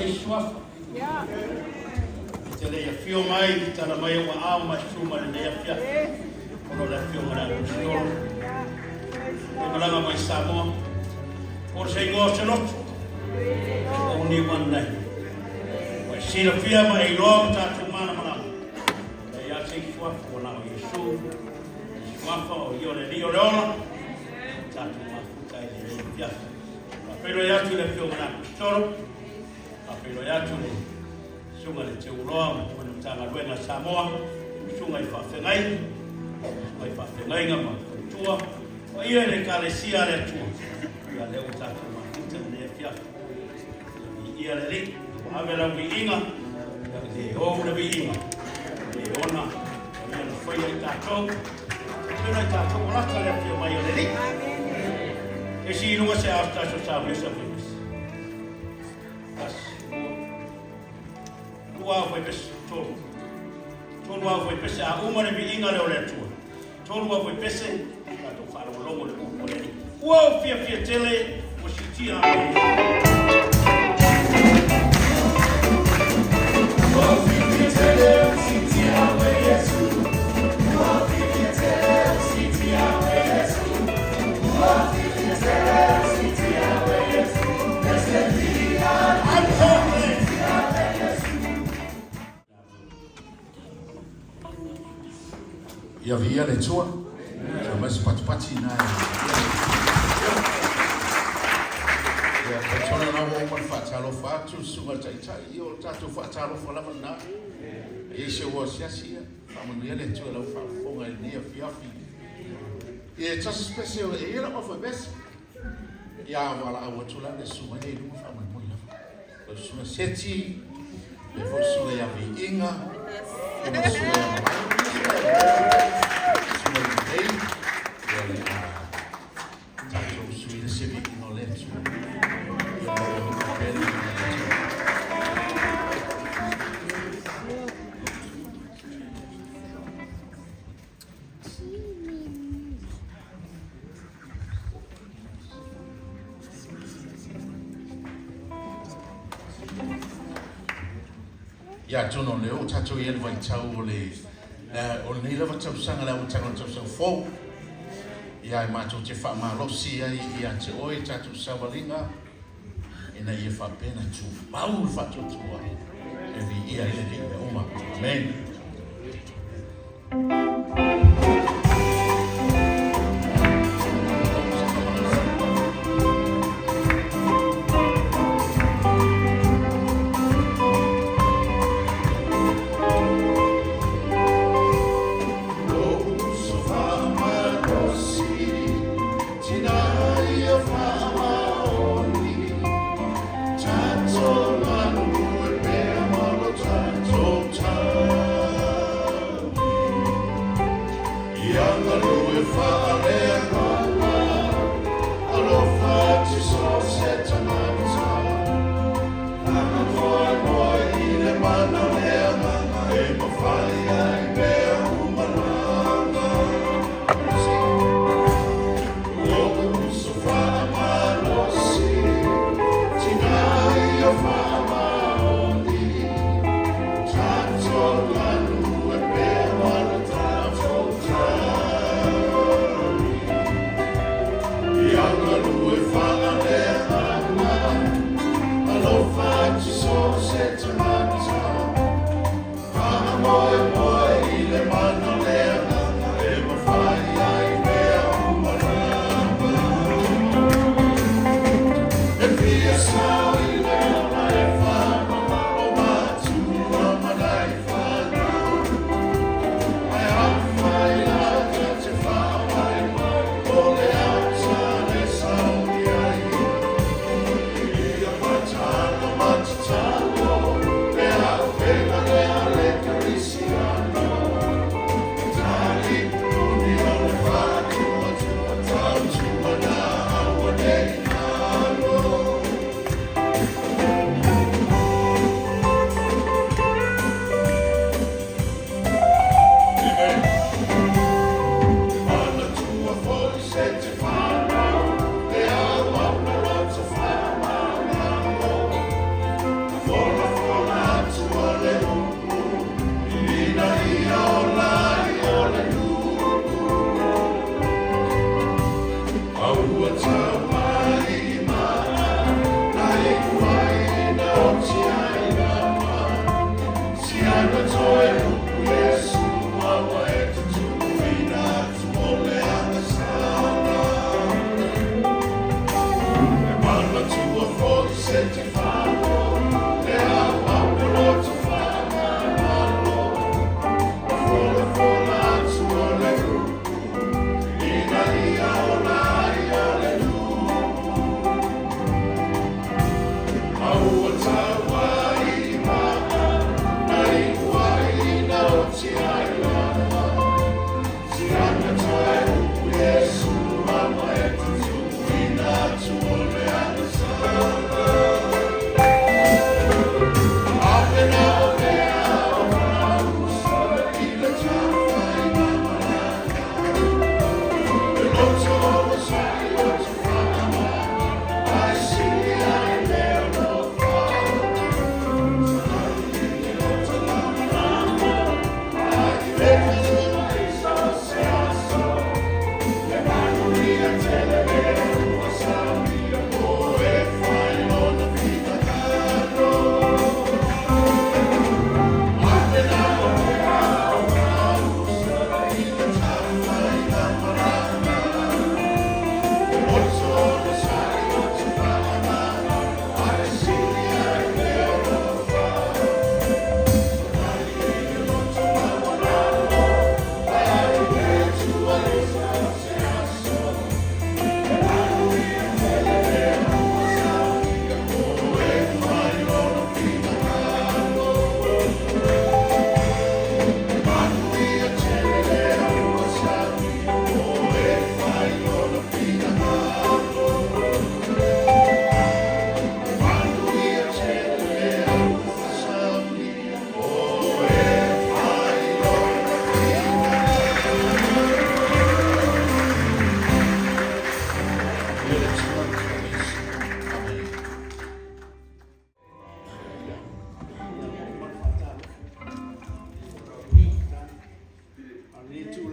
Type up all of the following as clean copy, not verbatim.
se suafa. E te le afio mai, tala mai o ao mai suma le nei afiafi. Ono le afio mai le Apostolo. E malaga mai Samoa. O se ingoa o se loto. Only one name. Ua e silafia ma e iloa ma tatou malamalama. E leai lava se isi suafa ua na o Iesu. Le suafa o ia o le Alii o le ola. Ua tatou mafuta ai i lenei afiafi. Faafeiloai atu i le Afioga i le Aposetolo, faafeiloai atu i le Susuga i le Teuloa ma le Matagaluega a Samoa, Susuga i Faafeagai, Susuga i Faafeagaiga ma Faletua, paia i le Ekalesia a le Atua, ia lea ua tatou mafuta i lenei afiafi. Ia viia le Alii, ua ave lau viiga, ia le ou le viiga, le ona, o ia na faia i tatou, tino i tatou ua lata le afio mai o le Alii. Esi i luga se ao se tasi o sa mesa fai pese. Tasi, lua, lua ao fai pese, tolu. Tolu ao fai pese, a uma le viiga lea o le Atua. Tolu ao fai pese, tatou faalogologo i le upu a le Alii. Ua ou fiafia tele, ua siitia au e Iesu. Ua ou fiafia tele, ua siitia au e Iesu. Ua ou fiafia tele, ua siitia au e Iesu. Ua ou fiafia tele, ua siitia au e Iesu. Blessed be God. I'm so glad. Ia viia le Atua. Ia mai se patipati ina e. Ia, talitonu na ua uma ona faatalofa atu le susuga i le Taitai, ia o le tatou faatalofa lava lena. E i ai se ua asiasi, ia, faamanuia le Atua i lau faafofoga i lenei afiafi. Ia, e tasi pese, e i ai lau alfabesi. Ia, valaau atu la le susuga ia i luga faamolemole lava. Lau Susuga Seti, le foi Susuga ia Viiga, ia ma Susuga ia Malae, Susuga i Lelei, ia le a tatou suia se viiga o le Atua. Ia maua atu pea le viiga o le Atua. Ia atonu o lea ua tatou i ai le vaitau o le o lenei lava tausaga le amataga o le tausaga fou. Ia e matou te faamalosi ai ia te oe tatou savaliga ina ia faapea ona tumau le faatuatua e viia ai le Alii mea uma. Amen.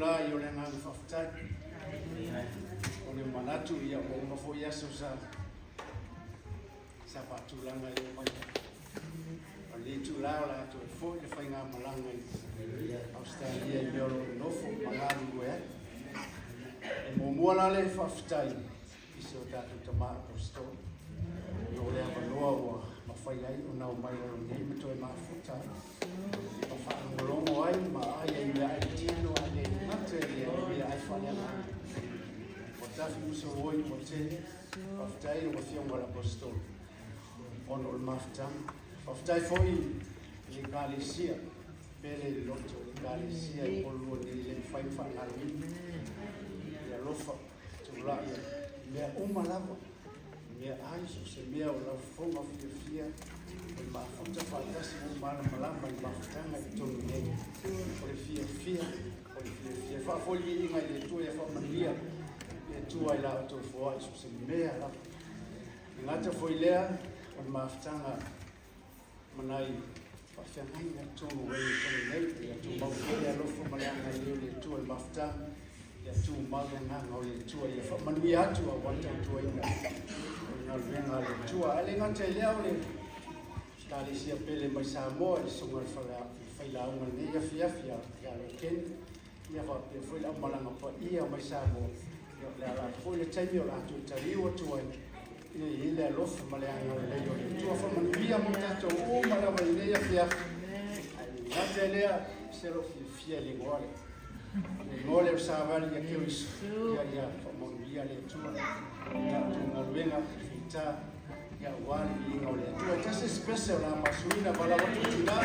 itulā ia o le agaga faafetai. O le manatu ia ua uma foi aso sa sa faatulaga e oo mai. O lenei itulā o le a toe foi le faigamalaga i Ausetalia i mea o lo o nonofo ma galulue ai. E muamua la le faafetai i si o tatou tama Aposetolo o le avanoa ua mafai ai ona omai lalo nei ma toe mafuta ai ma faalogologo ai ma ai ai meaai tino ae le gata i lea o meaai faaleagaga. Ua tafi uso oi ua tele. Faafetai i lau Afioga i le Aposetolo ona o le mafutaga. Faafetai foi i le Ekalesia pele i le loto, le Ekalesia i Upolu nei e le mafai ona faagaloina le alofa tulai i mea uma lava, meaai, so o se mea o lau fofoga fiafia o le mafuta faatasi ua malamalama i le mafutaga i totonu nei. O le fiafia, o le fiafia. E faafoi le viiga i le Atua ia faamanuia le Atua i la outou foai so o se mea lava. E gata foi lea o le mafutaga ma nai faafeagaiga i totonu o e i totonu nei. Ia tumau pea le alofa ma le agalelei o le Atua i le mafutaga. Ia tumau le agaga o le Atua ia faamanuia atu aua le tautuaina o le galuega a le Atua. Ae le gata i lea o le Ekalesia pele mai Samoa i le susuga i le failauga i lenei afiafi ia Lokeni, ia faapea foi le aumalaga paia mai Samoa. Ia o le a la foi le taimi o le a toe taliu atu ai ia i ai le alofa ma le agalelei o le Atua. Faamanuia mo tatou uma lava i lenei afiafi. Ae le gata i lea, se lou fiafia i le igoa lea. Le igoa lea o Savali ia Keriso. Ia ia faamanuia le Atua. Ia outou galuega feita ia aua le viiga o le Atua. E tasi special la masuina valaau atu i tina.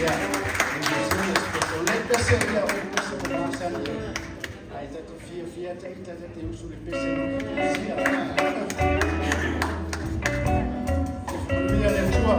Ia, e special. Le pese ia o le pese o masani. Ai tatou fiafia ta ita ta te usu le pese no sia. Ia faamanuia le Atua.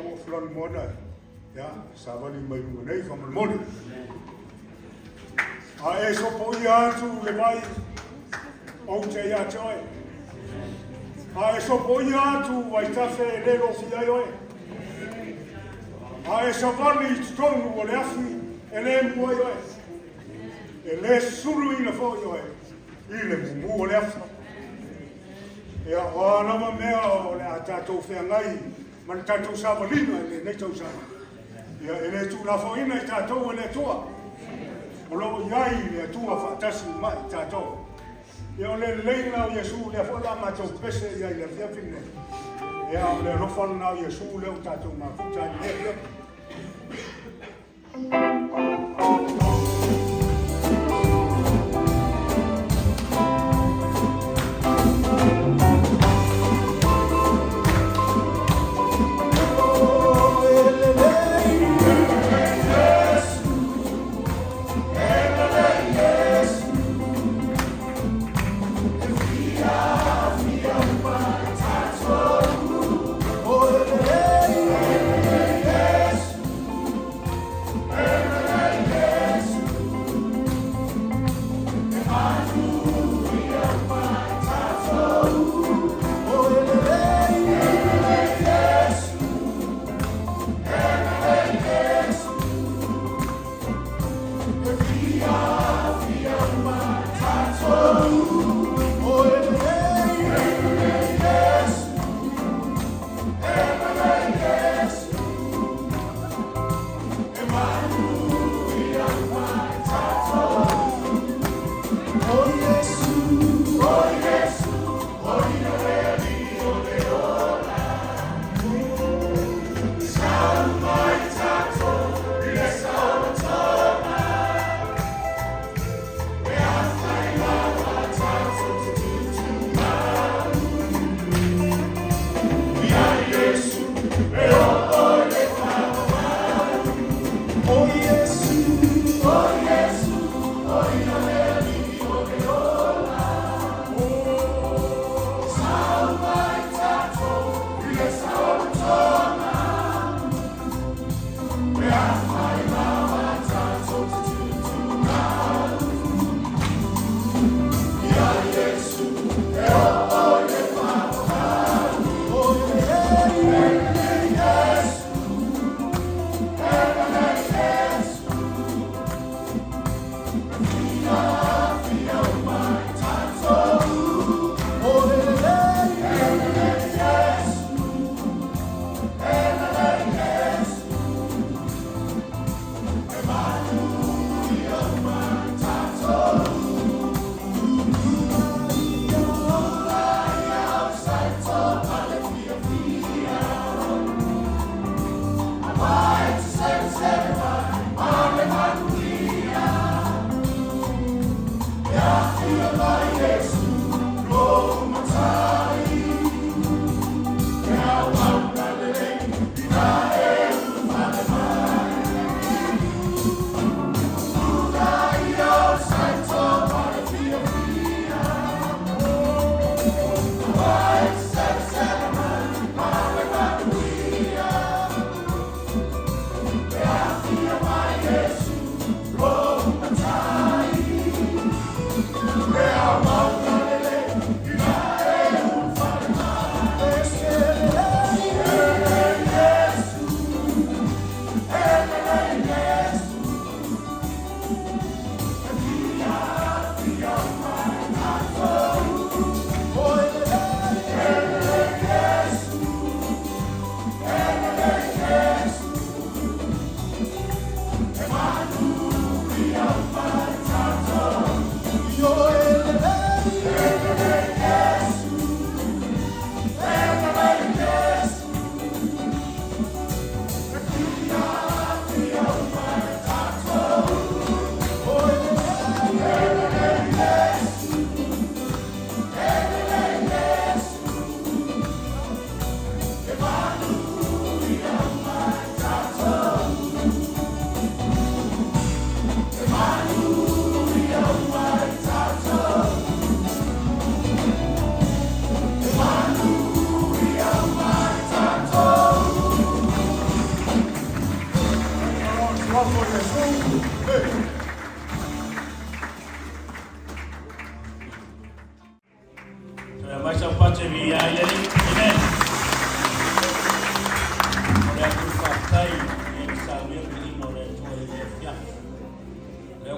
ua fulani moana, ia, savali mai luga nei faamolemole. A e sopoia atu le vai, ou te ia te oe. A e sopoia atu vaitafe e le lofia ai oe. A e savali i totonu o le afi e le mu ai oe. E le suluina foi oe i le mumu o le afi. Ia, o a lava mea o le a tatou feagai ma le tatou savaliga i lenei tausaga. Ia, e le tuulafoaiina i tatou e le Atua. O lo o i ai le Atua faatasi ma i tatou. Ia, o le lelei lena o Iesu, lea foi la matou pese i ai i le afiafi lenei. Ia, o le alofa lena o Iesu lea ua tatou mafuta ai i lenei afiafi.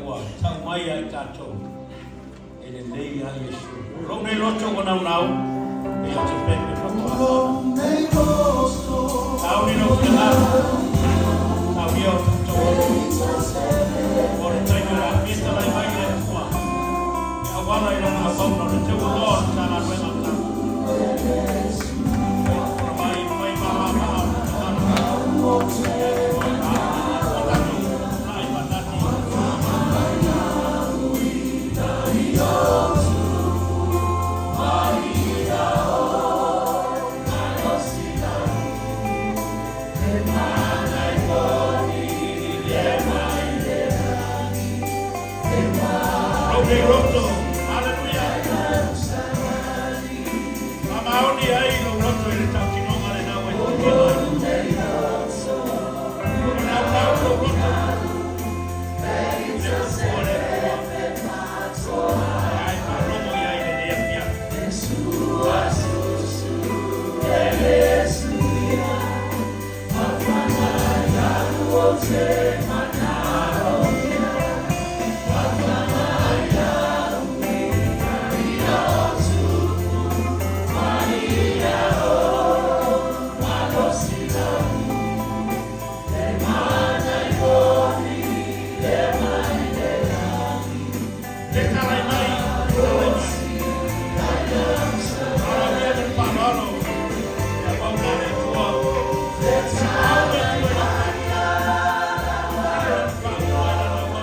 ua tau mai ia i tatou, e lelei lava Iesu. O lou nei loto ua naunau, e o te pepe faatoa mana. Sauni lou finagalo, saunia o tatou loto. O le taimi o le a fetalai mai le Atua, e auala i lana auauna o le teualoa o le Matagaluega a tatou. Ua mai fai maamamaa o le finagalo, le Atua e maamamaa. Ua tatou tulai faatasi. Lou nei loto, haleluia! Faamaoni ai lou loto i le tautinoga lena ua e tautino ai. Ua naunau lou loto i le upu a le Atua, e faalogo i ai i lenei afiafi. Le talai mai, le talai mai. Valaaulia ma le faaaloalo le auauna a le Atua. Au le Atua i lau faafofoga. Ale lana faaoa i lana auauna. E auala mai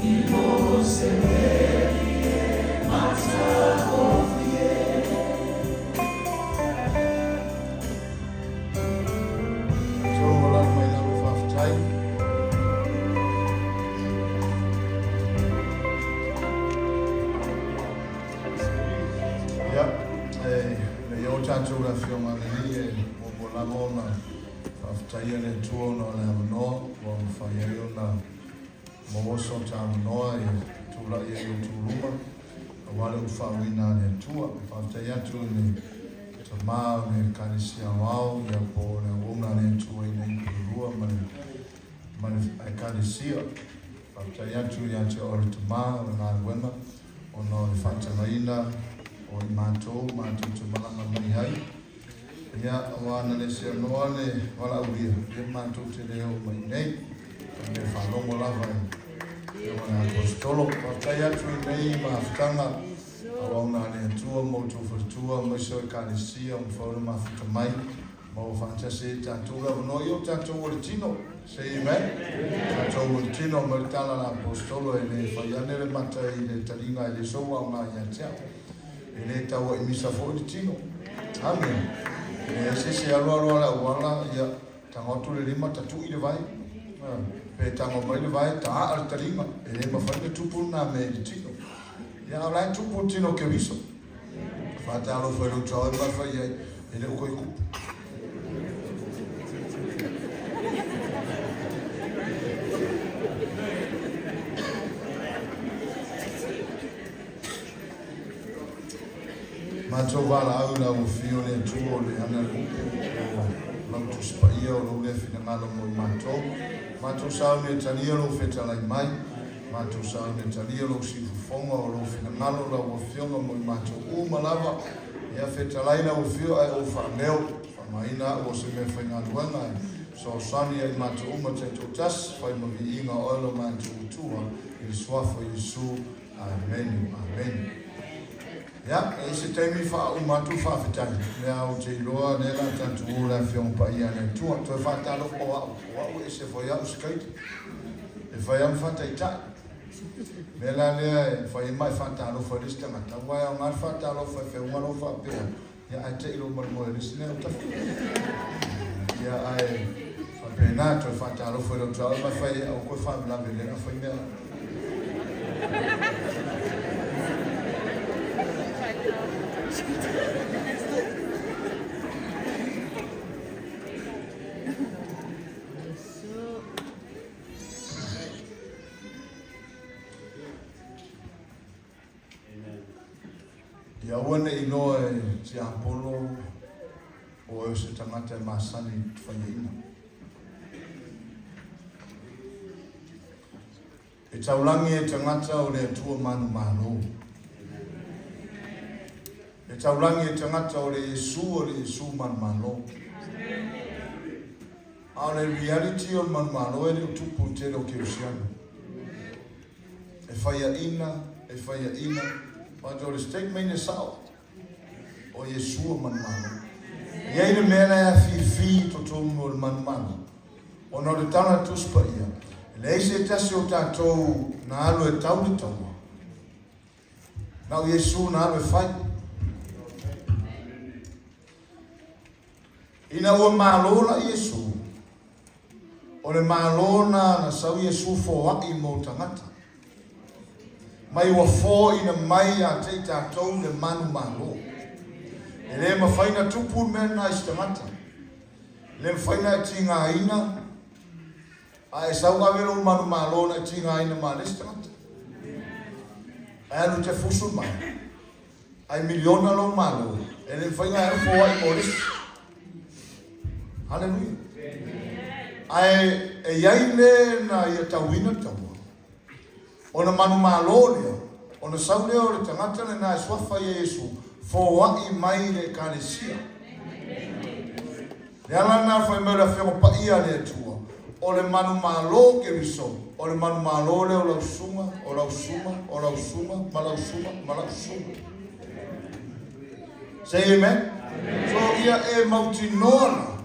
i lou finagalo le la. Tatou malalo mai lalo faafetai. Ia, e le i oo tatou i le Afioga a le Alii, e muamua lava ona faafetaia le Atua ona o le avanoa ua mafai ai ona maua so ta avanoa e tulai ai i outou luma aua le ufaauina a le Atua. E faafetai atu i le Tama o le Ekalesia Aoao, ia po o le auauna a le Atua i nei Pulelua ma le ma le Ekalesia. Faafetai atu ia te oe le Tama o le galuega ona o le faatagaina o i matou matou te malaga mai ai. Ia, aua na le seanoa le valaaulia, ia matou te le oo mai nei. O le mea faalogo lava i Afioga i le Aposetolo. Faafetai atu i nei mafutaga auauna a le Atua ma outou faletua aemaise o Ekalesia ua mafai ona mafuta mai ma ua faatasi ai tatou le avanoa. Ia o tatou o le tino. Say amen. Tatou o le tino mai le tala a le Aposetolo e le fai ane le mata i le taliga e le sou aoga ia te au. E le tauaimisa foi le tino. Amen. E leai se isi e alu alu a le auala, ia, tago atu le lima, tatui le vai. Pe tago mai le vai, taa le taliga. E le mafai ona tupu lena mea i le tino. Ia, a o la e tupu le tino o Keriso. Faatalofa i lou tao e ma fai ai, e le o koe kupu. Matou valaau i lau Afio le Atua o le ana le upu o lau Tusi Paia o lou lea finagalo mo i matou. Matou sauni e talia lou fetalai mai. Matou sauni e talia lou siufofoga o lou finagalo lau Afioga mo i matou uma lava. Ia fetalai lau Afio ae ou faaleo. Faamaina au o se mea faigaluega e fesoasoani ia i matou uma taitoatasi fai ma viiga oe lo matou Atua i le Suafa o Iesu. Amene, amene. Ia, e i ai se taimi faauma atu le faafetai, mea ou te iloa lea la tatou o le Afioga Paia a le Atua. Toe faatalofa o au, o au e ese foi au se kaita. E fai lava ma faataitai. O le mea la lea e fai ai ma e faatalofa i le isi tagata, aua e aoga le faatalofa e feauga lou faapea, ia ae te i lou malumoe i le isi mea autafa. Ia ae faapena, toe faatalofa i lou tuaoi ma e fai ai, aua koe faalavelave i lea fai mea. Ia aua ne i iloa e Tiapolo o oe o se tagata e masani i le faiaina. E taulagi e tagata o le Atua manumalo. E taulagi e tagata o le Iesu o le Iesu manumalo. A o le reality o le manumalo e le o tupu i le tele o kerisiano. E faiaina, e faiaina, but o le statement e sao, o Iesu o manumalo. E i ai le mea la e afifi i totonu o le manumalo, ona o le tala a le Tusi Paia, e leai se tasi o tatou na alu e tau le taua, na o Iesu na alu e fai. Ina ua malo la Iesu, o le malo na na sau Iesu foaʻi mo tagata. Mai ua foaʻina mai ia te i tatou le manu malo. E le mafai na tupu le mea lena i se tagata. E le mafai na e tigaina, a e sau ave lou manu malo na e tigaina ma le isi tagata. Ae alu te fusu mai. Ai miliona lou malo, e le mafai ona e foai mo le isi. Haleluia. Ae e i ai le na ia tauina taua. Ona manumalo lea, ona sau lea o le tagata lena e suafa ia Iesu, foai mai le Ekalesia. Le ala lena fai mai o le Afioga Paia a le Atua, o le manumalo Keriso, o le manumalo lea o lau susuga, o lau susuga, o lau susuga, ma lau susuga, ma lau susuga. Say amen. Amen. So ia e mautinoa la,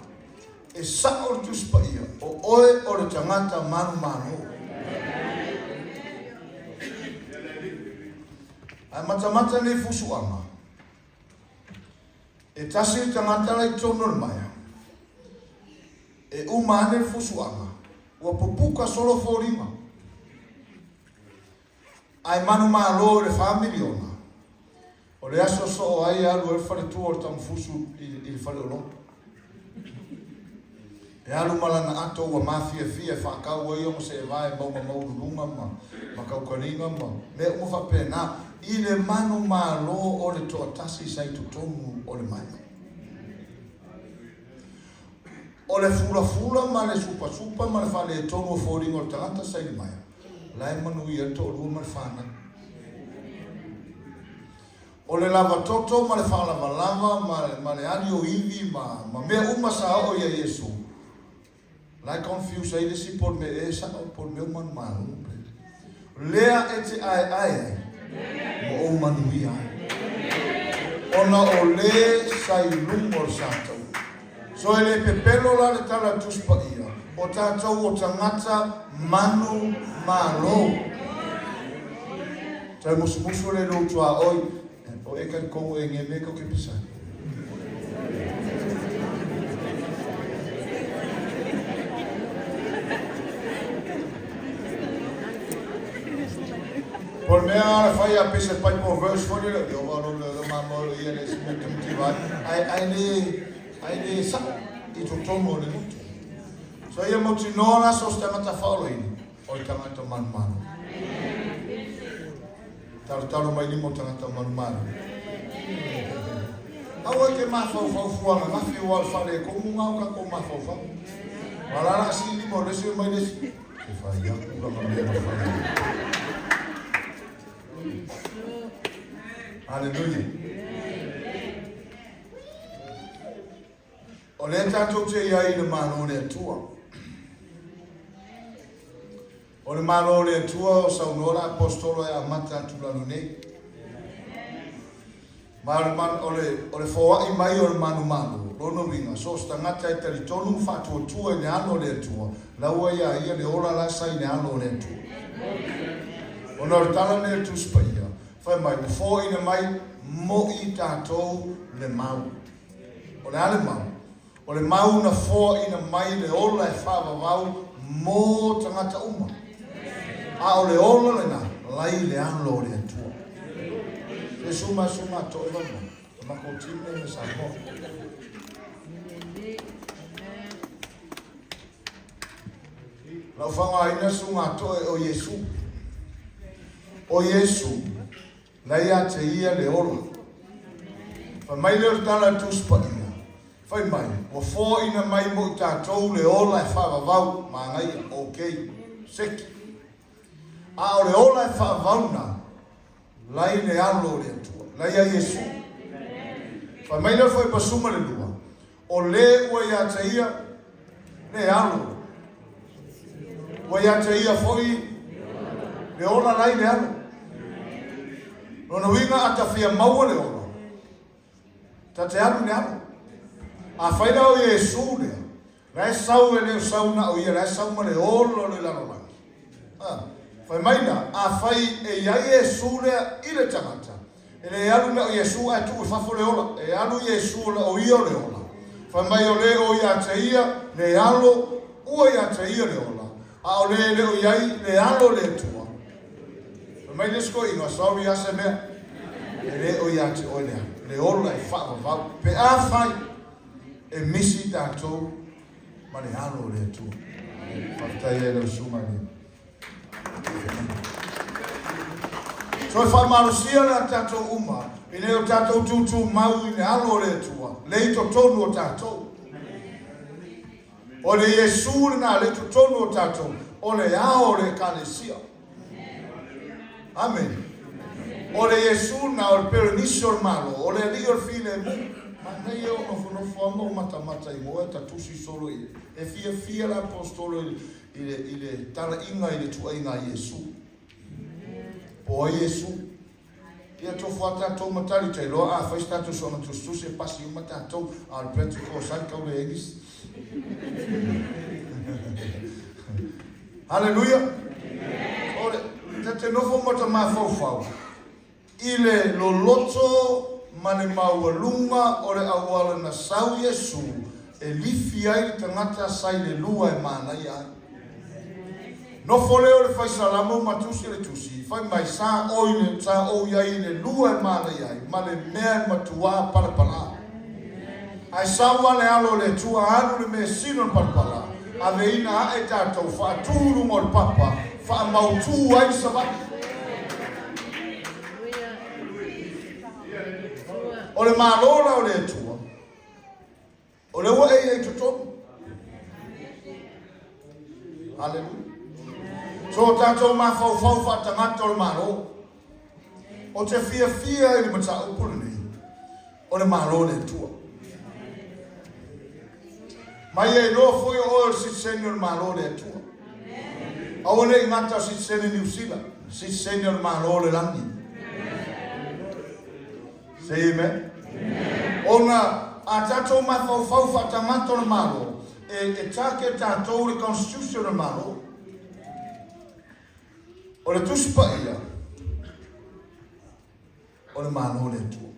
e sa'o le Tusi Paia, o oe o le tagata manumalo. Ae matamata nei fusuaga, E tasi le tagata la i totonu o le maea, e uma ane le fusuaga, ua pupuka solo foliga. Ae manumalo i le fa miliona, o le aso soo ai e alu ai le faletua o le tamafusu i le faleoloa. E alu ma lana ato ua mafiafia e faatau ai ona seevae mauga maualuluga ma ma kaukaliga ma mea uma faapena i le manumalo o le toatasi sa i totonu o le maea. O le fulafula ma le supasupa ma le faaletonu o foliga o le tagata sa i le maea, la e manuia ai le toalua ma le fanau. O le lava toto ma le faalavalava ma le ali o ivi ma mea uma sa oo ia Iesu, la e confuse ai le isi po o le mea ea e sao po o le mea o manumalo. Lea e te aeae ai ma ou manuia ai. Ona o le sa i luga o le sa taua. So e le pepelo la le tala a le Tusi Paia, o tatou o tagata manu malo. Tau musumusu le lou tuaoi, o e kalikongo e nge me ko ke pisani. Po le mea ala fai a pese pai po verse foi le yo va lo le ma mo ia le sime tum ti vai ai ai le ai le sa i totonu o le loto. So ia mautinoa la so se tagata faaoloina o le tagata manumanu. Talotalo mai lima o tagata manumanu. Aua e te mafaufau fua ananafi aua o le faaletonu lena o tatou mafaufau. A o la a sii lima o le isi omai le isi. E fai aku lana mea na fai ai. Haleluia. O lea tatou te i ai i le Malo o le Atua. O le Malo o le Atua o saunoa le Aposetolo e amata atu lalo nei. Ma o le, o le, o le foai mai o le manumalo. Lona uiga, so o se tagata e talitonu ma faatuatua i le alo o le Atua, la ua iā ia le ola la sa i le alo o le Atua. Ona o le tala lenei a le Tusi Paia, fai mai, ua foaina mai moʻi tatou le mau. O le a le mau? O le mau na foaina mai le ola e faavavau mo tagata uma. A o le ola lena, lai le alo o le Atua. Se suma suma to e vama. Makou team nei me Samoa. Lau faaaogaina suga toe o Iesu. O Iesu, la ia te ia le ola. Fai mai lea o le tala a le Tusi Paia, fai mai, ua foaina mai mo i tatou le ola e faavavau, manaia, ok, seki. A o le ola e faavavau na, la i le alo o le Atua, la ia Iesu. Fai mai lea foi pasuma le lua, o le ua ia te ia le alo, ua ia te ia foi le ola la i le alo. Lona uiga a ta fia maua le ola, ta te alu i le alo. Afai la o Iesu lea, La e sau e le o sau na o ia, la e sau ma le ola o le lalolagi. A, fai mai la, afai e i ai Iesu lea i le tagata, e le alu na o Iesu ae tuu i fafo le ola, e alu Iesu ona o ia o le ola. Fai mai o le o ia te ia le alo, ua ia te ia le ola, a o le e le o i ai le alo o le Atua. Fai mai le isi toeaina, sorry a se mea, e le o ia te oe le alo, le ola e faavavau, pe afai E misi tatou ma le alo o le Atua. Faafetai ai lau susuga i le So e faamalosia la tatou uma ina ia o tatou tutumau i le alo o le Atua, le i totonu o tatou. O le Iesu lena le i totonu o tatou, o le ao o le Ekalesia. Amene. O le Iesu na o le Perenisi o le Malo, o le Alii o le Filemu. Manaia o nofonofo lava ma ou matamata i moe ta tusi solo i e fiafia le Aposetolo i le, i le talaiga i le tuuaiga a Iesu. Po ai Iesu. Ia tofu a tatou ma tali ta iloa a fai se tatou soona tusitusi e pasi uma tatou, a o le practical side kau leai nisi. Haleluia! O le, ta te nofo ma ta mafaufau i le loloto ma le maualuga o le auala na sau Iesu e lifi ai le tagata sa i le lua e manaia ai. Nofo lea o le fai Salamo ma tusi le tusi, fai mai, Sa oi le, sa ou i ai i le lua e manaia ai, ma le mea e matuā palapalā. Ae sau a le alo o le Atua alu le measina o le palapalā, aveina aʻe tatou, faatū i luga o le papa, faamautū ai le Savaii. O le Malo la o le Atua, O lea ua e i ai i totonu. Haleluia. So o tatou mafaufau faatagata o le Malo. O te fiafia i le mataupu lenei, o le Malo o le Atua. Mai e iloa foi o oe o le sitiseni o le Malo o le Atua. Aua ne i gata o sitiseni Niu Sila, sitiseni o le Malo o le Lagi. Say amen. Ona a tatou mafaufau faatagata o le Malo, e, e take tatou le Constitution o le Malo. O le Tusi Paia, o le Malo o le Atua.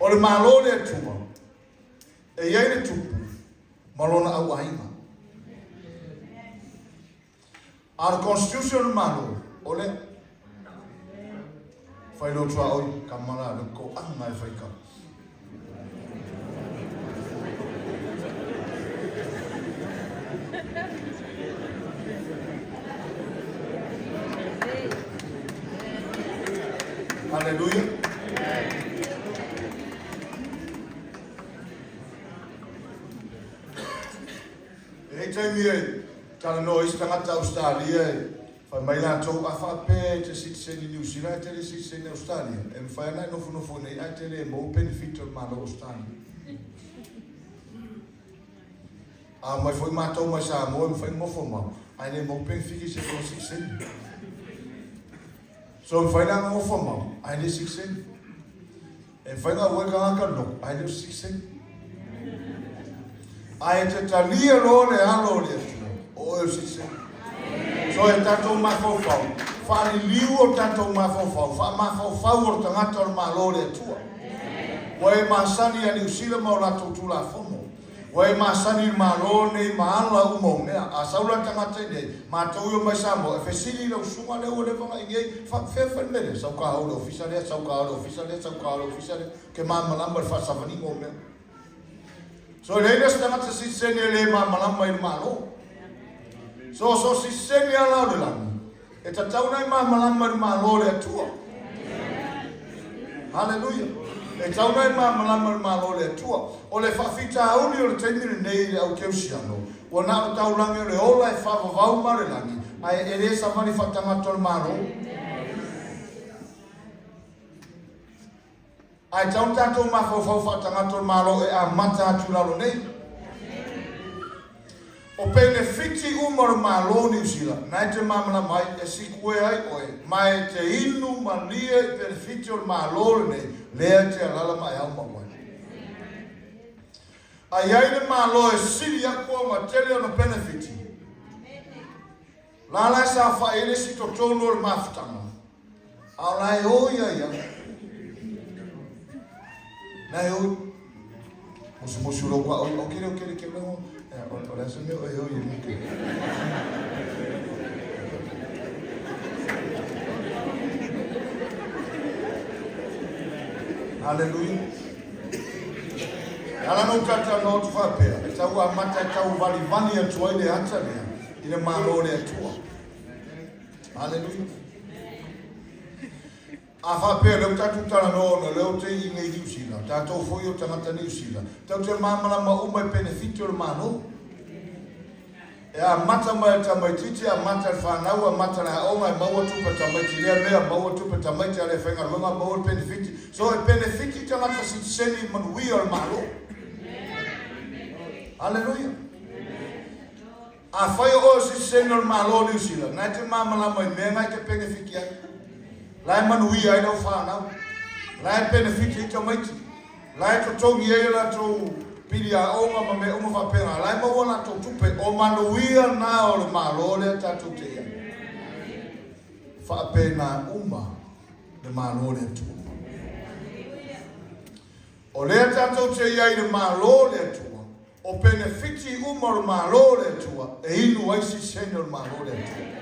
O le Malo o le Atua, e i ai le tupu ma lona auaiga. A o le Constitution o le Malo, o le Fai lo tuaoi, ka mala le ko anga e fai ka. Hallelujah. E i ai taimi e talanoa isi tagata Ausetalia e fai mai latou, a faapea e te sitiseni Niu Sila ae te le sitiseni Ausetalia, e mafai ona e nofonofo i inei ae te le maua penefiti o le Malo o Ausetalia. A omai foi matou mai Samoa e mafai ona nofo mau ae le maua penefiti se lua sitiseni. So e mafai la ona nofo mau ae le sitiseni. E mafai ona auai le tagata i le lotu ae le o se sitiseni. Ae e te talia loa le alo o le Atua, o oe o le sitiseni. So e tatou mafaufau, faaliliu o tatou mafaufau, faamafaufau o le tagata o le Malo o le Atua. Ua e masani ia Niu Sila ma o latou Tulafono. Ua e masani i le Malo lenei ma ala uma o mea. A sau la le tagata i nei, matou i omai Samoa, e fesili i lau susuga lea ua leva ona i nei, faapefea fai le mea lea? Sau ka o i le ofisa lea, sau ka o i le ofisa lea, sau ka o i le ofisa lea. Ou te malamalama i le faasavaniga o mea. So e leai la se tagata sitiseni e le malamalama i le Malo. So, so sitiseni lava la o le lagi, e tatau ona e malamalama i le Malo o le Atua. Haleluia. E tatau ona e malamalama i le Malo o le Atua. O le faafitauli o le taimi lenei i le au Keusiano, ua na o le taulagi o le ola e faavavau ma le lagi, ae e le savali faatagata o le Malo. Ae tatau ona tatou mafaufau faatagata o le Malo e amata atu i lalo nei. O penefiti uma o le Malo o Niu Sila, na e te malamalama ai, e sikue ai oe, ma e te inu malie i penefiti o le Malo lenei, lea e te alala ma e ao mau ai. A i ai le Malo e sili atu ona tele ona penefiti, La la e saofai ai le isi totonu o le mafutaga, a o la e o ia ia. La e o. Musu musu lo kwa o kere o kere ke o o la se me o e o ye me ke. Hallelujah. E ala no tata no tu whapea, e tau a mata e tau valivali atu ai le ata lea. I le Malo o le Atua. Haleluia. A faapea, lea ua tatou talanoa ona o lea ou te i nei Niu Sila, tatou foi o tagata Niu Sila, tatou te malamalama uma i penefiti o le Malo. E amata mai le tamaitiiti, amata le fanau, amata le aoga, e maua tupe tamaiti lea mea, maua tupe tamaiti a le faigaluega, maua le penefiti. So e penefiti tagata sitiseni i manuia o le Malo. Haleluia. Afai o oe o se sitiseni o le Malo o Niu Sila, na e te malamalama i mea na e te penefiti ai. La e manuia ai lau fanau. La e penefiti ai tamaiti. La e totogi ai a latou pili aoga ma mea uma faapena. La e maua a latou tupe. O manuia na o le Malo lea tatou te i ai. Faapena uma le Malo o le Atua. O lea tatou te i ai i le Malo o le Atua, o penefiti uma o le Malo o le Atua e inu ai sitiseni o le Malo o le Atua.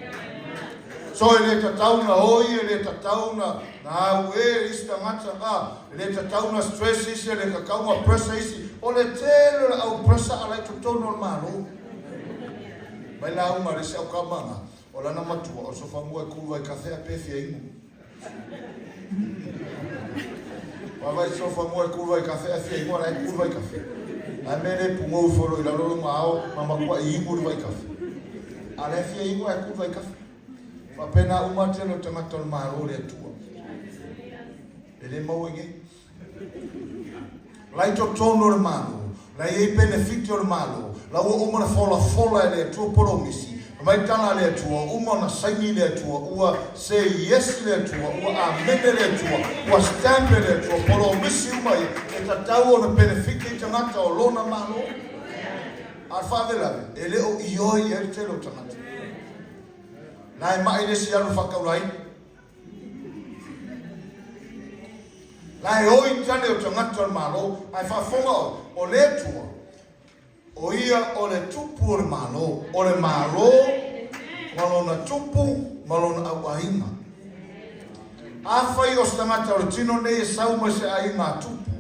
So e le tatau na oi, e le tatau na na au e isi tagata, a, e le tatau na stress isi, e le tatau na pressure isi. O le tele o le au pressure ala i totonu o le Malo. Mai lauga a le isi aukama na, o lana matua, o le sofanua e kuluai kafe a pe fia inu. Vaavaai sofa mua e kulu ai kafe ae fia ingoa la e kulu ai kafe. Ae mea le pugou ifo lo i lalo lo ma ao ma matua i ingu le vai kafe. A le fia ingoa e kulu ai kafe. Faapena uma tele o tagata o le Malo le Atua. E le maua i nei. La i totonu o le Malo, la i ai penefiti o le Malo, la ua uma ona folafola e le Atua polomisi, fai mai tala a le Atua, ua uma ona saini le Atua, ua say yes le Atua, ua amene le Atua, ua stamp e le Atua, polomisi uma ia, e tatau ona penefiti ai tagata o Lona Malo. A o le faalavelave, e le o ioe i ai le tele o tagata. La e mai le isi alu faataulaina. La e oi tane o tagata o le Malo, ae faafofoga oe, o le Atua, o Ia o le Tupu o le Malo, o le Malo ma lona Tupu ma lona auaiga. Afai o se tagata o le tino nei e sau mai se aiga a Tupu,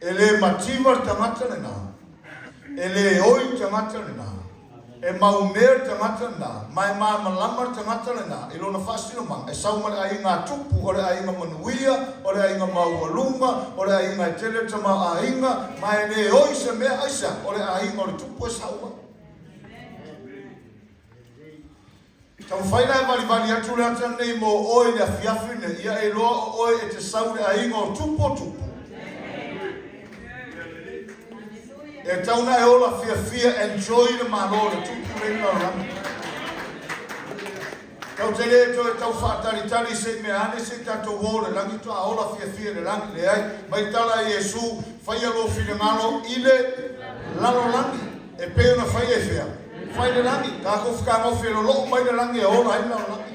E le mativa le tagata lena, e le oi le tagata lena, e maumea le tagata lena, ma e malamalama le tagata lena i lona faasinomaga, e sau ma le aiga a tupu, o le aiga manuia, o le aiga maualuga, o le aiga e tele le tamaoaiga, ma e le oi se mea aisea, o le aiga o le tupu e sau ai. Taumafai la e valivali atu le ata lenei mo oe i le afiafi lenei, ia e iloa o oe e te sau i le aiga o Tupu o Tupu. E tau na e ola fiafia, enjoy le malo o le Tupu lenei lalolagi. Tatou te le toe tau faatalitali se i mea ane se i tatou o i le lagi toa ola fiafia i le lagi. Leai, mai tala a Iesu, Faia lou finagalo i le lalolagi, e pei ona faia i fea? Fai i le lagi. Tatou fetagofi e loloo mai le lagi e ola ai le lalolagi.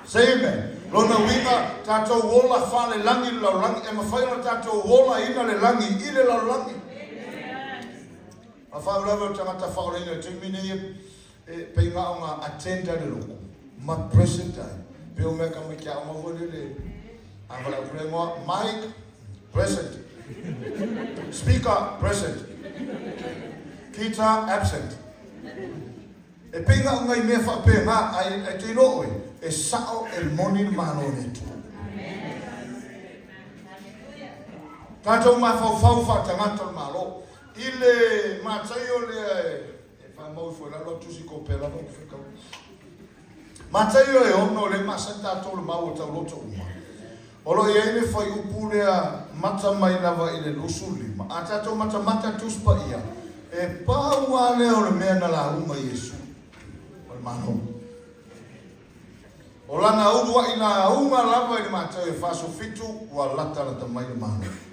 Say amen. Lona uiga, tatou ola faalelagi i le lalolagi, e mafai ona tatou olaina le lagi i le lalolagi. A faalavelave o le tagata faaolaina i le taimi nei e pei na ona attend ai le lotu ma present ai. Pei o mea tamaiti aoga foi lele a valaau atu le igoa Mike present, speaker present, guitar absent. E pei na o nai mea faapena ae e te iloa oe e sao e moni le Malo o le Atua. Tatou mafaufau faatagata o le Malo. I le Mataio lea e faamau ifo i lalo tusi kopea lava ou te faitau. Mataio e 6 lea e masani tatou le mau o tauloto uma. O lo o i ai le fuaiupu lea mata mai lava i le 25. A tatou matamata Tusi Paia, e pau lava lea o le mea na lauga Iesu o le Malo. O lana uluai lauga lava i le Mataio e 47 ua latalata mai le Malo.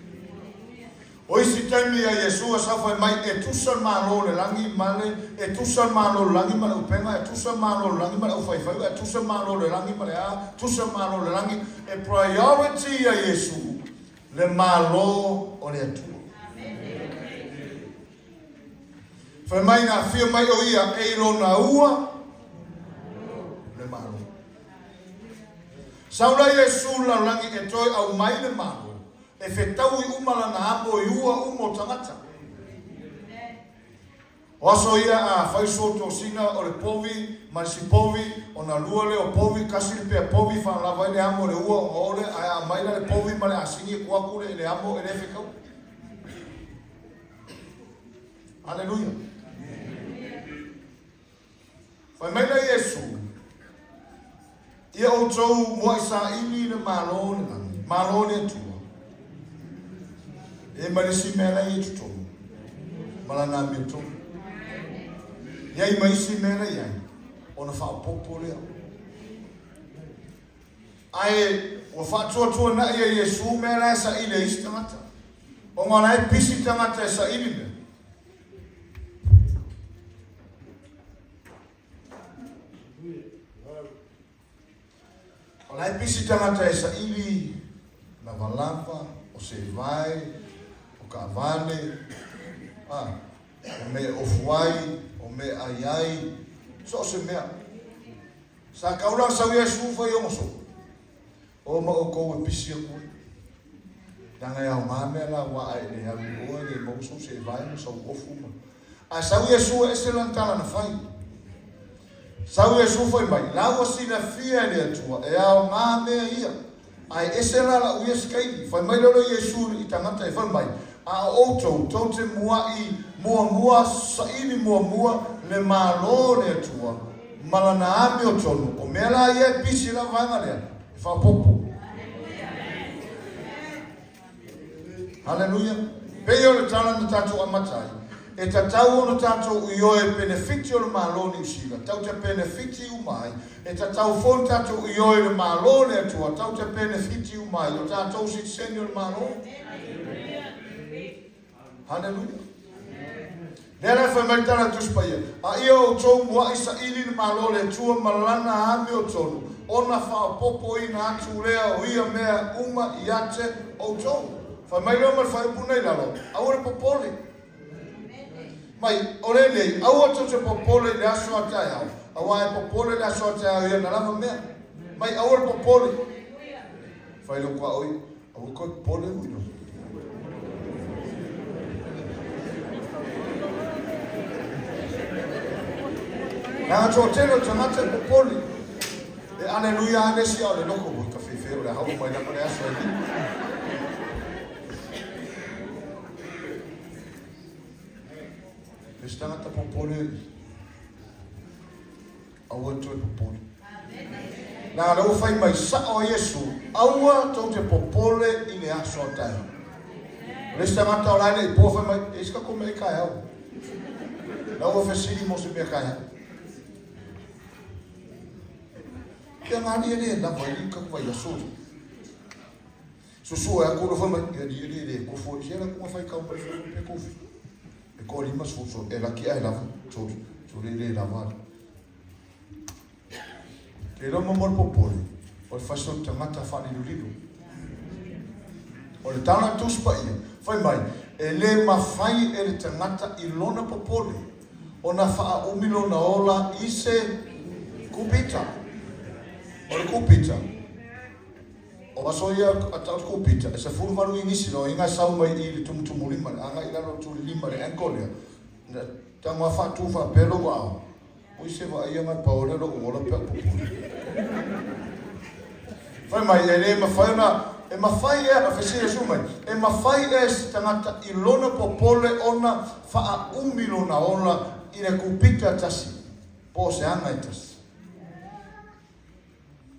O isi taimi a Iesu e saofai mai, e tusa le Malo o le lagi ma le, e tusa le Malo o le lagi ma le upega, e tusa le Malo o le lagi ma le aufaifaiva, e tusa le Malo o le lagi ma le a, tusa le Malo o le lagi, e priority ia Iesu le Malo o le Atua. Fai mai na afio mai o ia e i lona ua le Malo. Sau la Iesu lalolagi e toe aumai le Malo. E fetaui uma lana amo i ua uma o tagata. O aso ia a fai so tosina o le povi ma le sipovi, ona lua lea o povi, kasi le pea povi faalava ai le amo i le ua ona ole, ae a aumai la le povi ma le asini e tu atu le i le amo e le fetaui. Aleluia. Fai mai la Iesu, Ia outou muaʻi saili le Malo o le lagi, Malo o le Atua, e ma le isi mea la e i ai totonu, ma lana amiotonu. I ai ma isi mea la i ai, ona faaopoopo lea. Ae ua faatuatuanai e Iesu mea la e saili e isi tagata, ona la e pisi tagata e saili mea. O la e pisi tagata e saili lavalava, o sevae, o kaavale, a, o mea e ofu ai, o mea e ai ai, so o se mea. Sa kaula sau Iesu fai ogoso. O ma oukou e pisi aku ai. Leaga e aoga mea la aua a e le alu i o e le maua sou seevae ma sou ofu ma. Ae sau Iesu e ese lana tala na fai. Sau Iesu fai mai, la ua silafia e le Atua e aoga mea ia. Ae ese la la'u ia sikaili. Fai mai lea o Iesu i tagata e fai mai, A o outou, tou te mua'i muamua saili muamua le Malo o le Atua ma lana amiotonu, o mea la ia e pisi lau vaega lea, e faaopoopo. Haleluia! Pei o le tala na tatou amata ai, e tatau ona tatou ioe i penefiti o le Malo o Niu Sila, tau te penefiti uma ai, e tatau foi ona tatou ioe i le Malo o le Atua, tau te penefiti uma ai, o tatou sitiseni o le Malo. Haleluia! Lea la e fai mai le tala a le Tusi Paia, A ia outou muaʻi saili le Malo o le Atua ma lana amiotonu, ona faaopoopoina atu lea o ia mea uma ia te outou. Fai mai lea ma le fuaiupu nei lalo, Aua le popole. Mai, o lenei, aua tou te popole i le aso a taeao, aua e popole le aso a taeao i ana lava mea. Mai, aua le popole. Fai lou tuaoi, Aua koe popole ui no. Leaga toatele o tagata e popole. E aleluia lava le isi a o le loko ui ka fefe o le hau mai lava le aso e li. Le se tagata popole Aua le toe popole. Leaga lea ua fai mai sao a Iesu, aua tou te popole i le aso a taeao. O le isi tagata o la e le i po fai mai, e isi ka kome e kaeao. La ua fesili mo se mea kaeao. Pe agalii e le lava ai le tatou vaiaso le. Susue atu le fai mai, e alii e le le kofo i se la tunga fai tau mai fai pe kofi. E ko lima su so e laki ai lava, so so le le lava. Ke iloa mo mo popole, o le faso tagata faalilolilo. O le tala Tusi Paia, fai mai, e le mafai e le tagata i lona popole ona faaumi lona ola i se kupita. O le kupita, o aso ia a tau le kupita, e 18 inisi, loiga e sau mai i le tumutumulima, le agai i lalo o le tulilima, le ankle lea, na tago a faatu faapea lou aao, Oi se vaai anga pao lea lou ola pe a popole. Fai mai, e le mafai ona, e mafai ea, a fesili Iesu mai, e mafai ea e se tagata i lona popole ona faaumi lona ola i le kupita e tasi, po o se aga e tasi?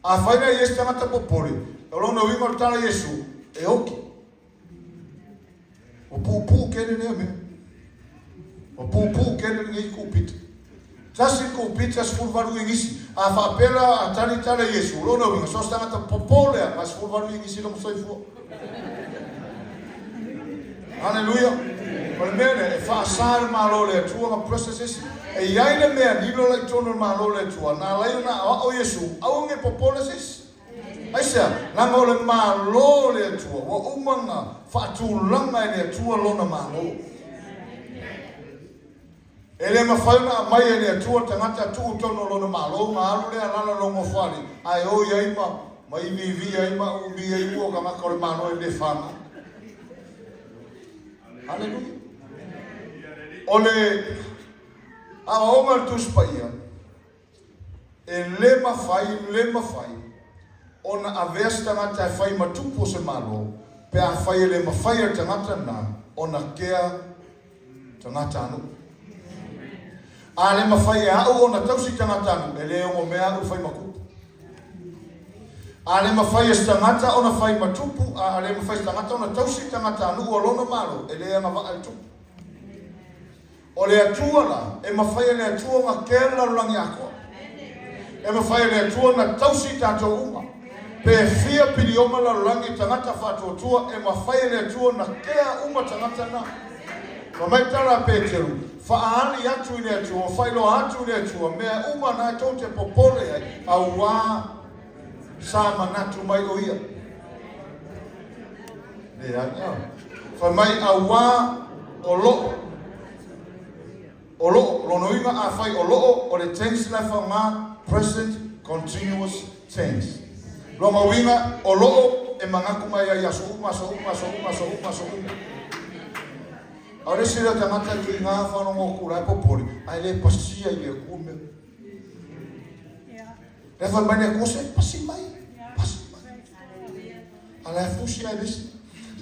Afai la e i ai se tagata popole, o lona uiga o le tala a Iesu, e oki. Ua puupuu tele lea mea. Ua puupuu tele lenei kupita. Tasi le kupita 18 inisi. A faapea la a tali tala Iesu, o lona uiga, so o se tagata popole lava, ma 18 inisi lona soifua. Haleluia. O le mea lea, e faasa e le Malo o le Atua ona process isi. E i ai le mea lilo la i totonu o le Malo o le Atua, na ala ai ona aoao Iesu, aua ne i popole se isi. Aisea? Leaga o le Malo o le Atua, ua uma ona faatulaga e le Atua Lona Malo. E le mafai ona aumai e le Atua le tagata tuu i totonu o Lona Malo ona alu lea alaala lou nofoalii, ae oi ai ma, ma iviivi ai ma uumi ai ua o tagata o le Malo e le fanau. Haleluia. O le aoaoga a le Tusi Paia, E le mafai, le mafai ona avea se tagata e fai ma tupu o se Malo pe afai e le mafai e le tagata lena ona kea tagatanuu. A le mafai e a'u ona tausi tagatanuu, e le ogomea a'u e fai ma tupu. A le mafai e se tagata ona fai ma tupu, a le mafai e se tagata ona tausi tagatanuu o lona Malo, e le agavaa le tupu. O le Atua la, e mafai e le Atua ona kea le lalolagi atoa. E mafai e le Atua ona tausi i tatou uma. Pe fia pilioma le lalolagi tagata faatuatua, e mafai e le Atua ona kea uma tagata na. Fai mai le tala a Peteru, Faaali atu i le Atua, faailoa atu i le Atua mea uma na e tou te popole ai, auā sa manatu mai o Ia. Leai. Fai mai, auā o loo. O loo, lona uiga afai o loo, o le tense la e faaaoga, present continuous tense. Lona uiga, o loo e manatu mai ai i aso uma, aso uma, aso uma, aso uma, aso uma. A o le isi lea tagata e tuiga faalogo atu la e popole, ae le pasia i le Atua mea. Lea fai mai le Atua, se pasi mai, pasi mai. A la e fusi ai le isi.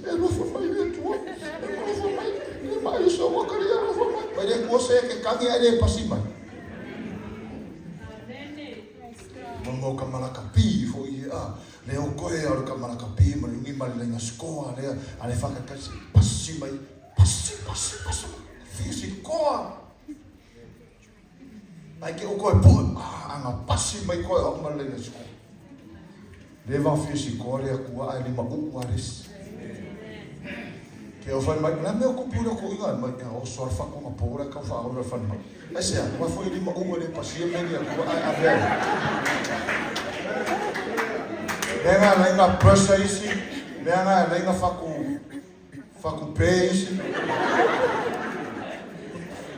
E alofa mai le Atua, e alofa mai, le mai o sa waka le alofa mai. Mai le Atua se ke kangi ai le pasi mai. Mo ka malaka pi fo i a le o koe a ka malaka pi ma le ungi ma le lenga skoa lea a le whakakasi pasi mai pasi pasi pasi fisi koa. Ai ke o koe poe, ah, anga pasi mai koe au ma le leina Le va fia si koa le akua ai lima uku a resi. Ke o whai mai, la mea kupu le ko inga mai, e o soar whako nga pōra kau wha aura whai mai. Ai se a, wa fo i lima uku le pasia me le akua ai a vea. Mea ngā leinga pressure isi, mea ngā leinga whaku, Whakupe isi.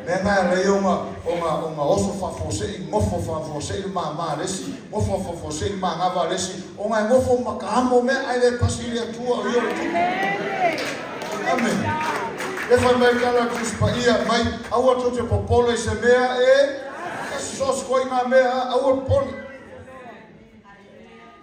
Mea ngā lei o ngā, o ngā, o ngā oso faafuasei, ngofo faafuasei le māmā le isi, ngofo faafuasei le māgava le isi, o ngā ngofo ma ka amo mea ai le pasi i le Atua o ia o le Tupu. Amene. Le fai mai tala Tusi Paia mai, aua tou te popole i se mea e, e sos koe i ngā mea, aua popole.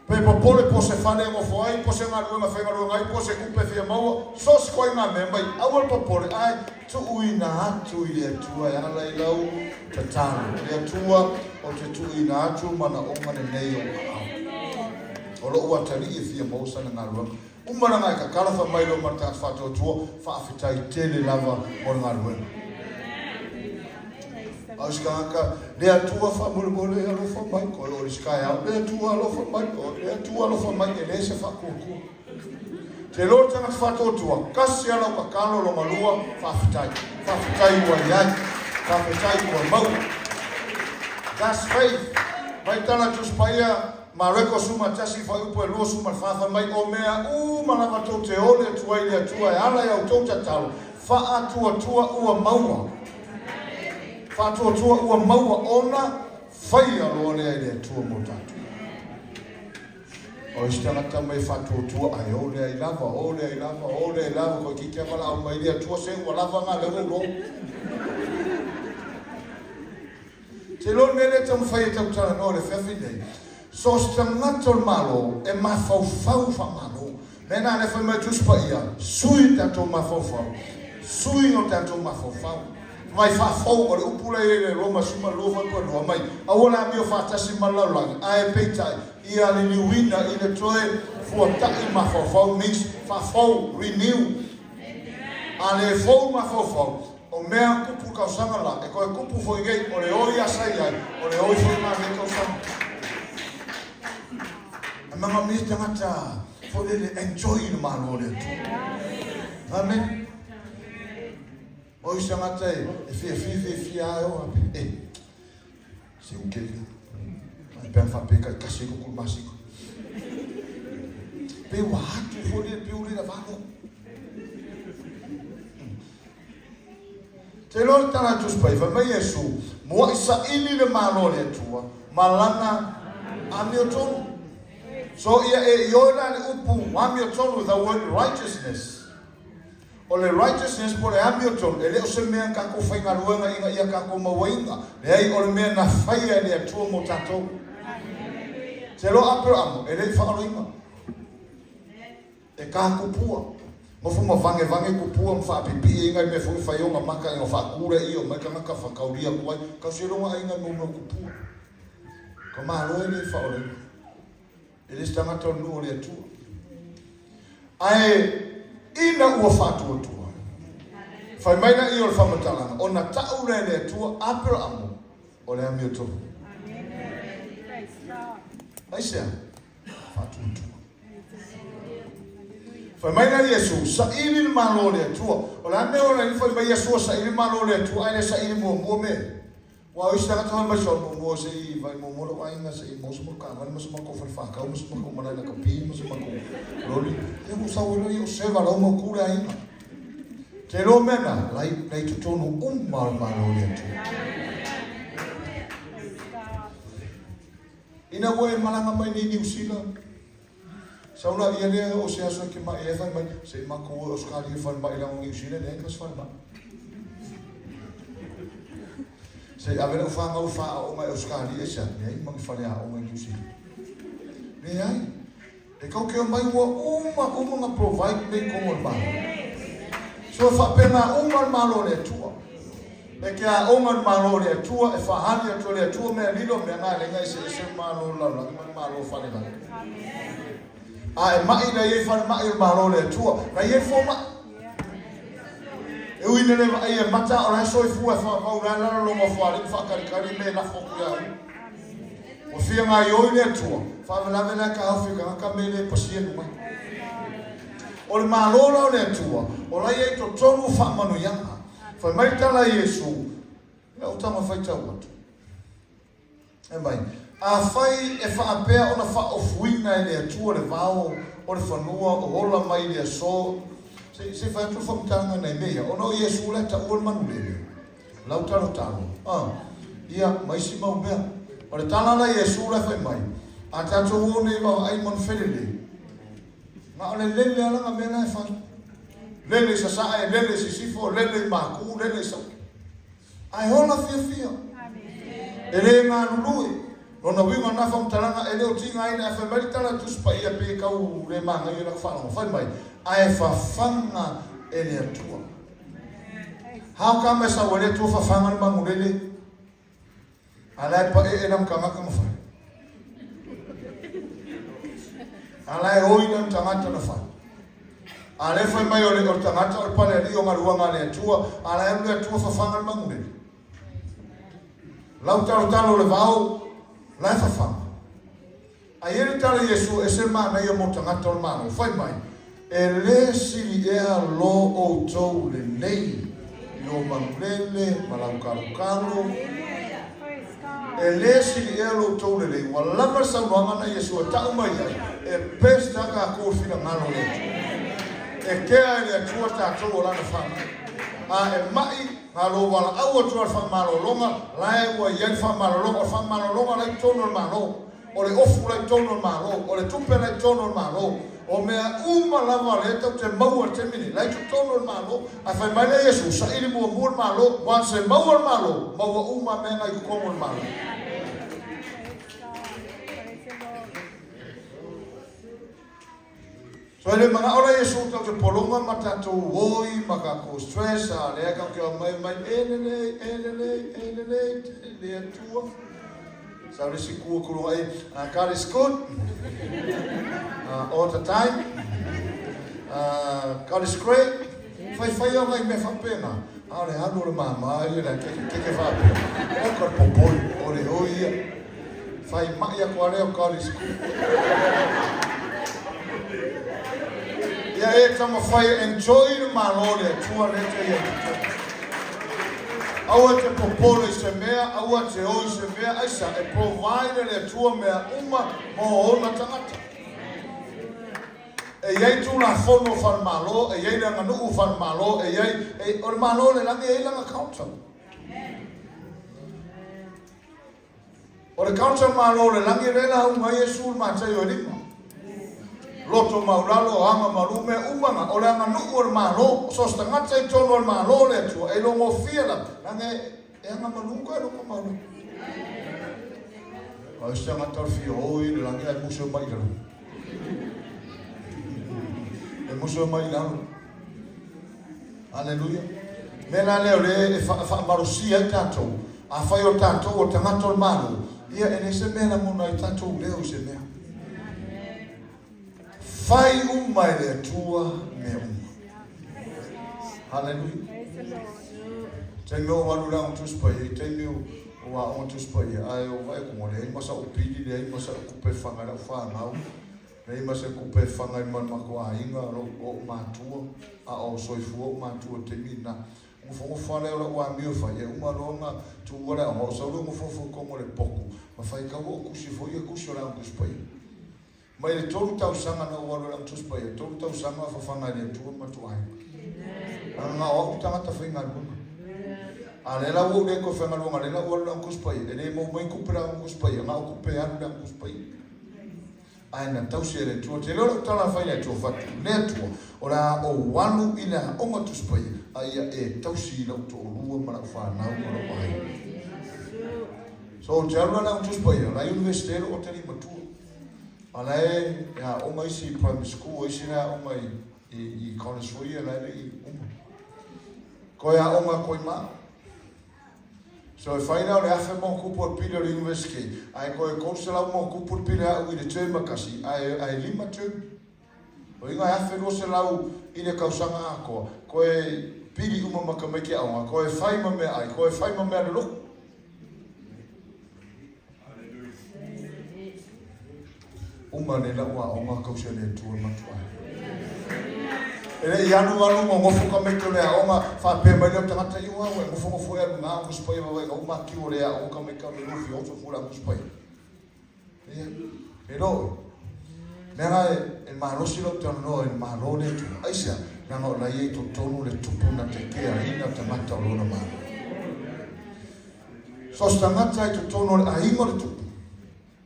Pe popole po o se fale e nofo ai, po o se galuega e faigaluega ai, po o se tupe e fia maua, so o se ituaiga mea mai, aua le popole, ae tuuina atu i le Atua e ala i lau tatalo. Le Atua o te tuuina atu manaoga lenei o aao. O lou atalii e fia maua sana galuega. Uma lana e tatala fai mai loa ma le tagata faatuatua, faafetai tele lava mo le galuega. A o isi tagata, Le Atua faamolemole alofa mai, koe o le isi taeao, Le Atua alofa mai, o le Atua alofa mai, e leai se faatuatua. Te iloa le tagata faatuatua, tasi lava lau tatalo, lona lua, faafetai. Faafetai ua i ai. Faafetai ua maua. That's faith. Mai tala Tusi Paia, Mareko 11, fuaiupu e 24, fai mai, O mea uma lava tou te ole atu ai i le Atua e ala i a outou tatalo, faatuatua ua maua. Faatuatua ua maua ona faia loa lea e le Atua mo tatou. O isi tagata mai faatuatua ae o lea i lava, o lea i lava, o lea i lava, toeitiiti lava valaau mai le Atua se ua lava na lea ua ou logo. Te iloa le mea lea e taumafai e tautalanoa i le afiafi lenei, so o se tagata o le Malo e mafaufau faamalo. Mea na lea fai mai Tusi Paia, sui tatou mafaufau, sui o tatou mafaufau. Mai faafou, o le upu la e i ai i le Roma 12 fuaiupu 2, mai aua le amio faatasi ma le lalolagi, ae peitai, ia liliuina i le toe fuata'i mafaufau, means faafou, renew. A le fou mafaufau, o mea kupu tausaga la, e toe kupu foi nei, o le oi a sa i ai, o le oi foi ma nei tausaga. E manaomia tagata foi lele enjoy i le Malo o le Atua. Amen. O isi tagata e fiafia fiafia lava e o ape. E, se u kele. Ai pe faapea taitasi ai ko masiko. Pe ua atu foi lele pe ule la valo. Te iloa le tala a Tusi Paia, fai mai Iesu, Mua'i saili le Malo o le Atua ma Lana amiotonu. So ia e ioe la le upu amiotonu, the word righteousness. O le righteousness po o le amiotonu, e le o se mea na tatou faigaluega ina ia tatou mauaina. Leai, o le mea na faia e le Atua mo tatou. Te iloa Aperamo, e le i faaloina. E ka kupua. Nofo ma vagevage kupua ma faapipii ai nai mea foi fai ona maka ina faatu le io mai tagata fakaulia atu ai. Tausi ai lona aiga i mau mea kupua. Ka Malo e le faoleina. E le se tagata o le nuu o le Atua. Ae ina ua faatuatua, fai mai la ia o le faamatalaga, ona tau lea e le Atua Aperamo o le amiotonu. Aisea? Faatuatua. Fai mai la Iesu, saili le Malo o le Atua. O le a mea o la fai mai Iesu o saili le Malo o le Atua, ae le saili muamua me. Ua o isi tagata fai mai so muamua se i vai muamua lou aiga se i maua se matou taavale ma se matou fale fakau ma se matou malae lakapi ma se matou loli. Ia ua sau ai loa o seva lau mau ku le aiga. Te iloa mea na, lai, lai totonu uma o le Malo o le Atua. Ina ua e malaga mai nei Niu Sila, sau la ia lea o se aso e te maʻi ai fai mai, se i matou o e Ausetalia i falemai leaga o Niu Sila e leai ma se falemai. Se i ave lau fanau e faaaoga i Ausetalia, aisea? Leai ma ni faleaoga i Niu Sila. Leai. E tou te omai ua uma uma ona provide mea i totonu o le Malo. So e faapena uma le Malo o le Atua. E te aoga le Malo o le Atua, e fahali atu e le Atua mea lilo, mea na e leai na eseese le Malo o le lalolagi ma le Malo falelagi. A e maʻi la i ai falemai o le Malo o le Atua, la i ai fomai. E ui ina le vaai e mata, o la e soifua e faavau, la e lalo lona foalii ma faatalitali mea e lafo atu ia ia. Ua fia gaioi le Atua, faalavelave la e taofi e tagata me le pasia luga. O le Malo la o le Atua, o la ia i totonu o faamanuiaga. Fai mai le tala a Iesu, Lau tama faitau atu. E mai, Afai e faapea ona faaofuina e le Atua le vao o le fanua o ola mai i le aso, se, se i fai atu le faamatalaga i nai mea ia, ona o Iesu la e taua le manulele. Lau talotalo, a, ia, ma isi mau mea. O le tala la Iesu la e fai mai, A tatou o nei vaavaai i manufelele, na o le lele a lana mea la e fai. Lele i sasae, lele i sisifo, lele i maku, lele i sauki. Ae ola fiafia. E le galulue. Lona uiga o lena faamatalaga, e le o tigaina, ae fai mai le tala a Tusi Paia pe tau le manaia lau faalogo. Fai mai, ae fafaga e le Atua. How come e sau ai le Atua fafaga le manulele? A la e paee lana tagata na fai. A la e oi lana tagata na fai. A le fai mai o le, o le tagata o le palealii o galuega a le Atua, a la e alu le Atua fafaga le manulele. Lau talotalo o le vao, la e fafaga. Ae i ai le tala a Iesu, Ese le manaia mo tagata o le Malo. Fai mai, E lē sili ea lo outou lelei i lo manulele ma lau kalokalo? E lē sili ea lo outou lelei? Ua lava le saunoaga na Iesu e ta'u mai ai, e best a tatou le finagalo o le Atua. E kea e le Atua tatou o Lana fanau. A e ma'i, na lou valaau atu a le faamalologa, la e ua i ai le faamalologa. O le faamalologa la e i totonu o le Malo. O le ofu la i totonu o le Malo, o le tupe la i totonu o le Malo, o mea uma lava lea tatou te maua i le taimi nei, la i totonu o le Malo. Ae fai mai lea Iesu, saili muamua le Malo, once e maua le Malo, maua uma mea na i totonu o le Malo. So e le manao la Iesu tatou te pologa ma tatou oi ma tatou stress, a lea tatou te omai mai e lelei, e lelei, e lelei le Atua. Sau le isi kua kulu ai, God is good all the time. God is great. Fai fai au ngai mea faapena. A o le alu o le mama ia le keke keke faapea. O ka popole, o le oi ia. Fai mai aku a lea o God is good. Ia e taumafai e enjoy le Malo o le Atua lea te i ai totonu. Aua e te popole i se mea, aua e te o i se mea, aisa, e provide e le Atua mea uma mo ona tagata. E i ai Tulafono faale-Malo, e i ai le aganuu faale-Malo, e i ai, e, o le Malo o le lagi e i ai lana culture. O le culture Malo o le lagi lea e lauga ai Iesu i le Mataio e lima. Loto maulalo, aga malu, mea uma na, o le aganuu o le Malo, so o se tagata i totonu o le Malo o le Atua, e iloagofie lava, leaga e aga malu ka e loto maulalo. A o se tagata o le fia o i le lagi ae musu e mai i lalo. E musu e mai i lalo. Aleluia. Mea la lea o lea e faamalosia ai tatou, afai o tatou o tagata o le Malo, ia e leai se mea e lagona ai tatou leo i se mea. Fai uma e le Atua mea uma. Haleluia. Taimi o alu le Aoga Tusi Paia, i taimi o Aoga Tusi Paia, ae o vaai atu, leai ma sa'u pili, leai ma sa'u tupe e faga i lau fanau, Leai ma se kupe e faga ai ma le matou aiga, lou o'u matua, a o soifua o'u matua i le taimi lena. Nofonofo lava lea o la'u amio e fai, e uma loa ona tuua le aoga, o'u sau lea nofonofo i totonu o le potu, ma faitau o'u tusi foi ia, tusi o le Aoga Tusi Paia. Mai le tolu tausaga na ou alu ai i le Aoga Tusi Paia, tolu tausaga o fafaga e le Atua le matou aiga. Leaga na o a'u le tagata faigaluega. A lea la ua ou le toe faigaluega, lea la ua alu i le Aoga Tusi Paia, e le maua mai ni tupe i le Aoga Tusi Paia, na o tupe e alu i le Aoga Tusi Paia. Ae na tausi e le Atua. Te iloa lau tala na fai i le Atua, fatu, le Atua, o le a ou alu i le aoga Tusi Paia, a ia e tausi i lou toalua ma lau fanau ma lou aiga. So, ou te alu la i le aoga Tusi Paia, la e Universite lou atalii matua. A la e aoga isi i primary school, o isi la e aoga i college foi ia, la e le i uma. Toe aoga koe ma au. So e fai la o le afe ma ona tupu o le pili o le University, ae toe 300 ma ona tupu le pili a au i le term e tasi, ae, ae lima term. O iga e 1200 i le tausaga atoa, toe pili uma ma tamaiti aoga, toe fai ma meaai, toe fai ma mea le lotu. Uma nei lau aoga tausi a le Atua le matou aiga. E le i alu alu nonofo tamaiti o le aoga, faapea mai lea o tagata, Ioa ua e nofonofo ea alu na Aoga Tusi Paia vavaega uma atu o le aoga tamaiti o le lufi oso fu le Aoga Tusi Paia. Ia, e lo oe. Mea la e malosi lau talanoa i le Malo le Atua. Aisea? Leaga o la e i totonu le tupu na te keaina tagata o lona Malo. So o se tagata i totonu o le aiga o le tupu,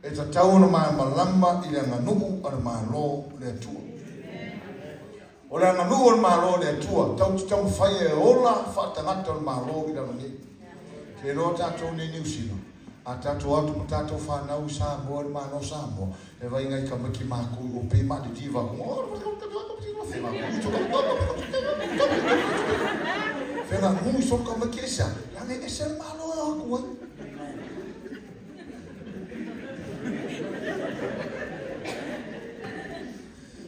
E tatau ona malamalama i le aganuu a le Malo le Atua. O le aganuu o le Malo le Atua, tatou te taumafai e ola faatagata o le Malo i lalo nei. Ke iloa tatou nei Niu Sila, a tatou atu ma tatou fanau i Samoa i le Malo o Samoa, e vai ngai tamaiti matou i o pei ma diva Fena nui so tamaiti ese a, lage ese le Malo e o atu ai.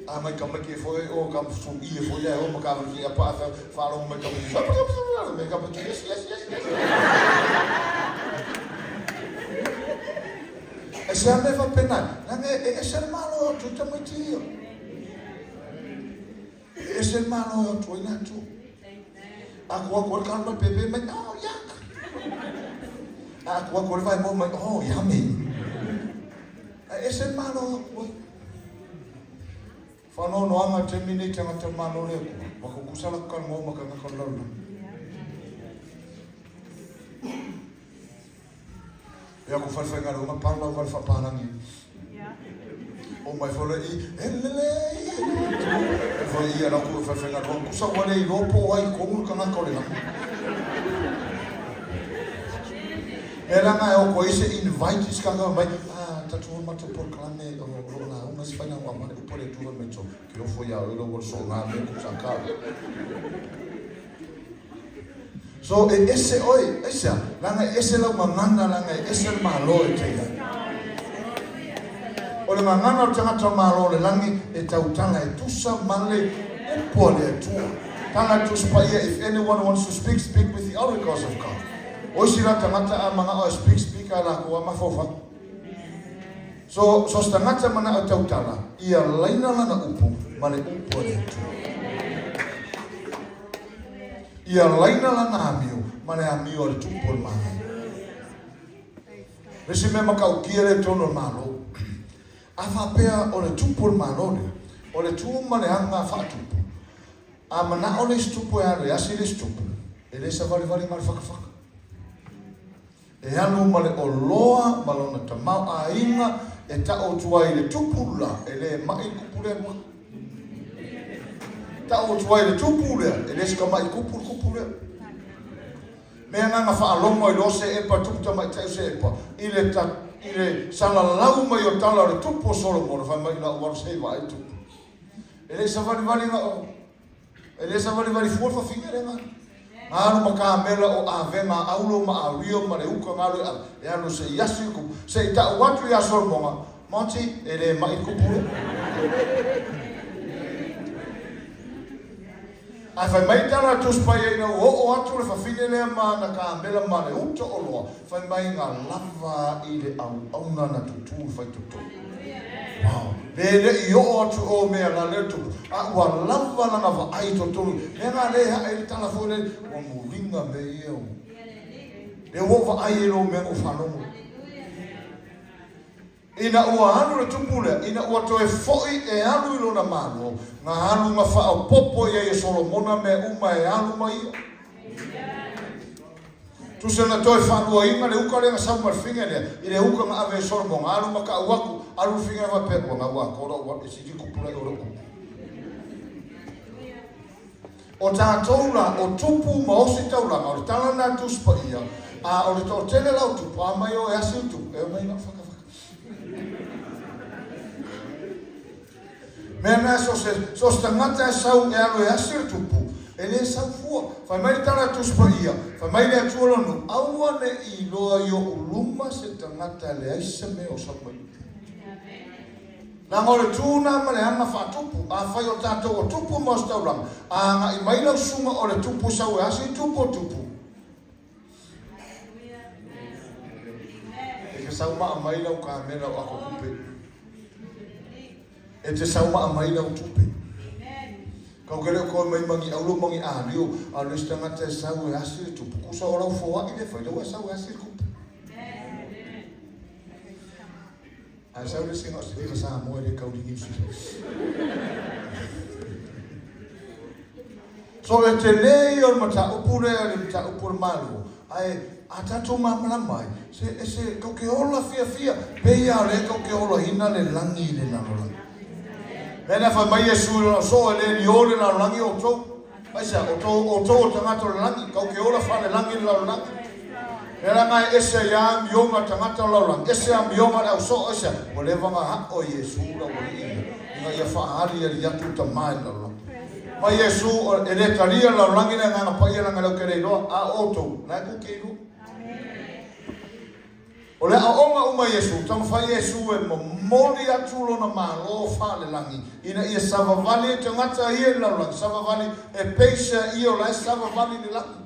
A mai ka maiki e foi o ka su i e foi e o ma ka ki a pa fa faalogo mai ka maiki me ka maiki yes yes yes yes. Aisea mea e faapena ai? Leaga e ese le Malo e o atu ai tamaiti ia. E ese le Malo e o atu ai latou. A ku aku ai le kalo mai pēpē mai, oh, yuck! A ku aku ai le vaemoa mai, oh, yummy! Ae ese le Malo e o atu ai. Faanoanoaga i le taimi nei tagata o le Malo le Atua, ua tutusa latou talanoa ma tagata o le lalolagi. Ia ku falefaigaluega pau lau vale faapalagi. O mai foi le i, e lelei e le Atua. E foi ia la ku falefaigaluega, kusa ua le iloa po o ai tonu le tagata o le lagi. Mea leaga e oko ai se invite i se tagata fai mai, ah, tatou o matou polokalame o lo o lauga se faiga ua aumai le upu a le Atua fai mai, so, ke ofo iā oe lou soo ngā mea ku sa ka. So e ese oe, aisea? Leaga e ese lau gagana, leaga e ese le Malo e te i ai. O le gagana o le tagata o le Malo o le lagi e tautala e tusa ma le upu a le Atua. Tala Tusi Paia, If anyone wants to speak, speak with the oracles of God. O isi la tagata a mana'o e speak, speak a lakou a mafaufau. So, so se tagata mana'o e tautala, ia laina lana upu ma le upu a le Atua. Ia laina lana amio ma le amio a le tupu o le manaia. Le isi mea matautia lea i totonu o le Malo, a faapea o le tupu o le Malo lea, o le tu ma le aga faatupu, a manao le isi tupu e alu e asi le isi tupu, e le savalivali ma le fakafaka. E alu ma le oloa ma lona tamaoaiga e tau atu ai i le tupu la, e le maʻi le kupu lea mua. Tau atu ai i le tupu lea, e le se maʻi kupu le kupu lea. Mea na na faalogo ai loa se epa tupu tamaitai o se epa i le ta, i le salalau mai o tala o le tupu o Solomona fai mai lau alu se i vaai tupu. E le savalivali na o E le savalivali fua le fafine lea na. Alu ma kamela o avega a aulo ma ario ma le uka na alu e ave. E alu se i asi le kupu. Se i tau atu iā Solomona, Monty, e le maʻi le kupu lea. Ae fai mai tala a le Tusi Paia ina ua oo atu le fafine lea ma ana kamela ma le uta oloa, fai mai na lava i le auauna na tutū i le faitotoa. Wow. Le le i oo atu o mea la le tupu, a ua lava lana vaai i totonu. Mea nga le haʻa i le tala foi le, ua muliga mea ia o. Le ua vaai e lo mea o faalogo. Ina ua alu le tupu lea, ina ua toe foʻi e alu i lona Malo, na alu na faaopoopo i ai e Solomona mea uma e alu ma ia. Tusa na toe faaluaina le uka lea na sau ma le fine lea, i le uka na ave e Solomona, alu ma taʻu atu, alu le fine faapea, ua gau atoa lou alu, e sili kupu lai o lou kupu. O tatou la, o tupu ma ositaulaga, o le tala lena a le Tusi Paia, a o le toatele la o tupu, a mai o e asi o tupu, e omai na o fakafaka. Mea na so se, so se tagata e sau e alu e asi le tupu, e le sau fua. Fai mai le tala a le Tusi Paia, fai mai le Atua lona, aua ne i iloa i oʻu luma se tagata e leai se mea o sau mai. Leaga o le tu na ma le aga faatupu, afai o tatou o tupu ma ositaulaga, a agai mai lau susuga o le tupu sau e asi i tupu o tupu. E te sau maa mai lau kamela o ako tupe. E te sau maa mai lau tupe. Kau ke leo koe mai mangi aulo mangi alio, a le isi tagata e sau e asi le tupu. Kusa o lau foai le fai, lau e sau e asi le tupu. Ae sau le isi na o se viva Samoa e le kauli Niu Sila. So e tele ia o le mataupu lea le mataupu o le Malo, ae a tatou malamalama ai, se e se kau ke ola fiafia, pei a o lea kau ke olaina le lagi i le lalolagi. Mea lea fai mai Iesu i lona soo e le liō le lalolagi o outou. Aisea? O tou, outou o tagata o le lagi, kau ke ola faalelagi i le lalolagi. Mea la na e ese ai lava amioga a tagata o le lalolagi, ese amioga a le au soo, aisea? Ua leva ona haʻo e Iesu le aualii ia, ina ia faaaliali atu le Tama i le lalolagi. Ma Iesu, e le talia le lalolagi le Agaga Paia leaga e lau ke le iloa, a o outou, la e tou te iloa. O le aoaoga uma a Iesu, taumafai Iesu e momoli atu lona Malo faalelagi, ina ia savavali ai tagata ia i le lalolagi, savavali e peisa ia o la e savavali i le lagi.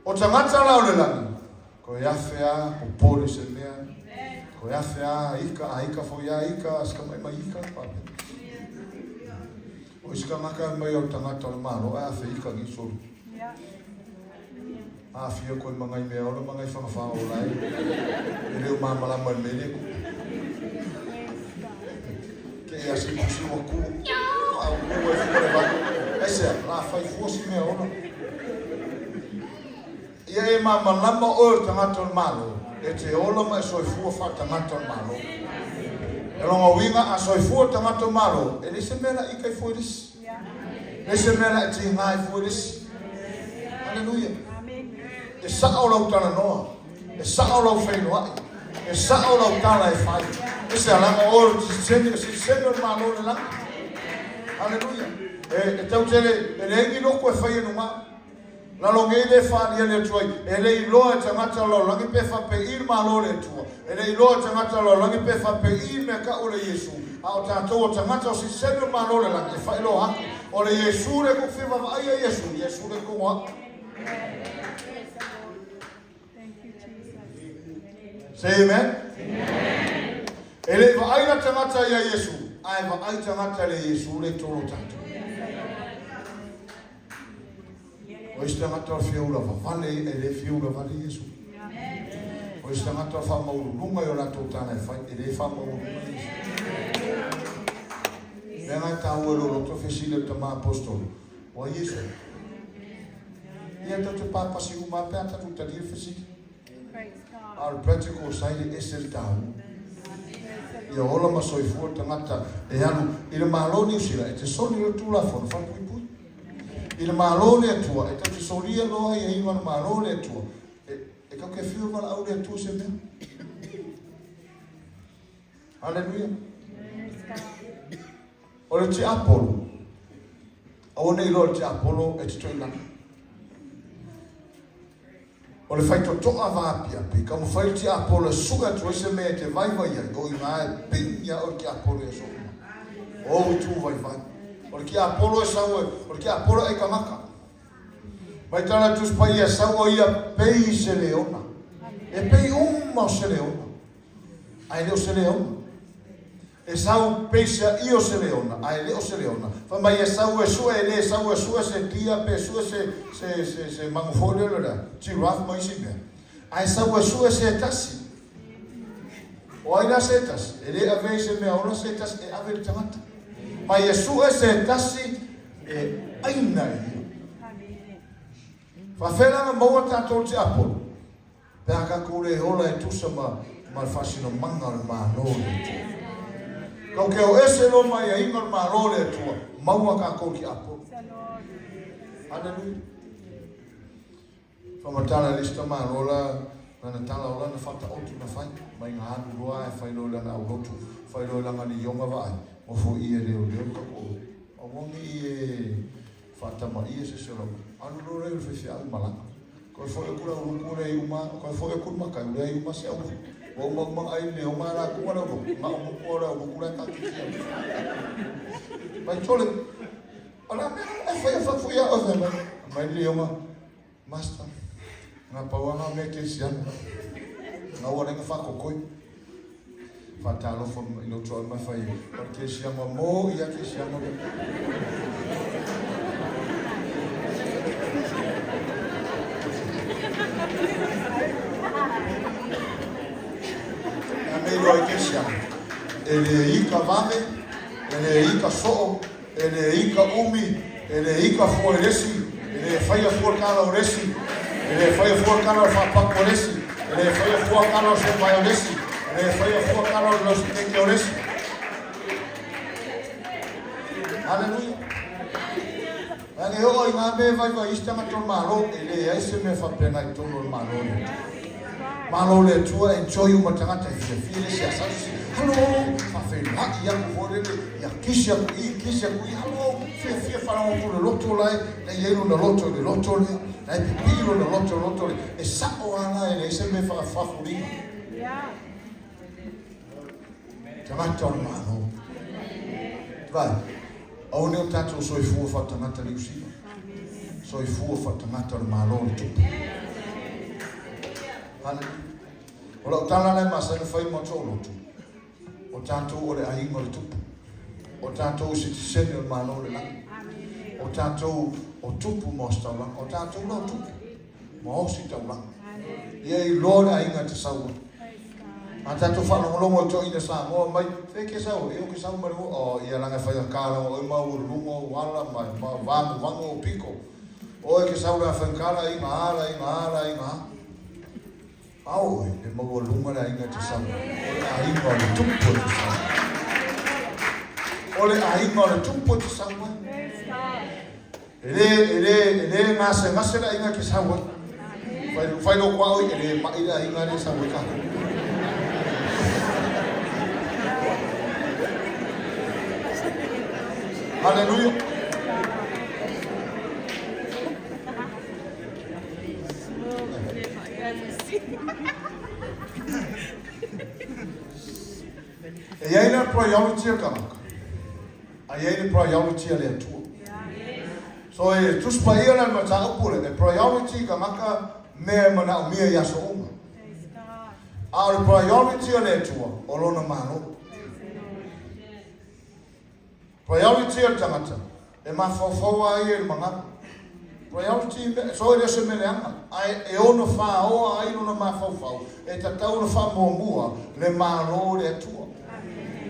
O tagata la o le lagi. Koe afe a popole se mea. Koe afe a ika, a ika foi a ika, a sika mai mai ika, faapea. O isi kangaka mai o le tagata o le Malo ae afe ika ngi soli. Aafia koe ma ngai mea ola ma ngai fagafā ola ai. E le o malamalama i le mea lea e tupu. Ke e asi pusi ua ku, a ua ku ai fua le vai. Aisea, la fai fua si mea ola. Ia e malamalama oe o le tagata o le Malo, e te ola ma e soifua faa-tagata o le Malo. E lona uiga, a soifua le tagata o le Malo, e leai se mea la ika ifo i le isi. Leai se mea la e tiga ifo i le isi. Aleluia. E sao lau talanoa. E sao lau feiloai. E sao lau tala e fai. E se alaga oe o le sitiseni, o sitiseni o le Malo o le lagi. Aleluia. E, e tau tele, e leai ni loku e fai e luga. Lalogei le faaliali atu ai, e le iloa e tagata o le lalolagi pe faapei le Malo o le Atua, e le iloa e tagata o le lalolagi pe faapei le mea kau o le Iesu, a o tatou o tagata o sitiseni o le Malo o le lagi e faailoa atu, o le Iesu le kou fia vaavaaia Iesu, Iesu le kogo a'u. Say amen. E le i vaai la tagata ia Iesu, ae vaai tagata le Iesu le i tolu o tatou. O isi tagata o le fia ula vavale, e le fia ula vale Iesu. O isi tagata o le faamaualuluga i o latou tala e fai, e le faamaualuluga Iesu. Mea nga e taua i lou loto, fesili o le tama apostolo, o ai Iesu? Ia tatou te papasi uma lava pe a tatou talia le fesili. A o le practical side e ese le taua. Ia ola ma soifua le tagata e alu i le Malo o Niu Sila e te soli loa le Tulafono Falepuipui. I le Malo o le Atua e tou te solia loa aiaiga o le Malo o le Atua e, e kau ke afio e valaau le Atua se mea. Haleluia. O le tiapolo, aua ne i iloa e le tiapolo e te toilalo. O le faitotoa vaapiapi, taumafai le tiapolo e sue atu ai se mea e te vaivai ai, o i ina e ping ia oe le tiapolo i aso uma. O ou itu vaivai. O le tiapolo e sau e, o le tiapolo e aikamaka. Mai tala le Tusi Paia, sau o ia pei se leona. E pei uma o se leona. Ae le o se leona. E sau peisa i o se leona, ae le o se leona. Fai mai e sau e sue, e le sau e sue se dia pe sue se, se, se, se manu foi lea lea, giraffe ma isi mea. Ae sau e sue se tasi. O ai la se tasi? E le ave i se mea ola se tasi, e ave i le tagata. Mai e sue se tasi e aina e ia. Faafeai la na maua tatou tiapolo. Pe a tatou le ola e tusa ma ma le faasinomaga o le Malo o le Atua. Kau ke o ese loa ma aiaiga o le Malo o le Atua, maua tatou ki apolo. Hallelujah. Whamatala le isi tamāloa la, lana tala o lana whataotu na whai, mai ngā alu loa e whai loa lana aulotu, whai loa langa ni ionga vaai, mo fo i e leo leo ka ko. Awangi i e Faatamaia se isi o lau alu loa lea i le faifeau i malaga. Koe foi aku le auluku lea i uma, koe foi aku le makai lea i uma se aulu. Ua uma uma ai le oma la kuga le auluku, ma o muku o le auluku la ka kiki au. Mai tole, o la mea e whai a whafui a oe mai. Mai le oma, master, ngā pauanga mea ke siana. Ngā ua lenga whakokoi. Faatalofa i lou toa ma fai o le kesiama mo ia kesiama mo. A mea iloa i kesiama. E le ika vave, e le ika soo, E le ika umi, e le ika fua i le isi, e le faia fua le kala o le isi, e le faia fua le kala o le faapaku o le isi, e le faia fua kala o le semae o le isi, e le faia fua kala o le lauseteke o le isi. Haleluia. Leaga e oo i ngā mea e vaivai isi tagata o le Malo, e leai se mea faapena i totonu o le Malo o le Atua. Malo le Atua, enjoy uma tagata e fiafia le isi asa isi. Halo, faafeiloai aku foi lele, ia kisi aku i, kisi aku i, halo, fiafia faalogo atu le loto la e, la i ai lona loto i le loto lea, la e pipii lona loto i le loto lea. E sa'o lava la e leai se mea e faafafuliga. Tagata o le Malo. Vai, aua ne o tatou soifua faatagata Niu Sila. Soifua faatagata o le Malo o le Tupu. Haleluia. O lau tala la e masani ona fai mo To'oloto, o tatou o le aiga o le Tupu. O tatou o sitiseni o le Malo o le Lagi. O tatou o Tupu ma Ositaulaga. O tatou la o Tupu ma Ositaulaga. Ia iloa le aiga e te sau ai. A tatou faalogologo i toeaiina Samoa mai, Fea e ke sau ai? E o ke sau mai le oh, ia laga e faigata laga oe ma ualuluga ou ala ma ma vaguvagu ou piko. Oe ke sau le a faigata le aiga a, le aiga a, le aiga a. A oe, e maualuga le aiga e te sau ai. O le aiga o le Tupu e te sau ai. O le aiga o le Tupu e te sau ai. E le, e le, e le gasegase le aiga e te sau ai. Fai, fai lou kuao i, e le ma'i le aiga lea e sau ai tatou. Haleluia. E i ai le priority a le tagata, a i ai le priority a le Atua. So e Tusi Paia la le mataupu lea, e priority i tagata mea e manaomia i aso uma. A o le priority a le Atua, o Lona Malo. Priority a le tagata, e mafaufau a ia i le magalu. Priority, so e le o se mea leaga, ae e ono faoa ai lona mafaufau, e tatau ona faamuamua le Malo o le Atua.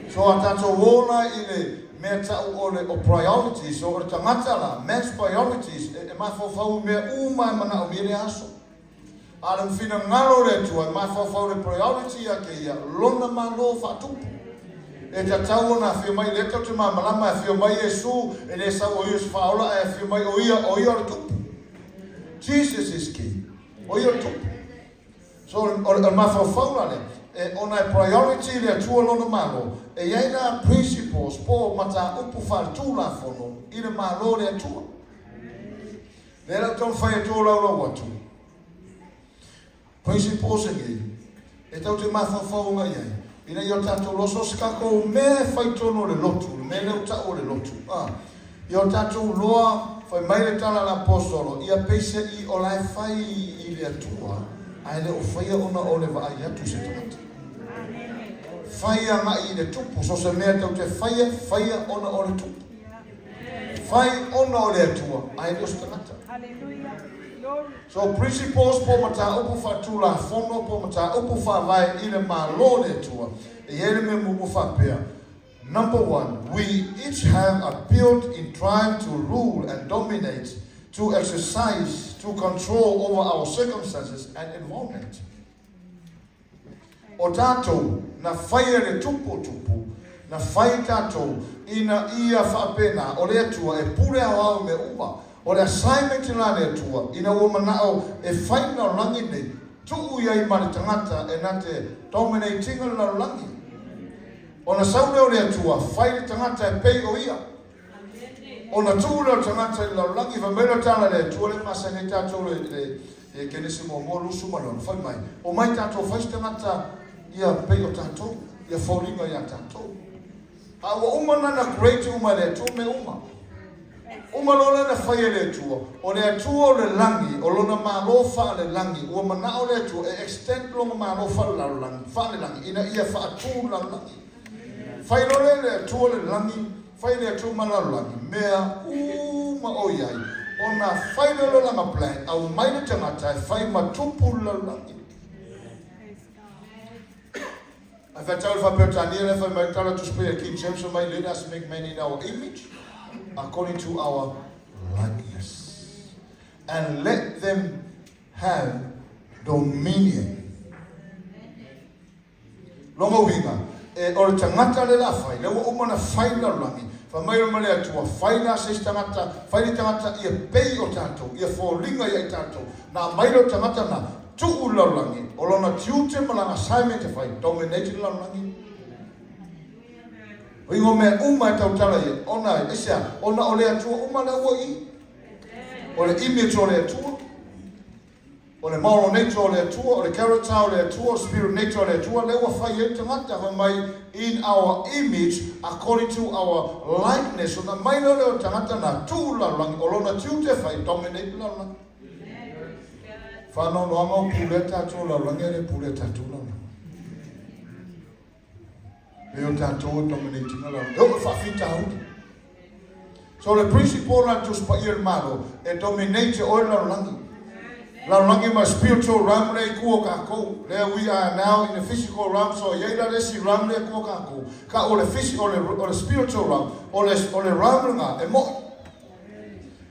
So a tatou ola i le mea tau o le o priorities, so o le tagata la, man's priorities, e mafaufau i mea uma e manaomia i le aso. A o le finagalo o le Atua e mafaufau i le priority ia te ia, lona Malo faatupu. E tatau ona afio mai, lea tatou te malamalama e afio mai Iesu, e le sau o ia o se faaola, ae afio mai o ia, o ia o le Tupu. Jesus is King. O ia o le Tupu. So, o le mafaufau la lea, e, ona e priority le Atua lona Malo, e i ai la principles po o mataupu faaletulafono i le Malo o le Atua. Lea la ou taumafai atu o laulau atu. Principles nei, e tau te mafaufau agai ai, ina ia o tatou loa, so o se tatou mea e fai tonu o le lotu, le mea lea ua tau o le lotu, a, ia o tatou loa, fai mai le tala a le Aposetolo, ia peiseai o la e fai i le Atua, ae le o faia ona o le vaai atu i se tagata. Fai agai i le Tupu, so o se mea tau te faia, faia ona o le Tupu. Fai ona o le Atua, ae le o se tagata. So principles po o mataupu faatulafono po o mataupu faavae i le Malo o le Atua, e i ai le mea muamua faapea, Number one, we each have a built in drive to rule and dominate, to exercise, to control over our circumstances and environment. O tatou, na faia le tupu o tupu, na fai tatou ina ia faapena o le Atua e pule aoao i mea uma. O le assignment la a le Atua, ina ua manao e fai le lalolagi nei, tuu i ai ma le tagata e na te dominate ina le lalolagi. Ona sau lea o le Atua, fai le tagata e pei o Ia. Ona tuu lea o le tagata i le lalolagi, fai mai le tala a le Atua lea e masani ai tatou le, le, le Kenesi muamua 26, fai mai, Omai tatou fai se tagata ia pei o tatou, ia foliga ia tatou. A ua uma ona na create uma e le Atua mea uma. Uma loa lea na fai e le Atua, o le Atua o le lagi, o lona malo faalelagi, ua manao le Atua e extend lona malo faalelalolagi, faalelagi, ina ia faatu le lalolagi. Fai loa lea e le Atua le lagi, fai le Atua ma le lalolagi, mea uma o i ai, ona fai lea o lana plan, aumai le tagata e fai ma tupu le lalolagi. Ae faitau le faa-Peretania lea fai mai le tala Tusi Paia King James fai mai, Let us make man in our image, according to our likeness, and let them have dominion. Lona uiga, e, o le tagata lea o le a fai, lea ua uma ona fai le lalolagi, fai mai ma le Atua, fai la se isi tagata, fai le tagata ia pei o tatou, ia foliga ia i tatou. Na aumai lea o le tagata na, tuu i le lalolagi, o lona tiute ma lana assignment e fai, dominate le lalolagi. Uiga o mea uma e tautala ia, ona, aisea, ona o le Atua uma lea ua i i. O le image o le Atua. O le moral nature o le Atua, o le character o le Atua, o le spirit nature o le Atua, lea ua fai ai le tagata, fai mai, in our image, according to our likeness, ona aumai loa lea o le tagata na tuu i le lalolagi, o lona tiute e fai, dominate le lalolagi. Faanoanoaga o pulea tatou lalolagi ae le pulea tatou lalolagi. E o tatou e dominate ina lalolagi. E oo i faafitauli. So le principle na Tusi Paia i le Malo, e dominate e oe le lalolagi. Lalolagi ma spiritual realm lea i tua o tatou. Lea we are now in the physical realm, so e i ai la le isi realm lea i tua o tatou. Ka o le, o le, o le spiritual realm, o le, o le realm lena e mo'i.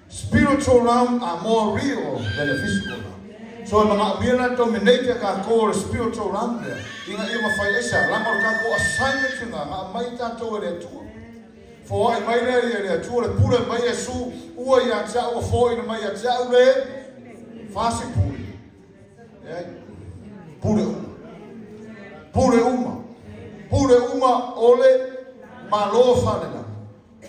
Spiritual realm are more real than the physical realm. So e manaomia la dominate e tatou o le spiritual realm lea, ina ia mafai ai sa lama o le tatou assignment lena na aumai tatou e le Atua. Foai mai lea ia le Atua le pule mai Iesu ua ia te au ua foaina mai ia te au le fasi pule. Leai. Pule uma. Pule uma. Pule uma o le Malo falelagi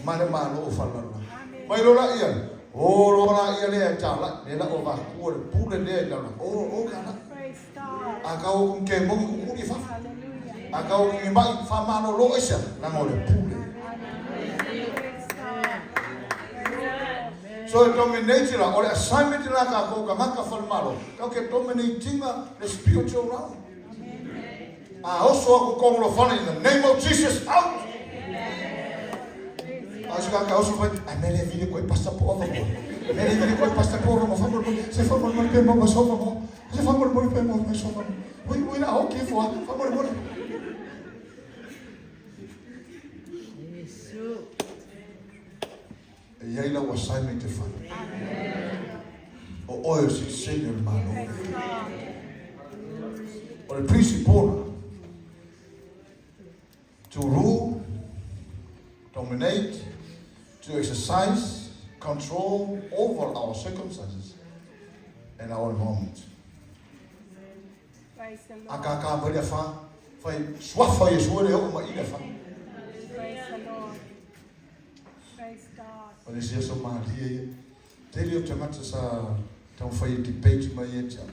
ma le Malo o falelalolagi. Mai loa laia, o loa laia lea e talai, le la o vakua le pule lea i lalolagi. O, o talai. A kau o ke mogi kukuli fafo. A kau o ke mai whamalolo esa, langa o le pule. So e dominate la, o le assignment la ka kou ka ngaka whalemalo, kau ke dominatinga le spiritual realm. A oso aku kongolofana in the name of Jesus out. A se ka oso mai, ai mele vile koe pasta po ova mo. Mele vile koe pasta po ova mo, fa mo se fa mo mo pe mo mo sofa mo. Se fa mo mo pe mo mo sofa mo. Ui ui la okay fo, fa mo mo. E i ai lau assignment e fai. O oe o sitiseni o le Malo. O le principle na, to rule, dominate, to exercise control over our circumstances and our environment. A kākā mai le afa, fai suafa o Iesu e le oo mai i le afa. O le isi aso malie ia. Tele o tagata sa taumafai e debate mai ia te au,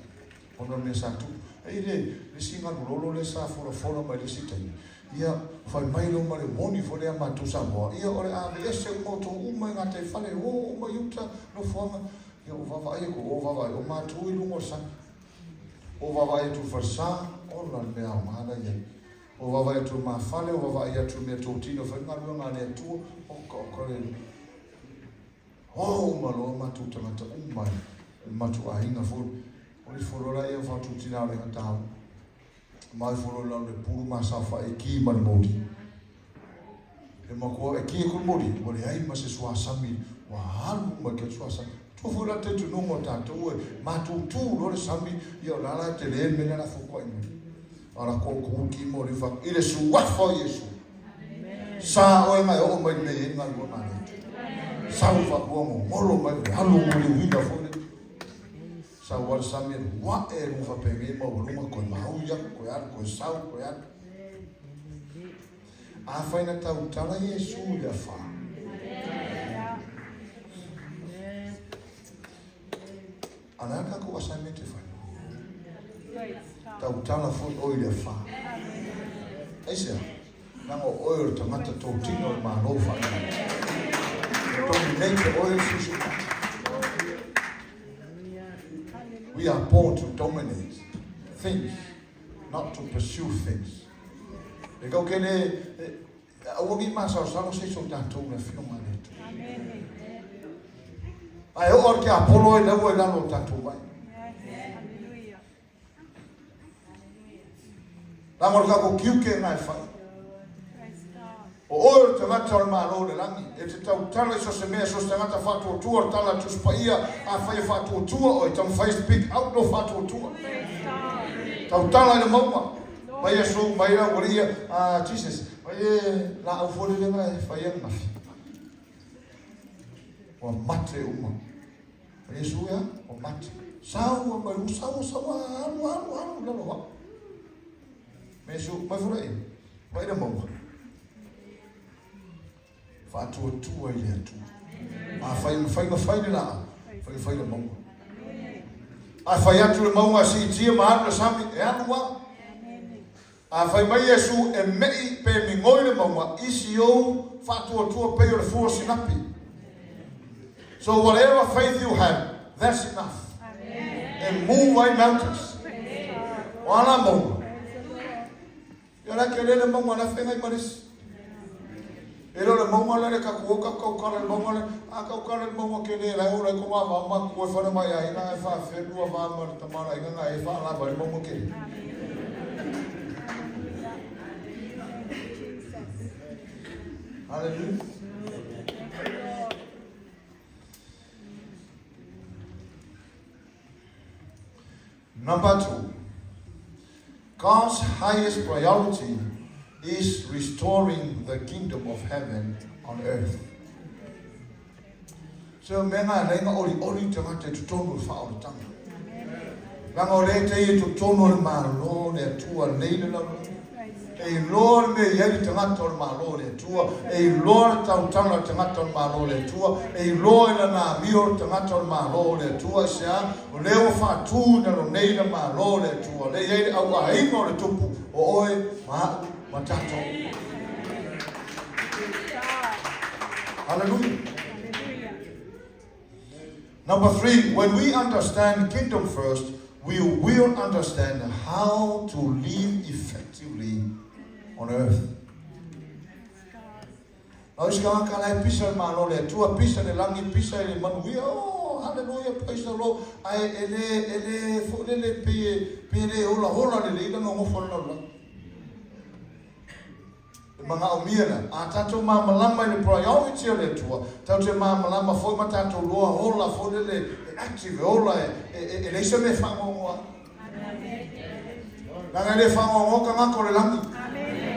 ona o le mea sa tupu. E i le, le isi galu lolo lea sa folafola mai le isi taimi, ia, fai mai loa ma le moni foi lea a matou Samoa, ia o le a aveese uma outou uma i gataifale, o uma i uta, nofoaga. Ia, ua vaavaai atu, ua vaavaai, o matou i luga o le sami. Ua vaavaai atu i le falesa, ola le mea aoga la e i ai. Ua vaavaai atu i le mafale, ua vaavaai atu i mea totino e fai galuega a le Atua, oka oka le Oh, uma loa matou tagata uma i le matou aiga foi. O le ifo loa laia faatutina o le gatau. Ma ifo loa lau le pulu ma saofai e ki ma le moli. E makoa e ki e ku le moli, ua leai ma se suasami, ua alu uma i ke suasami. Tua foi la te tunuga o tatou e matutu loa le sami, ia o la la e tele le mea lea la fuakuai mai. A la ko ku ki mo le fa i le suafa o Iesu. Sa oe mai oo mai le mea i ai galuega a le Atua. Sau faapua gogolo mai le alu muliuina foi le Sau a le sami e luae e luga faapegei maualuga koe maui aku koe alu koe sau koe alu. Afai na tautala Iesu i le afa. A le a le tatou assignment e fai? Tautala foi oe i le afa. Aisea? Leaga o oe o le tagata totino o le Malo faalelagi. E dominate oe le siosiomaga. We are born to dominate things, not to pursue things. E kau ke le, aua ne i masalosalo se isi o tatou i le Afioga a le Atua. Ae oo atu ke Apolo e laua i lalo o tatou vai. Leaga o le tatou tiute lena e fai. O oe o le tagata o le Malo o le lagi, e te tautala i so se mea, so se tagata faatuatua, o le tala a Tusi Paia, afai e faatuatua oe, taumafai e speak out lou faatuatua. Tautala i le mauga, mai Iesu, mai le aualii ia, ah, Jesus, mai le laau foi lele na e fai ananafi. Ua mate uma. O Iesu ia, ua mate. Sau a mai, sau, sau, alu, alu, alu, lalo hau. Mai Iesu, mai fura i, mai le mauga. Faatuatua i le Atua. Afai mafai na fai le laau, fai fai le mauga. A fai atu le mauga siitia ma alu le sami, e alu lava. A fai mai Iesu e me'i pe migoi le mauga, isi ou faatuatua pei o le fua sinapi. So whatever faith you have, that's enough. E move ai mountains. O a la mauga? Ia la ke le mauga la fengai ma le isi. E le o le mauga lea le kaku o kaku kaukala le mauga lea. A kaukala le mauga ke le lai o lai ko ngā vā ma kua e whare mai ai ngā e whawhenua vā ma le tamara i ngā e whaalava le mauga ke le. Hallelujah. Number 2, God's highest priority is restoring the kingdom of heaven on earth. So me ngā reinga ori ori te ngā te totonu e whaoratanga. Langa o le te i totonu o le malo le atua nei le lau. E iloa le mea i ai le tagata o le Malo o le Atua, e iloa le tautala o le tagata o le Malo o le Atua, e iloa i lana amio le tagata o le Malo o le Atua, aisea? O lea ua faatu i lalo nei le Malo o le Atua, o lea e i ai le auaiga o le Tupu, o oe ma a'u ma tatou. Hallelujah. Number 3, when we understand kingdom first, we will understand how to live effectively on earth. Lau isi tagata la e pisa le Malo o le Atua, pisa le lagi, pisa i le manuia, oh, hallelujah, praise the Lord, ae e le, e le foi lele pei e, pei e le holahola lelei lana nofo i le lalolagi. E manaomia la a tatou malamalama i le priority a le Atua, tatou te malamalama foi ma tatou loa ola foi lele e active, e ola e, e, e leai se mea e faanoanoa ai. Leaga e le faanoanoa tagata o le lagi,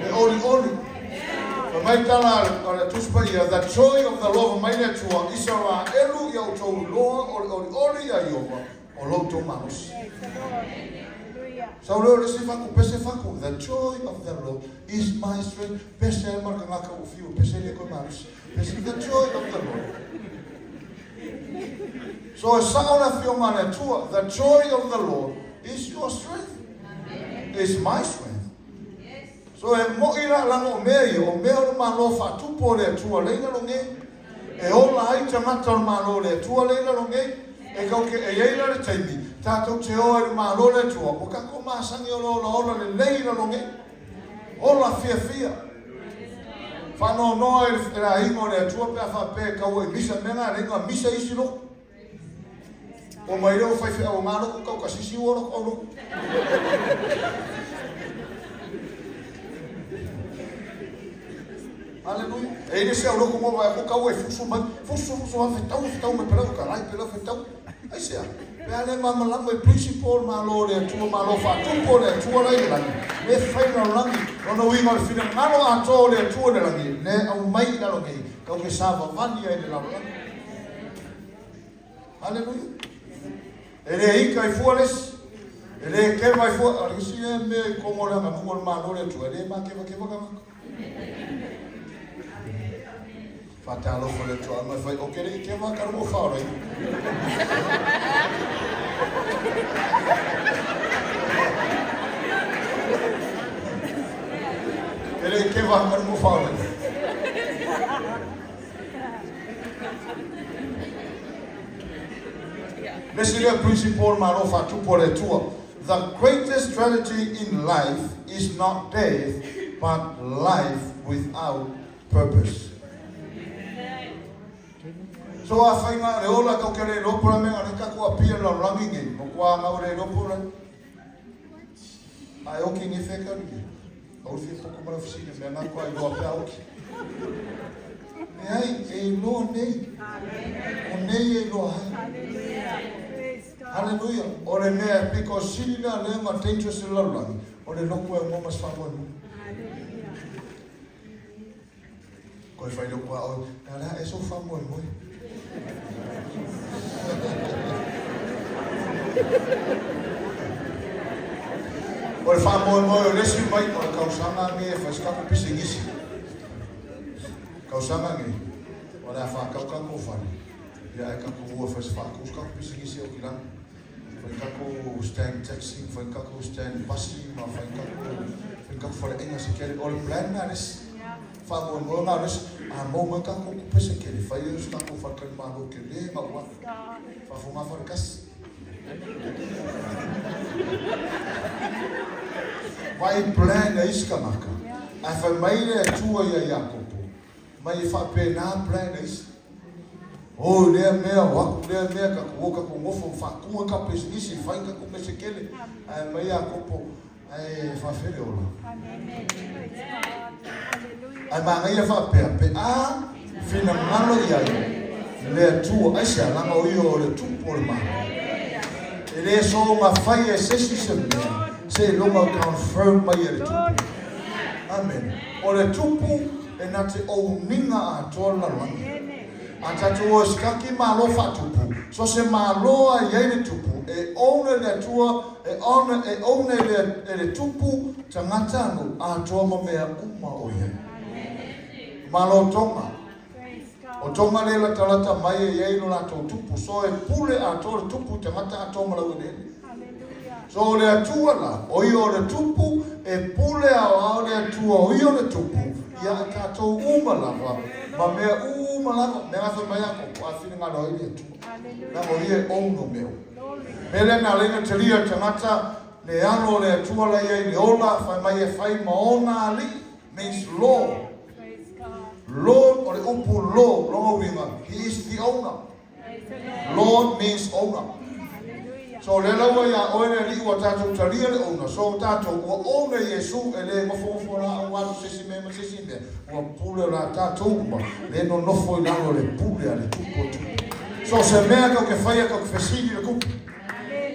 e olioli. Fai mai tala a le Tusi Paia, the joy of the Lord, fai mai le Atua, Isaraelu ia outou iloa o le olioli ia Ieova, o lo outou malosi. Sau lea o le isi faku, pese faku, the joy of the Lord is my strength. Pese ai ma le tagata ua fiu, pese le koe malosi. Pese, the joy of the Lord. So e sao le afioga a le Atua, the joy of the Lord is your strength. Is my strength. So e mo'i la lana o mea ia, o mea o le Malo faatupu o le Atua lea i lalo nei. E ola ai tagata o le Malo o le Atua lea i lalo nei. E kau ke, e i ai la le taimi, tatou te o ai i le Malo o le Atua, ua tatou masani o le olaola lelei i lalo nei. Ola fiafia. Faanoanoa i le aiga o le Atua pe a faapea e tau ai misa, mea na alai na misa isi lotu. O mai lea o faifeau o ngā lotu tau kasisi ua lotu au lotu. Hallelujah. E ile se au lotu mo vai ko kau e fusu mai. Fusu fusu ha fetau fetau me pelau ka rai pelau fetau. Ai se a. Pe a le malamalama i principle o le Malo o le Atua, Malo faatupu o le Atua la i le lagi, le fai i lalolagi, lona uiga o le finagalo atoa o le Atua i le lagi, le aumai i lalo nei, kau ke savavali ai i le lalolagi. Haleluia. E le ika i fua le isi, e le keva i fua, a le isi e mea i komo le aganuu o le Malo o le Atua, e le makevakeva tagata. Faatalofa le Atua mai fai o ke le ike ma ka rongo whaora i. Ke le ike ma ka rongo whaora i. Le isi lea principle malo faatupu a le Atua. The greatest tragedy in life is not death, but life without purpose. So a whai ngā le ola kau ke le lopo la me ngā le kaku a pia la rangi nge, mo kua ngā le lopo la. Ai oki nge wheka ni. Au fia poko mara fisine, mea ngā kua i loa pea oki. Me ai, e loa nei. O nei e loa hai. Hallelujah. O le mea e piko sili lea lea ma dangerous i le lalolagi, o le loku e uga ma se faamoemoe. Koe whai loku a oe, nā lea e so faamoemoe. O le faamoemoe o le isi mai, o le kausaga nge e whai se kako pisingisi. Kausaga nge, o le a whakau kako whare. Ia e kako ua whai se whaaku se kako pisinisi o ki langa. Whai kako stand taxi, whai kako stand basi, ma whai kako, whai kako whare enga se kere. O le plan nga resi. Whaamoemoe nga resi. A mou mai kako kupe se kere. Whai e se kako whare kari malo ke le nga ua. Whaafonga whare kasi. Vaai plan a isi tagata, ae fai mai le Atua ia Iakopo, mai e faapena plan a isi. O i lea mea, o aku lea mea, tatou o tatou nofo ma faatu ai ka pisinisi, fai tatou mesekele. Ae mai Iakopo, ae faafefea le ola? Ae manaia faapea, pe a finagalo i ai le Atua, aisea? Leaga o ia o le Tupu o le Malo. E le soona faia e se isi se mea, seiloga o confirm mai e le Tupu. Amene. O le Tupu e na te ouniga atoa le lalolagi. A tatou o e sikaki malo faatupu, so se malo a i ai le Tupu, e own e le Atua, e own, e own e le, e le Tupu tagata anu atoa ma mea uma o i ai. Malo Tonga. O Tonga le latalata mai e i ai lo latou Tupu, so e pule atoa le Tupu i tagata atoa ma laueleele. So o le Atua la, o ia o le Tupu, e pule aoao le Atua o ia o le Tupu, ia a tatou uma lava, ma mea uma lava, mea gafa mai a ko a finagalo ai le Atua. Leaga o ia e ono mea uma. Mea lea na ala ai ona talia e le tagata le alo o le Atua la ia i le ola, fai mai e fai ma ona alii, means Lord. Lord o le upu Lord, lona uiga, he is the owner. Lord means owner. So lea la ua iā oe le Alii ua tatou talia le owner. So tatou ua owner Iesu e le nofonofo la au alu se isi mea ma se isi mea. Ua pule la tatou uma le nonofo i lalo o le pule a le Tupu o Tupu. So se mea kau ke faia kau ke fesili le Tupu.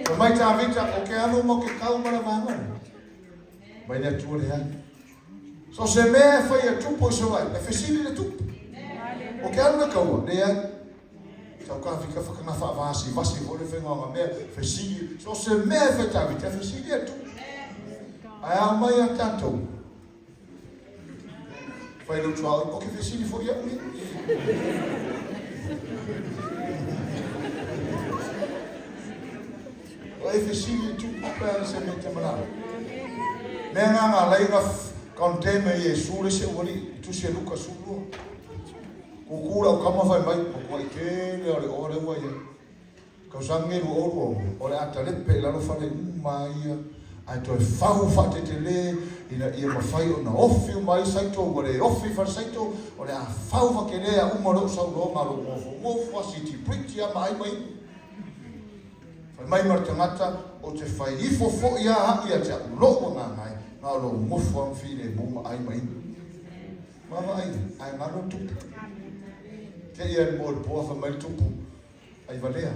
Fai mai Tavita, o ke alu ma ke kau ma le vaega lea. Mai le Atua leai. So se mea e fai e tupu i se wai, e fesili le tupu. O ke alu le kaua, leai. Sau ka fika whakanga whaavasi, vasi fo le whenga o ngā mea, fesili. So se mea e whai tāwiti, e fesili e tupu. Ai ao mai a tātou. Whai rau tua o ke fesili fo ia umi. O e fesili e tupu pe ana se mea te manao. Mea ngā ngā lainga condemn e Iesu le se uali i tusi e Luka sulua. Kūkū lau kama whai mai, ma kua i tele o le oa le ua ia. Kausaga nge lua olu o, o le ata lepe i lalo fale uma ia, ae toe fau whaatetele ina ia mawhai o na ofi uma ai saito, ua le ofi whare saito, o le a fau whakelea uma lou sauloa ngā lou ngofo ngofo a siti priti a ma ai mai. Fai mai ma le tagata, Ou te fai ifo foʻi a aʻu ia te aʻu loʻu agaga ai, na o lou gofo a ma filemu ma ʻai ma inu. Vaavaai, ae galo le tupu. Te ia le moe le po a fai mai le tupu, ai valea.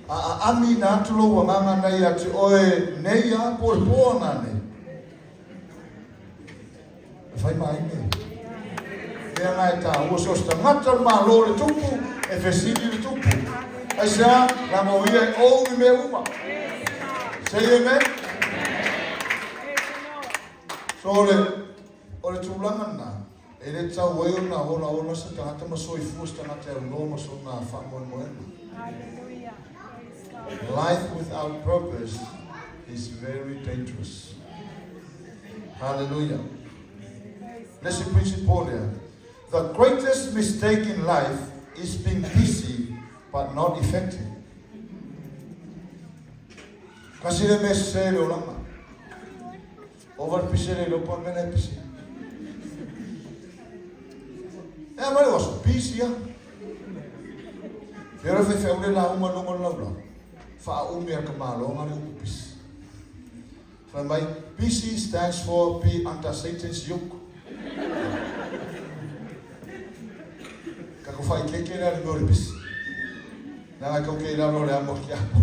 A aami na atu lou agaga nei ia te oe nei a po le po ana nei. E fai ma ai mea. Mea nga e tāua so se tagata o le Malo le tupu, e fesili le tupu. Aisea, leaga o ia e ou i mea uma. Say amen. So o le, o le tulaga lena, e le tatau ai ona olaola se tagata ma soifua se tagata e aunoa ma sona faamoemoega. Life without purpose is very dangerous. Hallelujah. Le isi principle lea, the greatest mistake in life is being busy but not effective. Kasi le mea sese le olaga. Ova le pise le lopa mea le pise. E a mai waso, busy a. Fera fe fe ule la uma lunga le laulau. Wha umi a ka malonga le upu pisi. Fai mai, BC stands for be under Satan's yoke. Ka ko whai keke lea le mea o le pisi. Leaga e kau ke i lalo o le amo ki amo.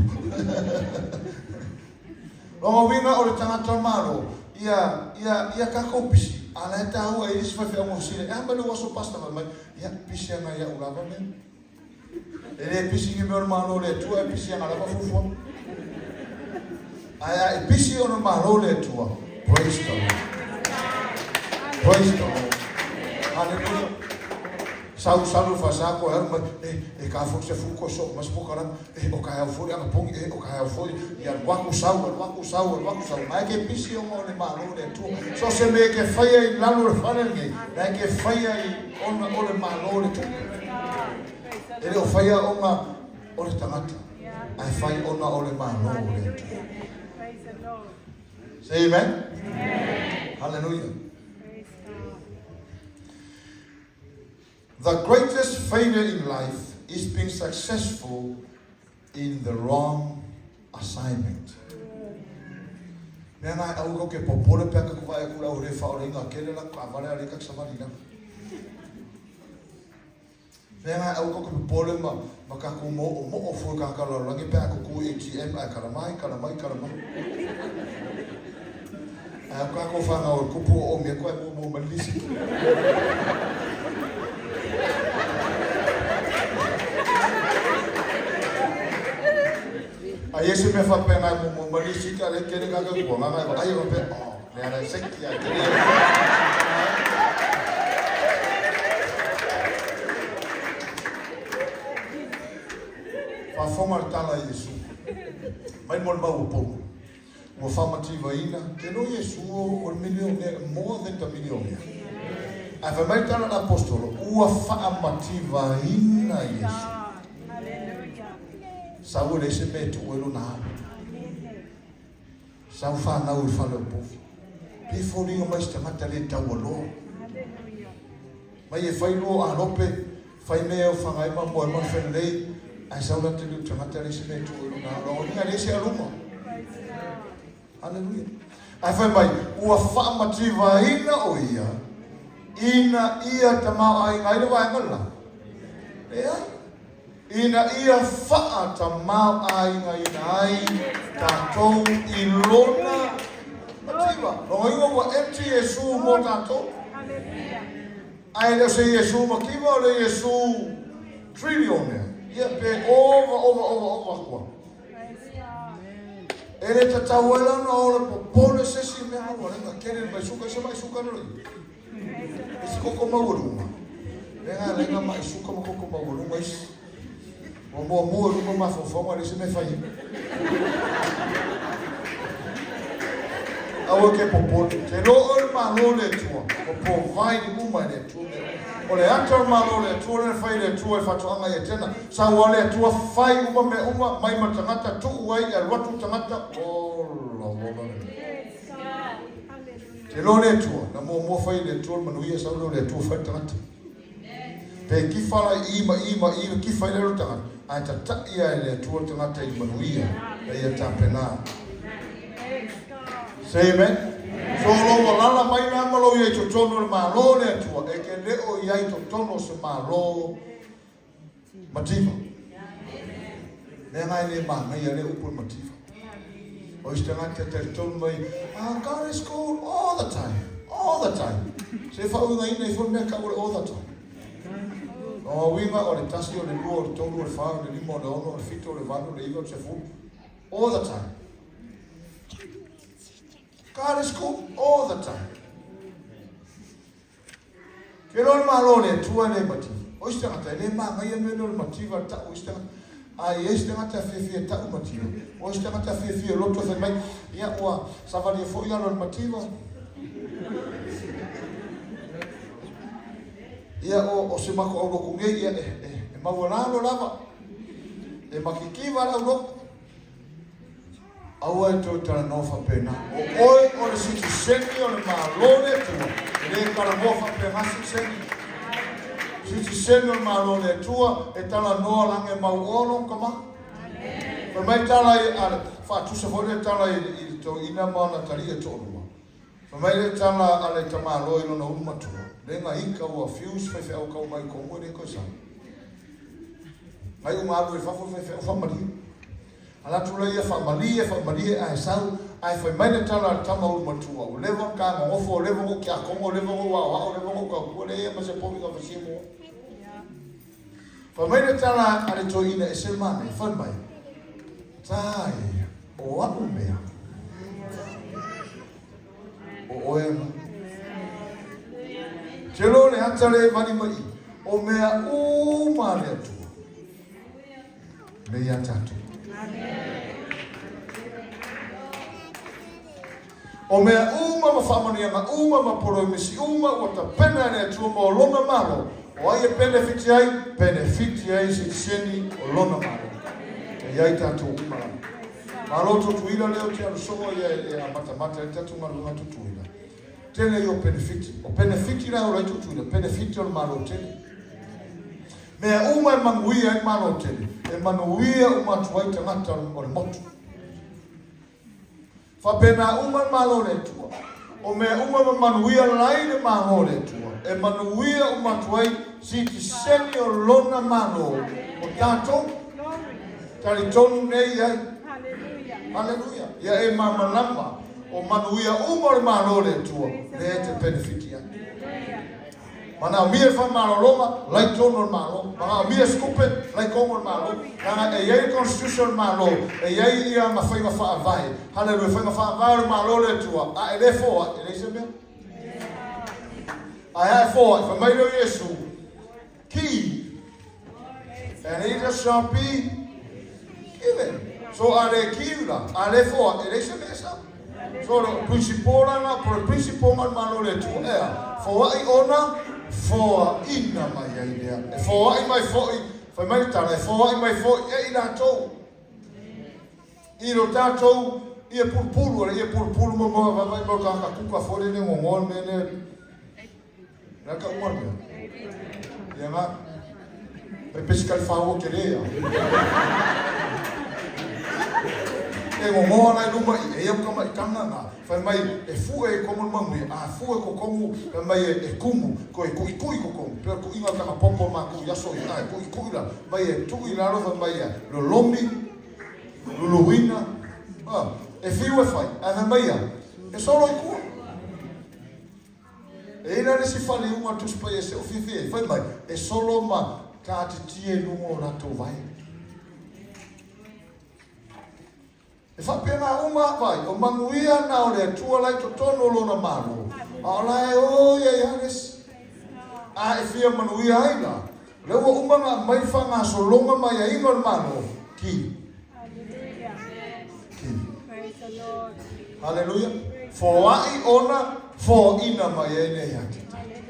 Longa uiga o le tagata o le Malo, ia, ia, ia kakou pisi, a la e tāua e isi faifeau ngosile, e a mai lou aso pasta fai mai, ia, pisi ana iaʻu lava mea. E le pisi ni mea o le Malo o le Atua, e pisi ana lava fuafuaga. Ae a e pisi ona Malo o le Atua, praise the Lord. Praise the Lord. Hallelujah. Sau salu fasa ko alu mai e e ka fo se fu ko so mas po kala e o ka au fo anga pongi e o ka au fo ia waku sau waku sau waku sau mai ke pisi o mo le malo le tu so se me ke faia i lalo le fale nei na ke faia i ona o le malo le tu E le o faia ona o le tagata, ae fai ona o le Malo o le Atua. Say amen. Amen. Hallelujah. The greatest failure in life is being successful in the wrong assignment. Mea nā au kau ke popole pea ka kuvae aku lau re whaorenga kele la ka vale ale ka savali la. Mea nā au kau ke popole ma ma ka ku mo o mo o fue ka ka lau langi pea ku ku ATM ai kala mai kala mai kala mai. Ai au ka ko whanga o kupu o mea koe mo mo malisi. A Iesu mea whapenga e mo mo malisi ka le kere ka ka kua nganga e wa ai wa pe oh mea lai seki a kere. Whafonga le tala Iesu. Mai mo le mau o pono. Ua faamativaina ke lo Iesu o le milionea, more than the millionaire. Ae fai mai tala le Apostolo, ua faamativaina Iesu. Sau e leai se mea e tuu ai lona alo. Sau fanau i le fale o povi. Pe foliga mai se tagata le taualoa. Mai e fai lua alope, fai mea e ofaga ai ma moe ma le felelei, ae sau la te liu tagata leai se mea e tuu i luna alo. Aualiga leai se aluma. Haleluia. Ae fai mai, ua faamativaina o ia, ina ia tamaoaiga ai le vaega le la. Leai. Ina ia faatamaoaigaina ai tatou i lona mativa. Lona uiga ua empty Iesu mo tatou. Ae le o se Iesu mativa, o le Iesu trillionaire. Ia pe ova, ova, ova, ova aku ai. E le tatau ai la ona ola popole se isi mea maua lenga kele le maisuka, ise maisuka le loi. Isi koko maualuga. Lenga lenga maisuka ma koko maualuga isi. Ua muamua i luma mafaufauga leai se mea e fai ai. Aua ke popole. Te loa oe le Malo o le Atua, ua provide uma e le Atua mea uma. O le ata o le Malo o le Atua lea na fai e le Atua e faatoaga i Etena. Sau a le Atua fai uma mea uma, mai ma tagata, tuu ai e alu atu tagata, ola ola le. Te loa le Atua, na muamua fai e le Atua le manuia, sau lea o le Atua fai le tagata. Pe kifa la i ma i ma i, kifa i le tagata, ae tataʻi a e le Atua le tagata i manuia, na ia tapena. Say amen. So o lou alala mai la ma lou iai totonu o le Malo o le Atua, e ke le o iai totonu o se Malo mativa. Mea ngai le manaia le upu le mativa. O isi tagata e talitonu mai, ah, God is good all the time, all the time. Se faauigaina ifo le mea tau o le all the time. O uiga o le tasi, o le lua, o le tolu, o le fa, o le lima, o le ono, o le fito, o le valu, o le iva, o le sefulu. All the time. God is good all the time. Ke loa le Malo o le Atua e le mativa. O isi tagata, e le manaia mea lea o le mativa, le ta'u o isi tagata. A i ai isi tagata e fiafia e ta'u mativa. O isi tagata e fiafia e loto fai mai, ia ua savalia foi alo i le mativa. Ia o, o si makou aulotu nei, ia e, e, e maualalo lava. E makikiva le aulotu. Aua e toe talanoa faapena. O oe o le sitiseni o le Malo o le Atua, e le talanoa faapena sitiseni. Sitiseni o le Malo o le Atua, e talanoa lage mau oa lona tama. Fai mai tala i, a, faatusa foi le tala i, i le toeaina ma ona talii e toalua. Fai mai le tala a le tamaloa i lona ulu matua, le ga ika ua fuse faifeau kau mai komu e le koe sau. Ngai unga alu i fafo faifeau faamalie. Ala atu lea ia faamalie, faamalie ae sau, ae fai mai le tala a le tama ulu matua, ua leva ona ta gogofo, ua leva ona ou tiakono, ua leva ona ou aoao, ua leva ona ou tautua, leai a ma se povi na fasia mo au. Fai mai le tala a le toeaina e se manaia, fai mai, Ta e, o a'u mea, o oe ana. Telo le ata le vali mai i, o mea uma a le Atua. Me ia tatou. O mea uma ma faamanuiaga uma ma poloimisi uma ua tapena e le Atua mo lona Malo. O ai e penefiti ai? Penefiti ai sitiseni o lona Malo. E i ai tatou uma lava. Malo Tutuila lea ou te alu soo ia e amatamata ai le tatou galuega a Tutuila. Tele ia o penefiti. O penefiti la e ola ai Tutuila, penefiti o le Malo tele. Mea uma e manuia ai le Malo tele, e manuia uma atu ai tagata o le motu. Faapena uma le Malo o le Atua. O mea uma ma manuia lai le Malo o le Atua, e manuia uma atu ai sitiseni o Lona Malo o tatou. Talitonu nei i ai. Haleluia. Ia e malamalama o manuia uma o le Malo o le Atua, lea e te penefiti ai. Manaomia le faamalologa, lai tonu o le Malo. Manaomia se tupe, lai tonu o le Malo. Leaga e i ai le Constitution o le Malo, e i ai ia ana faiga faavae. Haleluia, faiga faavae o le Malo o le Atua, a e le foai, e leai se mea. Ae a e foai, fai mai lea o Iesu, Give, and it shall be given. So a le give la, a le foai, e leai se mea e sau. So le principle la na, po le principle ma le Malo le Atua, ea, foai ona foaina mai ai lea. E foai mai foi, fai mai le tala, e foai mai foi e i latou. I lo tatou ia pulupulu, o le ia pulupulu mo mo vaivai mo ka ka kuka foi le ngogoa le mea lea. Le a ka uma le mea? Ia nga. Pe pesi ka le whāua ke lea. E ngogoa lai luma i e au kama i tanga nga. Fai mai e fue e komu manuia, a fue ko komu, fai mai e, e kumu, ko e kui kui ko komu. Pe ku inga tanga popo ma ku iaso i a e kui kui la. Mai e tui lalo fai mai e lolomi, luluina. Ah, e fiu e fai, a fai mai a, e solo i kua. E i ai la le isi faliuga o le Tusi Paia se o fiafia ai, fai mai, e solo ma tātitia i luga o latou vae. E faapena uma vai, o manuia na o le Atua la i totonu o lona Malo, a o la e o ia ia le isi. A e fia manuia ai la, lea ua uma na aumai le faagasologa ma aiaiga o le Malo, ki. Ki. Haleluia. Foai ona foaina mai ai lea ia te tatou.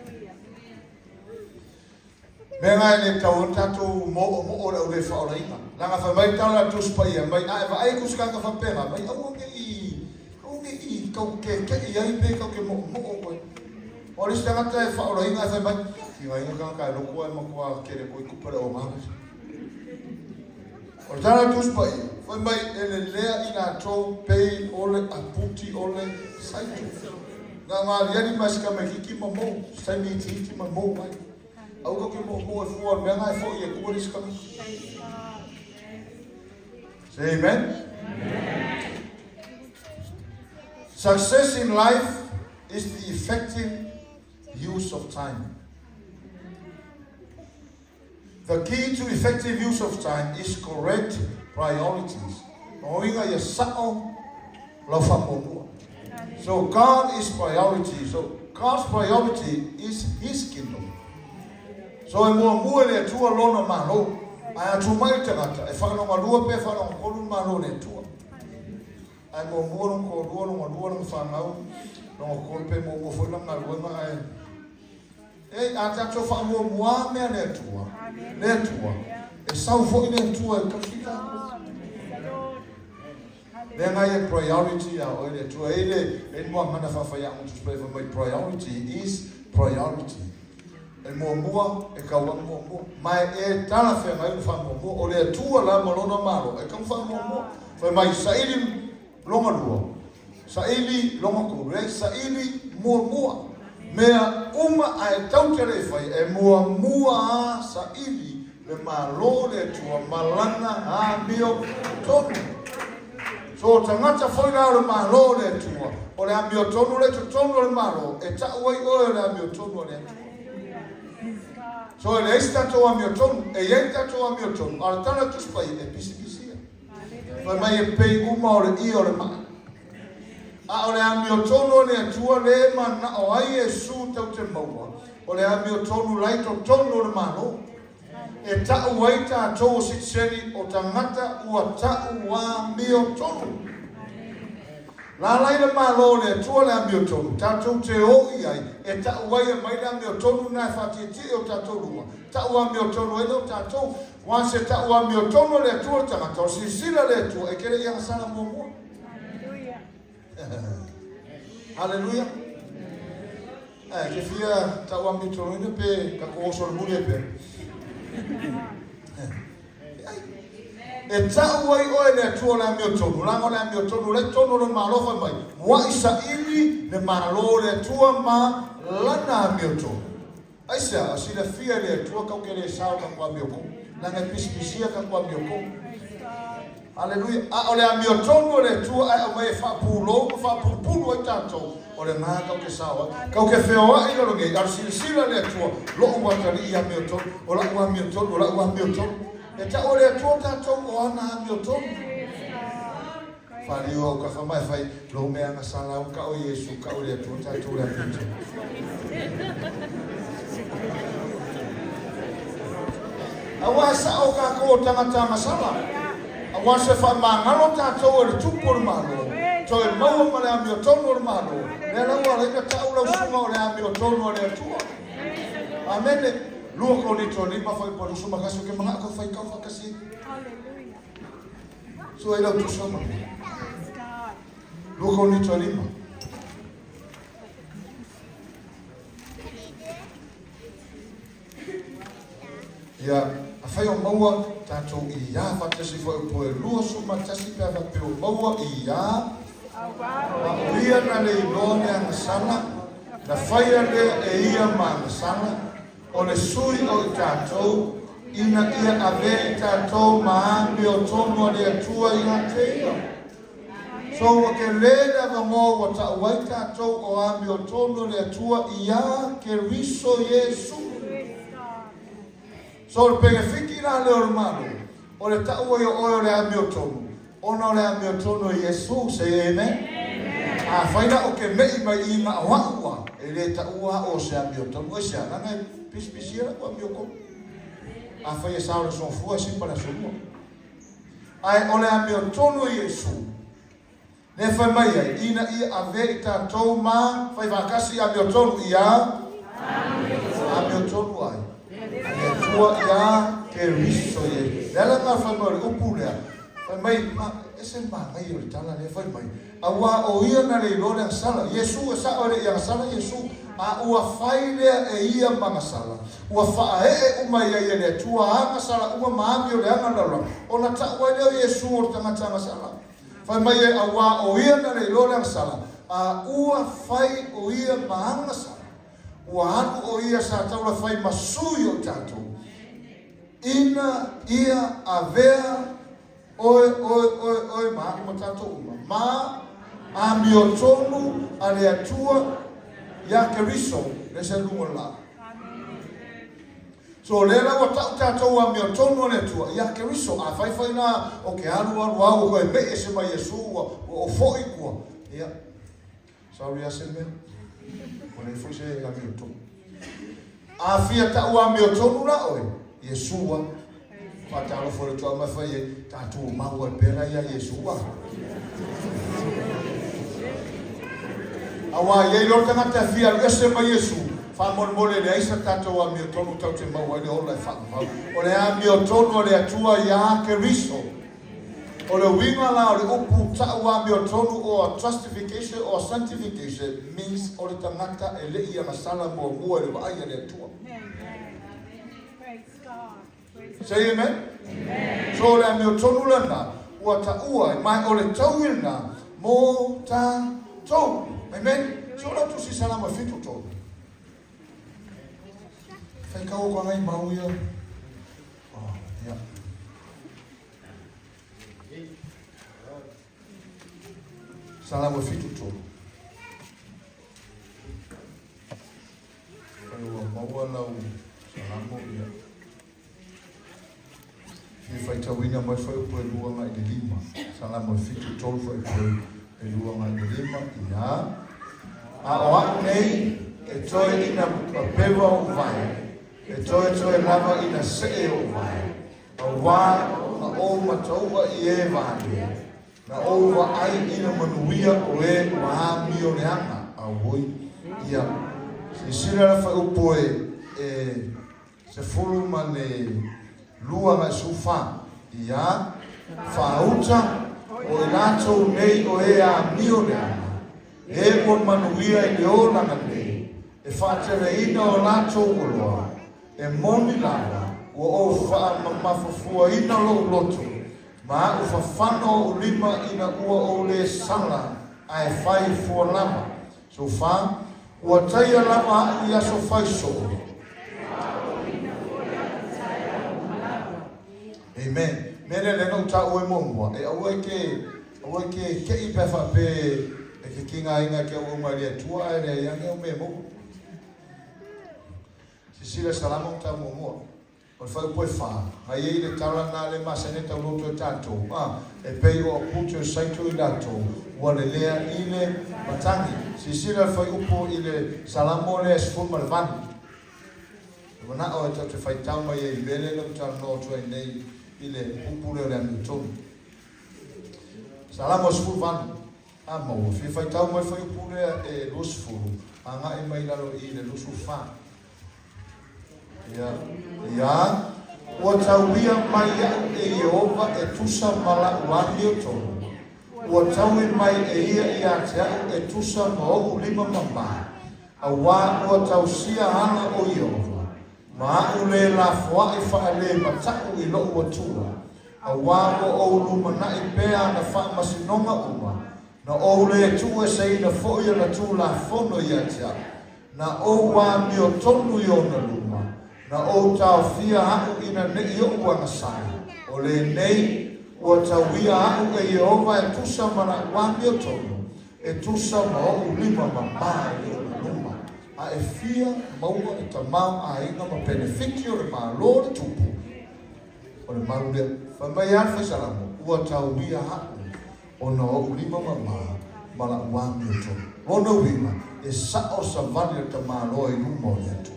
Mea nga e le tau ona tatou moomoo le au le faaolaina. Leaga fai mai tala a Tusi Paia mai a e vaai ku se tagata faapena mai aua ne i aua ne i tau keke'i ai pe tau ke moomoo koe. O le isi tagata e faaolaina e fai mai tigaina tagata e loko ae matua kele koe kupa le ogala. O le tala a Tusi Paia fai mai e lelea i latou pei o le aputi o le saito. Na nga aliali mai se tamaititi ma mou, se taimi itiiti ma mou mai. Aua tou te moomoo e fua o le mea na e foi e tua le isi tagata. Say amen. Success in life is the effective use of time. The key to effective use of time is correct priorities. O uiga ia sa'o lau faamuamua. So God is priority. So God's priority is His kingdom. So e muamua i le Atua Lona Malo. Ae a tu mai le tagata, e faalogalua pe faalogatolu le Malo o le Atua. Ae muamua lona toalua, lona lua lona fanau, lona tolu pe muamua foi lana galuega ae Ei, a tatou faamuamua mea le Atua, le Atua, e sau foi le Atua e tausi tatou. Lea ngai e priority a oe le Atua. E le, e le muagana faafaiaʻo tusi pai fai mai priority is priority. E muamua, e tau lava muamua. Ma e talafeagai le faamuamua. O le Atua la ma lona Malo, e tau faamuamua. Fai mai, saili lona lua, Saili lona tolu, e saili muamua. Mea uma ae tau te le fai, e muamua a saili le Malo le Atua ma lana amio tonu. So tagata foi la o le Malo le Atua, o le amio tonu le totonu o le Malo, e ta'u ai oe o le amio tonu a le Atua. So e leai se tatou amio tonu, e iai le tatou amio tonu, a o le tala a Tusi Paia, e pisipisi ia. Fai mai e pei uma o le ʻie o le maʻi. A o le amiotonu o le Atua le manao ai Iesu tau te maua, o le amiotonu la i totonu o le Malo. E taʻu ai tatou o sitiseni o tagata ua taʻu amiotonu. La lai le Malo o le Atua le amiotonu, tatou te o i ai, e taʻu ai e mai le amiotonu na e faatietie o tatou luma, taʻu amiotonu ai lea o tatou. Ua se ta'u amiotonu a le Atua le tagata, o le silasila a le Atua e te le i agasala muamua. Haleluia. Ae ke fia ta'u amiotonuina pe tatou oso le muli ai pea. E ta'u ai oe le Atua o le amiotonu, leaga o le amiotonu la i totonu o lona Malo fai mai, mua'i sa'ili le Malo o le Atua ma lana amiotonu. Aisea? A silafia e le Atua kau ke le sao ka ku amioko, leaga e pisipisia ka ku amioko. Haleluia. A o le amiotonu o le Atua ae aumai e faapulou ma faapulupulu ai tatou, o lena kau ke sao ai. Kau ke feoai lalo nei, a o le silasila a le Atua, lo'u atalii amiotonu, o la'u amiotonu, o la'u amiotonu. E ta'u e le Atua tatou o ana amiotonu. Faliu au ka fama e fai lou mea na sala au ka o Iesu ka o le Atua tatou le amiotonu. Aua e sa'o kākou o tagata agasala. Aua se faamagalo tatou e le Tupu o le Malo, toe maua ma le amiotonu o le Malo, lea la ua ala ai ona ta'u lau susuga o le amiotonu a le Atua. Amene. Lua Korinito 5 fuaiupu 21, Ou te mana'o kau faitau faatasi ai. Sua i lau tusa ma. Lua Korinito 5. Ia, afai o maua tatou iā faatasi fuaiupu e 21 pe a faapea o maua iā, a o ia na le iloa le agasala, na faia lea e ia ma agasala, o le sui o i tatou, ina ia avea i tatou ma amiotonu a le Atua ia te ia. So ua kelē le avanoa ua ta'u ai tatou o amiotonu a le Atua iā Keriso Iesu. So o le penefiti la lea o le Malo, o le ta'u ai o oe o le amiotonu, ona o le amiotonu e Iesu. Say amen. Afai la ou te me'i mai i na o a'u a, e le ta'ua a'u o se amiotonu. Aisea? Leaga e pisipisia la'u amiotonu. Afai e sao le aso Gafua e sipa le aso Lua. Ae o le amiotonu o Iesu, lea e fai mai ai, ina ia avea i tatou ma fai faatasi amiotonu ia amiotonu ai a le Atua ia Keriso Iesu. Le ala lena fai mai o le upu lea, fai mai, ma, ese le manaia o le tala lea fai mai, Auā o ia na le iloa le agasala. Iesu, e sa'o e le i agasala Iesu, a ua fai lea e ia ma agasala. Ua fa'ae'e uma i ai e le Atua a agasala uma ma amio leaga lalolagi, ona ta'u ai lea o Iesu o le tagata agasala. Fai mai e, Auā o ia na le iloa le agasala, a ua fai o ia ma agasala. Ua alu o ia sa taula fai ma sui o tatou, ina ia avea Oe, oe, oe, oe, ma aʻu ma tatou uma, ma amiotonu a le Atua iā Keriso le se luga o le lā. So, lea la ua taʻu tatou amiotonu a le Atua iā Keriso. Afai foi la o ke alu alu au o koe meʻi ese mai Iesu ua ua ou foʻi i tua, ia, sorry a se mea, ua leai foi se amiotonu. A fia ta'u amiotonu la oe, Iesu a. Faatalofa i le toa mai fai ai, tatou mau ai pea la iā Iesu a. Auā i ai loa le tagata e fia alu ese mai Iesu, faamolemole e leai sa tatou amiotonu tatou te maua ai le ola e faavavau. O le amiotonu a le Atua iā Keriso. O le uiga la o le upu ta'u amiotonu or justification or sanctification means o le tagata e le i agasala muamua i le vaai a le Atua. Say amen. So o le amiotonu lena ua ta'ua ai, ma o le taui lena mo tatou. Amen. So lau tusi Salamo e 73. Faitau ko ngai mau ia. Oh, ia. Salamo 73. Fai ua maua lau salamo ia. Fia faitauina mai fuaiupu e 2 agai i le 5. Salamo e 73 fuaiupu e 2 agai i le 5. Ia. A o a'u nei e toe ina papewa ou vae, e toetoe lava ina seʻe ou vae, auā na ou mataua i e vale, na ou vaai i le manuia o e ua amio leaga, auoi, ia. Silasila la fuaiupu e, e 13. 2 agai 14. Ia faauta o i latou nei o e amio leaga, e ua manuia i le olaga nei, e faateleina o latou oloa, e moni lava ua ou faamamafafuaina lou loto, ma aʻu fafano oʻu lima ina ua ou lē sala ae fai fua lava. 14, Ua taia lava aʻu i aso faisoo. Amen. Mea lea lea na ou taua ai muamua, e aua e ke, aua e ke keʻi pe a faapea e ke kigaina e ke auauna i le Atua ae leai ane au mea e maua. Sisila Salamo ma tau muamua. O le fuaiupu e fa, na i ai le tala lena le masani e tauloto e tatou, a, e pei o aputu e saito i latou, ua lelea i le matagi. Silasila le fuaiupu i le Salamo lea e 18. E manao e tatou te faitau mai ai i le mea lea na ou talanoa atu ai nei i le upu lea o le amiotonu. Salamo 18, a maua, fia faitau mai le fuaiupu lea e 20, agai mai i lalo i le 24. Ia, ia, ua tauia mai iaʻu e Ieova e tusa ma laʻu amiotonu, ua taui mai e ia iā te aʻu e tusa ma oʻu lima mamā, auā ua tausia ala o Ieova, ma aʻu lē lafoaʻi faʻalē mataʻu i loʻu Atua, auā ua ou lumanaʻi pea ana faamasinoga uma, na ou lē tuueseina foʻi ona tulafono iā te aʻu, Na ou amiotonu i ona luma, na ou taofia aʻu ina neʻi oʻu agasala. O lenei, ua tauia aʻu e Ieova e tusa ma laʻu amiotonu, e tusa ma oʻu lima mamā i ona luma, a e fia maua le tamaoaiga ma penefiti o le Malo o le Tupu o le mau lea. Fai mai a le Faisalamo, Ua tauia aʻu ona o oʻu lima mamā ma laʻu amiotonu. Lona uiga, e saʻo savali le tamaloa i luma o le Atua.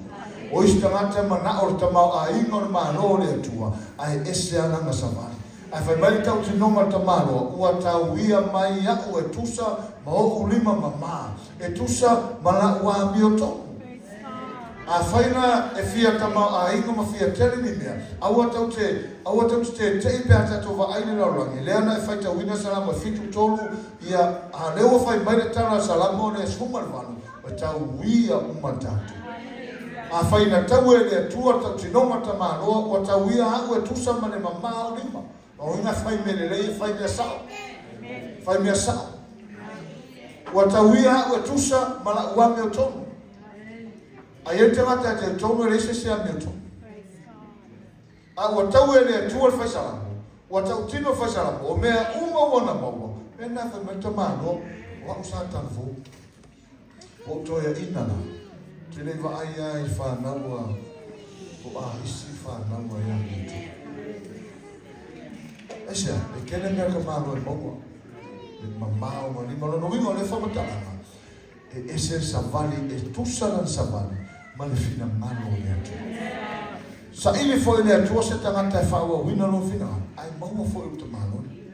O isi tagata e manaʻo le tamaoaiga o le Malo o le Atua, ae ese a lana savali. Ae fai mai le tautinoga le tamaloa, Ua tauia mai iaʻu e tusa ma oʻu lima mamā, e tusa ma laʻu amiotonu. Afai la e fia tamaoaiga ma fia tele ni mea, aua tau te, aua tau te teteʻi pe a tatou vaai le lalolagi, lea na e faitauina Salamo e fitu tolu, ia, a lea ua fai mai le tala a Salamo lea e 18, ua tauia uma tatou. Afai na tau e le Atua tautinoga tamaloa, ua tauia aʻu e tusa ma le mamā o lima. O uiga fai mea lelei e fai mea sao. Fai mea sao. Ua tauia aʻu e tusa ma laʻu amiotonu. A i ai tagata e talitonu e leai se isi amiotonu. A ua tau e le Atua le faisalamo, ua tautino le faisalamo, o mea uma ua na maua, mea na fai mai le tamaloa, o aʻu sa talavou. Ua ou toeaina la, ou te le i vaai lava i fanau a o a isi fanau a ia le Atua. Aisea, e tele mea ka Malo e maua, le mamao ma lima. Lona uiga o lea faamatalaga, E ese le savali, e tusa lana savali ma le finagalo o le Atua. Saili foi le Atua se tagata e faaauauina lona finagalo, ae maua foi uta maloli.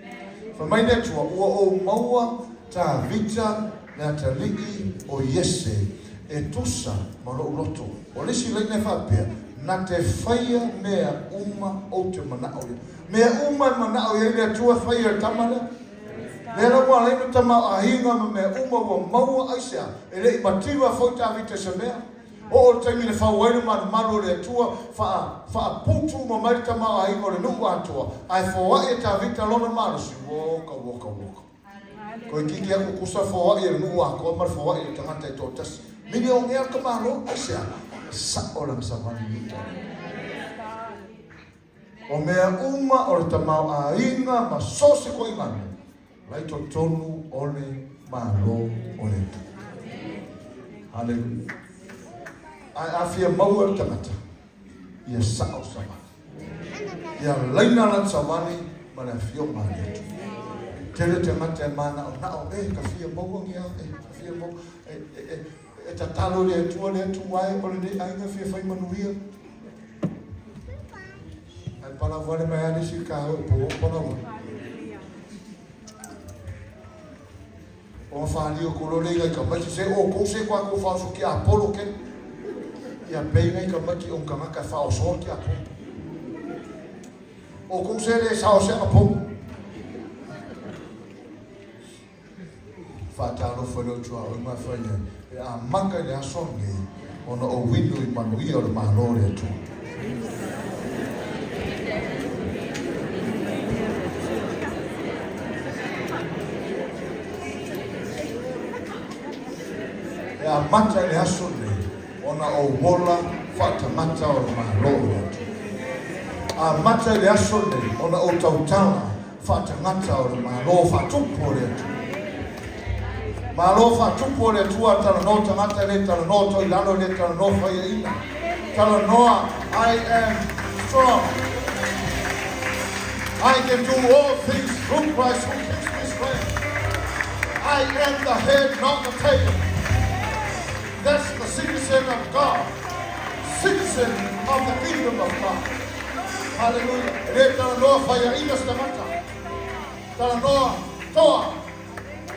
Fai mai le Atua, Ua ou maua Tavita le atalii o Iese e tusa ma lou loto. O le isi laina e faapea, Na te faia mea uma ou te manao ia. Mea uma e manao i ai le Atua e faia e le tama lea. Lea la ua alai no tamaoaiga ma mea uma ua maua aisea, e le i mativa foi Tavita i se mea. Oo le taimi na fau ai le malumalu o le Atua, faa, faaputu uma mai le tamaoaiga o le nuu atoa, ae foai e Tavita lona malosi, woka, woka, woka. Koe kiki aku kusa foai e le nuu atoa ma le foai e le tagata e toatasi. Milionea le tamaloa, aisea? Sao lana savali i uta. O mea uma o le tamaoaiga ma so o se koʻimanu, la i totonu o le Malo o le Atua. Haleluia. Ae a fia maua le tagata, ia sao savali. Ia laina lana savali ma le afioga a le Atua. Tele tagata e manaʻonaʻo, e ka fia maua ni a, e ka fia maua, e, e, e, e tatalo i le Atua, le Atua e, o lenei aiga fia fai manuia. Ae palavale mai lava le isi ka o po palavale. O whaali o kolo le ngai ka mati se o kou se kwa ko whaoso ki a polo ke. Ia pei ngai ka mati o kangaka whaoso ki a polo. Outou se le sao se anapogi. Faatalofa i lou tuaoi ma e fai ai, e amata i le aso lenei ona ou inu i manuia o le Malo o le Atua. E amata i le aso lenei ona ou ola faatagata o le Malo o le Atua. Amata i le aso lenei ona ou tautala faatagata o le Malo faatupu o le Atua. Malo faatupu o le Atua, talanoa tagata e le talanoa toilalo e le talanoa faiaina. Talanoa, I am strong. I can do all things through Christ who gives me strength. I am the head, not the tail. That's the citizen of God. Citizen of the kingdom of God. Hallelujah. E le talanoa faiaina se tagata. Talanoa toa.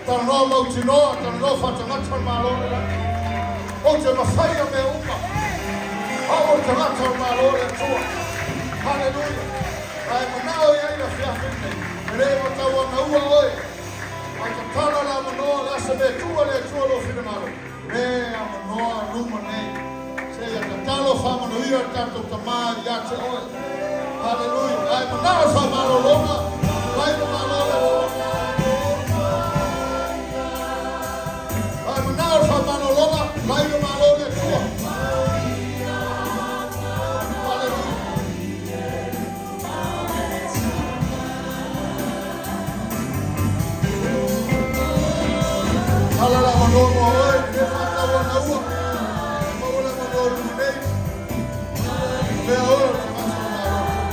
Talanoa mautinoa, talanoa faatagata o le Malo o le Lagi. Ou te mafaia mea uma. Au o le tagata o le Malo o le Atua. Haleluia. A e manao i ai le afiafi lenei, e le matauanaua oe. A tatala le avanoa, o le a se mea tua le Atua lou finagalo, le avanoa luma nei. Seia tatalo faamanuia le tatou Tama ia te oe. Haleluia. A e manao i faamalologa, mai le Malo o le Atua. A e manao i faamalologa, mai le Malo o le Atua. Haleluia. Tala le avanoa mo oe, le faatauanaua. Maua le avanoa luma nei. Mea oe o le tagata o le Malo.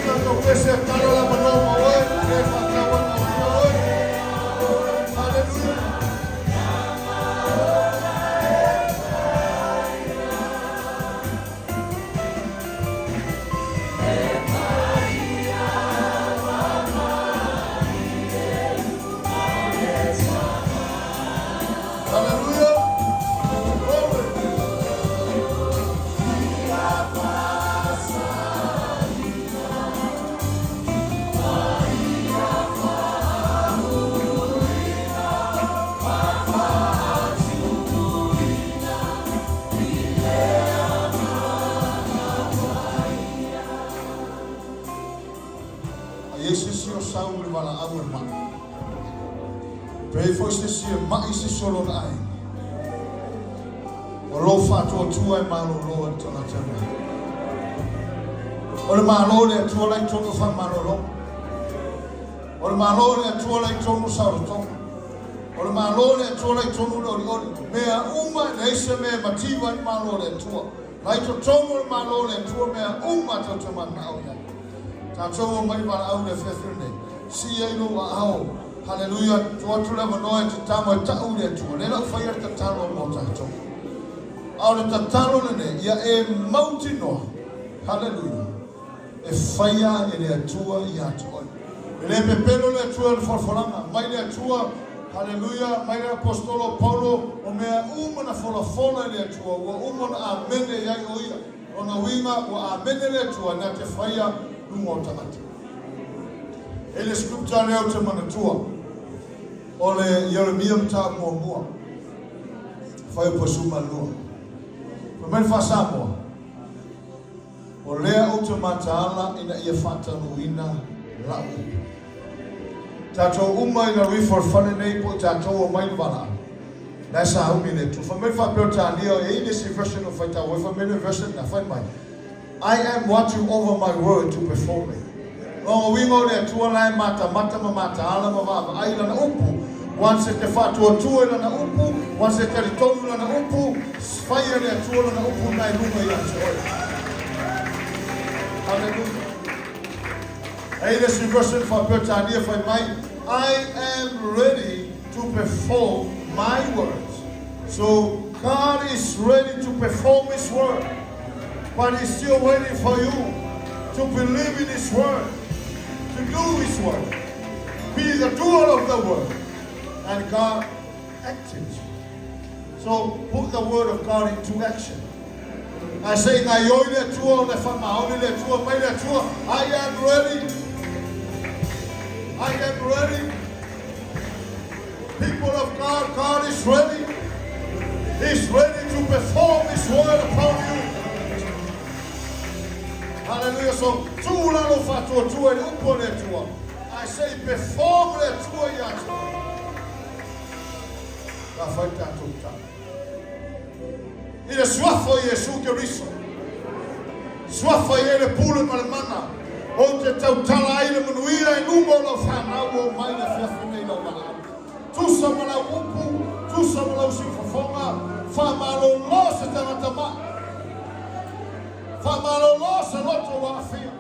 Tatou pese, tala le avanoa mo oe, le faatauanaua oe. Hallelujah. Hallelujah. Glory. A i ai se isi o sau i le valaau e maʻi, pe i ai foi se isi e maʻi se isi o lona aiga, o lou faatuatua e malolo ai le tagata lena. O le Malo o le Atua la i totonu o faamalologa. O le Malo o le Atua la i totonu o saolotoga. O le Malo o le Atua la i totonu o le olioli. Mea uma e leai se mea e mativa ai le Malo o le Atua. La i totonu o le Malo o le Atua mea uma tatou te mananao i ai. Tatou o mai valaau i le afiafi lenei. Sii ai lou aao. Haleluia. Tuu atu le avanoa e te tama e tau i le Atua. Lea la ua faia le tatalo mo tatou. A o le tatalo lenei, ia e mautinoa. Haleluia. E faia e le Atua ia te oe. E le pepelo le Atua i le folafolaga. Mai le Atua, haleluia, mai le Aposetolo o Paulo, o mea uma na folafola e le Atua, ua uma ona amene i ai o ia. Lona uiga, ua amene le Atua na te faia luga o tagata. E le scripture lea ou te manatua, o le Ieremia mataupu muamua, fuaiupu e 12. Fai mai le Faa-Samoa, O lea ou te mataala ina ia faatanuuina lau upu. Tatou uma i lalo ifo o le fale nei po o i tatou o mai le valaau. La e sauni le Atua. Fai mai le Faa-Peretania, e i ai le isi version o faitau ai, fai mai le version lena, fai mai, I am watching over my word to perform it. Lona uiga o le Atua la e matamata ma mataala ma vaavaai i Lana upu, once e te faatuatua i Lana upu, once e talitonu i Lana upu, faia le Atua Lana upu lena i luga ia te oe. Hallelujah. E i le isi version Faa-Peretania fai mai, I am ready to perform my words. So God is ready to perform His word, but He's still waiting for you to believe in His word, to do His word, be the doer of the word. And God acted. So put the word of God into action. Ae se i gaioi le Atua ona e faamaoni le Atua mai le Atua, I am ready. I am ready. People of God, God is ready. He's ready to perform His word upon you. Hallelujah. So, tuu la lou faatuatua i le upu a le Atua, ae se i perform le Atua ia te oe. Pe a fai le tatou tala. I le Suafa o Iesu Keriso, Suafa i ai le pule ma le mana, ou te tautala ai le manuia i luma o lau fanau ua omai i le afiafi nei lau valaau. Tusa ma lau upu, tusa ma lau siufofoga, faamalolo se tagata mai. Faamalolo se loto ua aafia.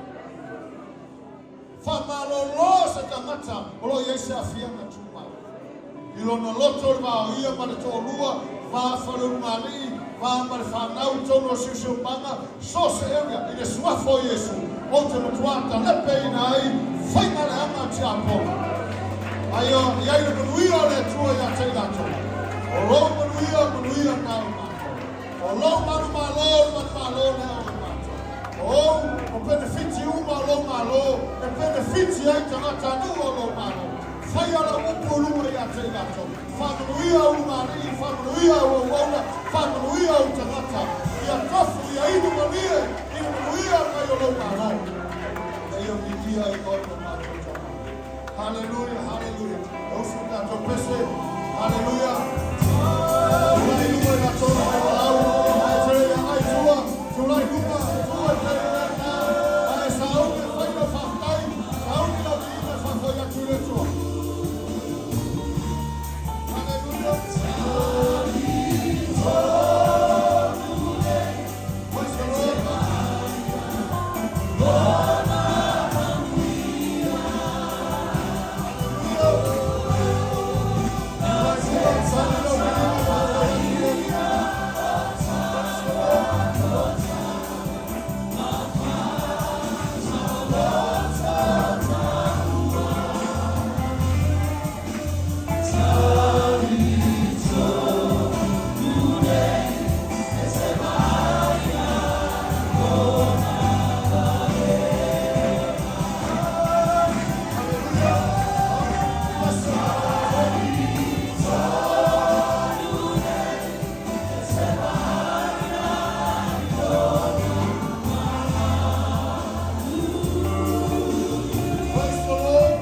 Faamalolo se tagata o lo o i ai se aafiaga tumau. I lona loto o le va o ia ma le toalua, va faleulugalii, va ma le fanau i totonu o le siosiomaga, so o se area, i le Suafa o Iesu, ou te matua talepeina ai faiga leaga a tiapolo. Aia i ai le manuia o le Atua ia te i latou. O lou manuia, manuia na o matou. O lou manumalo, o le manumalo lea o matou. O ou, o penefiti uma o lou Malo, e penefiti ai tagatanuu o lou Malo. Faia lau upu i luga ia te i latou. Faamanuia au lumalii, faamanuia au auauna, faamanuia ou tagata. Ia tofu, ia inu malie i le manuia mai o lou Malo. Ina ia milia ai oe ma matou tama. Haleluia, haleluia. E usu le tatou pese. Haleluia. Tulai i luma i latou na mai valaau. Ae tele ia ai tua. Tulai i luma, tua i tele ia na. Ae sauni e fai lau faafetai. Sauni lau viiga e faafoi atu i le Atua. Haleluia. Praise the Lord. Praise the Lord.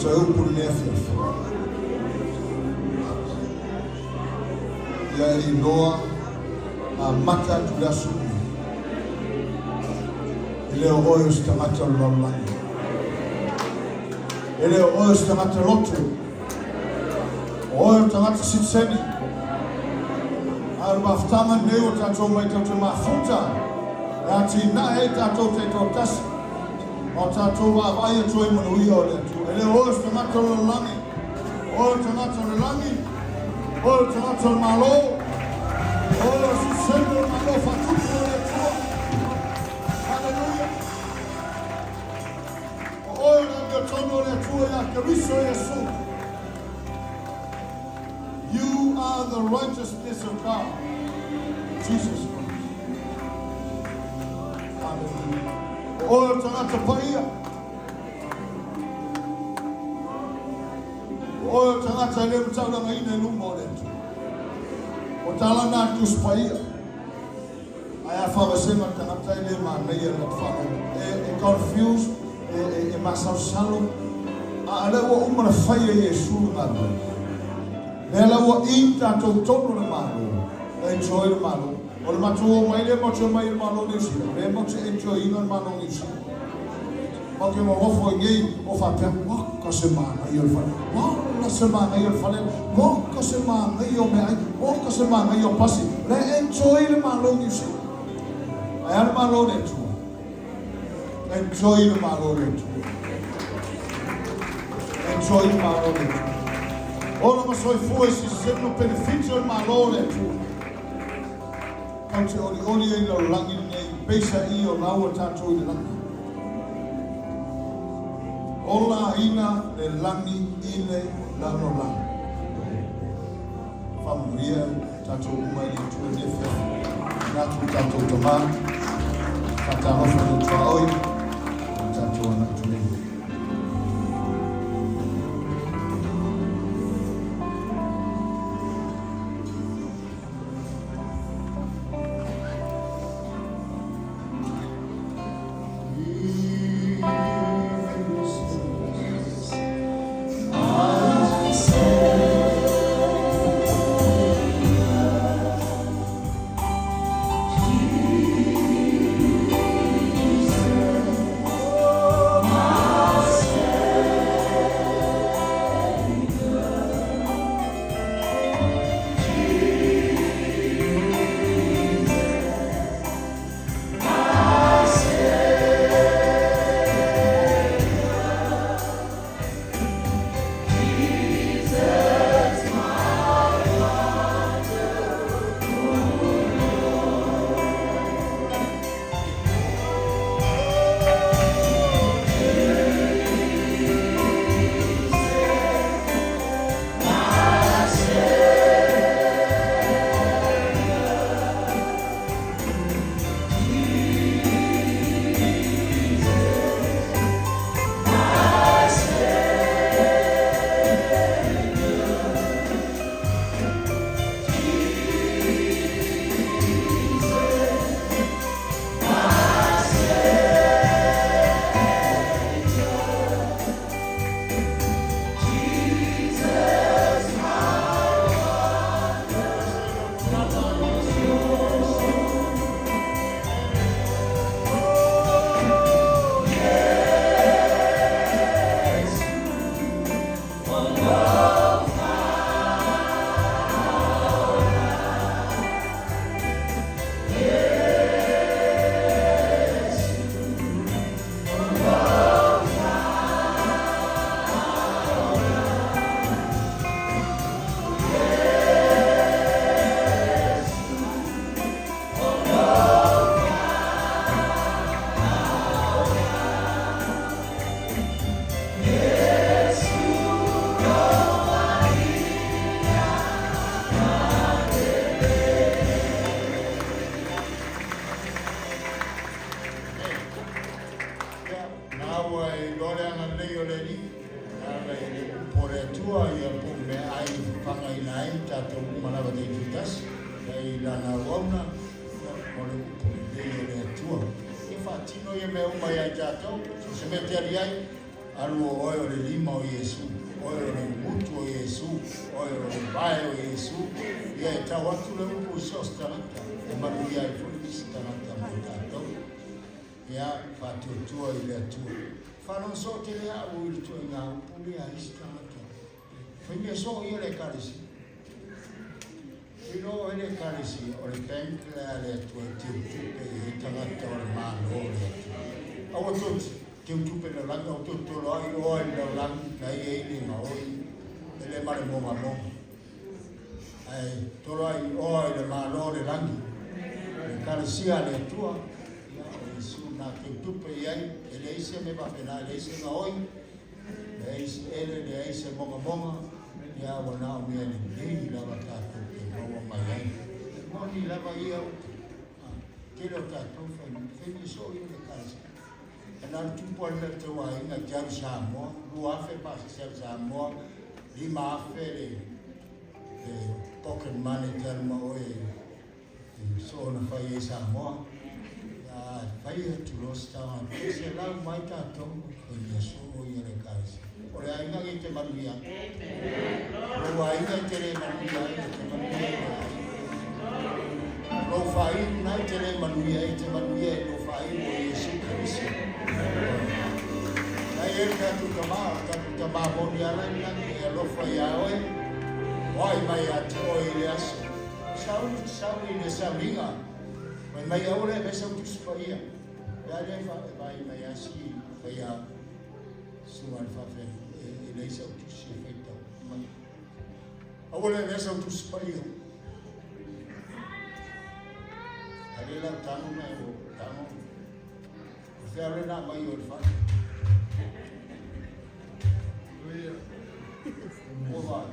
toe upu i lenei afiafi. Ia e iloa amata atu le aso lenei. E le o oe o se tagata o le lalolagi. E le o oe o se tagata lotu. O oe o le tagata sitiseni. A o le mafutaga lenei ua tatou omai tatou te mafuta e atinae ai tatou taitoatasi ma o tatou vaavaai atu ai i manuia o le Atua. E le o oe o se tagata o le lalolagi, o oe o le tagata o le lagi, o oe o le tagata o le Malo, o oe o le sitiseni o le Malo faatupu o le Atua. Haleluia! O oe o le amiotonu o le Atua ia Keriso Iesu. You are the righteousness of God. Jesus Christ. Hallelujah. O oe o le tagata paia. O oe o le tagata e le mataulagaina i luma o le Atua. O tala na a le Tusi Paia. Ae a faavasega le tagata e le manaia le faalogo. E, e confuse, e, e, e masalosalo. A, a lea ua uma na fai e Iesu le galuega. Lea la ua in tatou tonu le Malo, e enjoy le Malo. O le matou o mai lea matou te omai i le Malo o Niu Sila, lea matou te enjoy ina le Malo o Niu Sila. Matou te nonofo i nei o faapea, Waka se manaia o le fale, wala se manaia o le fale, waka se manaia o meaai, waka se manaia o pasi. O lea e enjoy le Malo o Niu Sila. Ae a le Malo o le Atua? Enjoy le Malo o le Atua. Enjoy le Malo o le Atua. Ola ma soifua i sitiseni ma penefiti o le Malo o le Atua. Tatou te olioli ai i le lalolagi lenei, peisa i o la ua tatou i le lagi. Ola aina le lagi i le lalolagi. Faamanuia tatou uma i le Atua i lenei afiafi. Manatu tatou tama, faatalofa i lou tuaoi, ma tatou agai tulei. Ia, na ua e iloa le agalelei o le Alii, e ala i le upu a le Atua, ia po o meaai e fapagaina ai tatou uma lava taitoatasi, ia i Lana auauna, ia, o le upu lelei a le Atua. Ia faatino ia mea uma ia i tatou, so o se mea e te alu ai, Alu o oe o le lima o Iesu, oe o le umutu o Iesu, oe o le vae o Iesu, ia e tau atu le upu i so o se tagata, e manuia ai foi nisi tagata mo tatou. Ia, faatuatua i le Atua. Faalogo soo tele au i le tuaiga upu lea a isi tagata. Fai mea soo ia le Ekalesia. Iloa oe le Ekalesia, o le bank le a le Atua e teutupe i ai tagata o le Malo o le Atua. Aua tou te teutupe i le lalolagi, aua tou te toloai oa i le lalolagi na i ai le gaoi, e le ma le mogamoga. Ae toloai oa i le Malo o le lagi, le Ekalesia a le Atua, ia o Iesu na teutupe i ai, e leai se mea faapena, e leai se gaoi, leai se ele, leai se mogamoga, ia ua na o mea lelei lava tatou te maua mai ai. E moni lava ia upu, tele o tatou fai, fai mea soo ia le Ekalesia. E na o le tupu a le mea o le tauaiga i te alu Samoa, 2000 pasese alu Samoa, 5000 le, le pocket money te alu ma oe i so na fai ai Samoa. Ia fai atu loa se tagata, se lau mai tatou, fai mea soo ia le Ekalesia. O le aiga i te manuia. Lou aiga i te le manuia ai, te manuia i le aiga. Lou faaiu na i te le manuia ai, te manuia i lou faaiu o Iesu Keriso. Nai e le tatou tama, o tatou tama moni ala i lagi e alofa iā oe, o ai mai ia te oe i le aso. Sauli, Sauli i le sauliga, fai mai aua le avesa o Tusi Paia. Ia le fa e vai mai asi fai a susuga i le faafeagaiga, e leai sau tusi e faitau mai. Aua le avea sau Tusi Paia. A le lau tago mai o tago. O fea le na mai o le fale. O vai.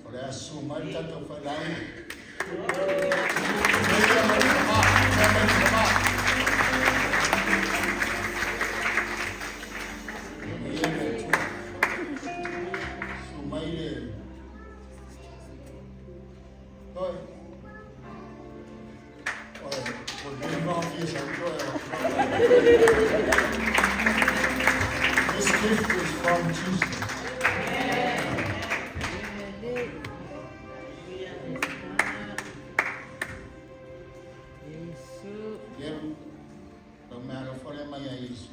O le aso mai le tatou failauga. Su mai le Oi. Oi, o le This gift is from Jesus. Ia, lau mea alofa lea mai a Iesu.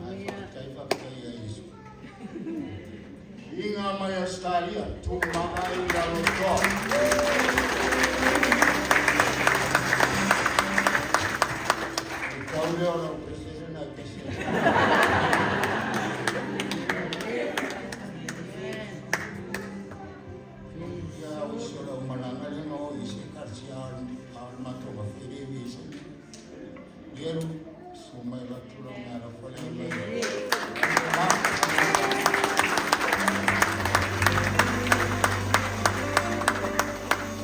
Ai, faafetai, faafetai ia Iesu. Inga mai Australia, tu maga i lalo toa. E tau lea o lau pese lena e pese. Ia o isi o lau malaga lea na o i se ekalesia a o le matou afele i se Lieru, su mai avatu lau mea alofa lea mai.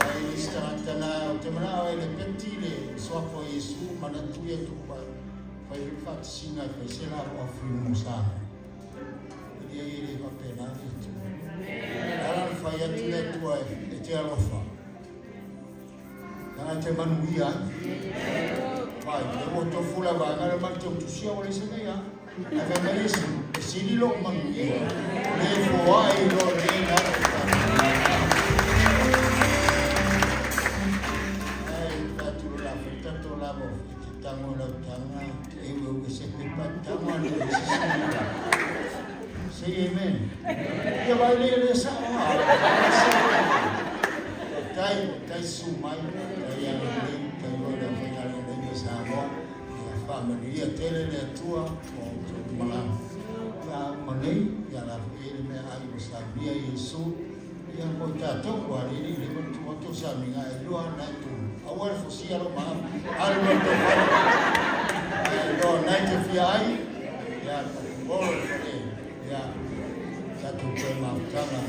Ai nisi tagata na o te manao e le peti le suafa o Iesu manatu ia tupa fai le faatasina e fai se la o afi mo Samoa. E le e le faapena le Atua. Ala na fai atu le Atua e te alofa. Nanga te manuia ai. Vai, le ua tofu la vaega le manu te utusia o le se mea. Ai fai mai Iesu, e sili lou manuia. Le foai lo le na Ai, tatu la fita to la mo te tango lau tanga, e ue ue se pepa tango ane e se sili. Say amen. Ia vai le le sa o. Tai tai su mai, tai ia le tai o le whainga le le Samoa. Ia whaamanuia tele le Atua o outou malaga. Ia uma nei, ia la foi e le mea ai ua saunia Iesu, ia mo i tatou, ua alili le ma tu atu o sauninga e lua na e tu. Aua le fosia lo maa, alu lo tau fale. Ai loa nai te fia ai, ia olo le fale, ia tatou toe mafutaga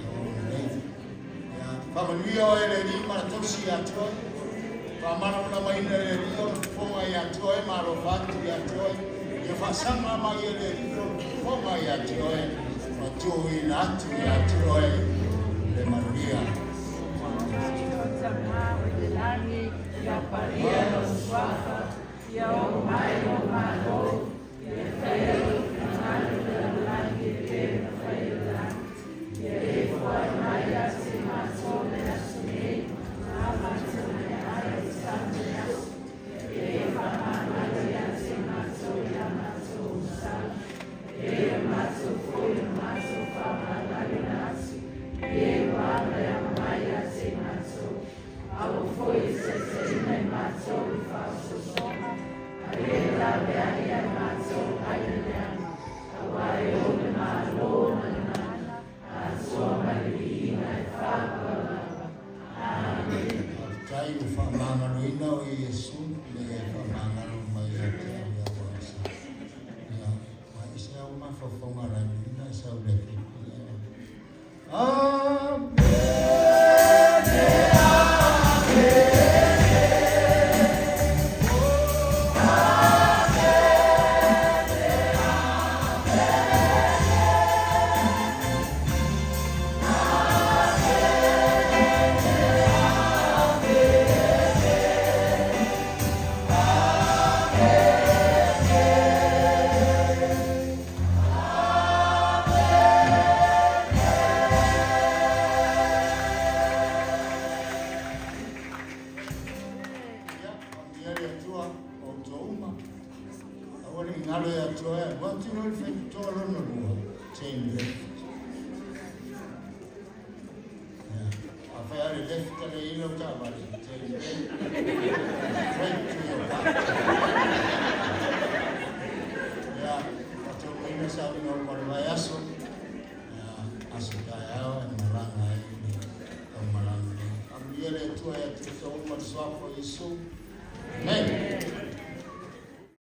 o nei. Ia, whaamanuia oe le Alii ma le tausi ia te oe. Faamalamalamaina e le Alii ona fofoga ia te oe ma alofa atu ia te oe. Ia faasaga mai e le Alii lona fofoga ia te oe ma tuuina atu ia te oe le manuia. Faafetai ua faamagaloina oe Iesu ina ia e faamagalo mai ia te au ia oe sa. Ia, ma e se au mafaufauga lanuina e sau le afiafi. Amen. Ia, faamanuia le Atua o outou uma. Aua ne i galo ia te oe, alu atu loa i le faitotoa lona lua, turn left. Ia, afai lava le left a le i lau taavale, turn left, straight to your car. Ia, faataunuuina sauniga uma o le vaiaso, ia, aso taeao e malaga ai le taumalaga nei. Faamanuia le Atua ia te outou uma i le suafa o Iesu.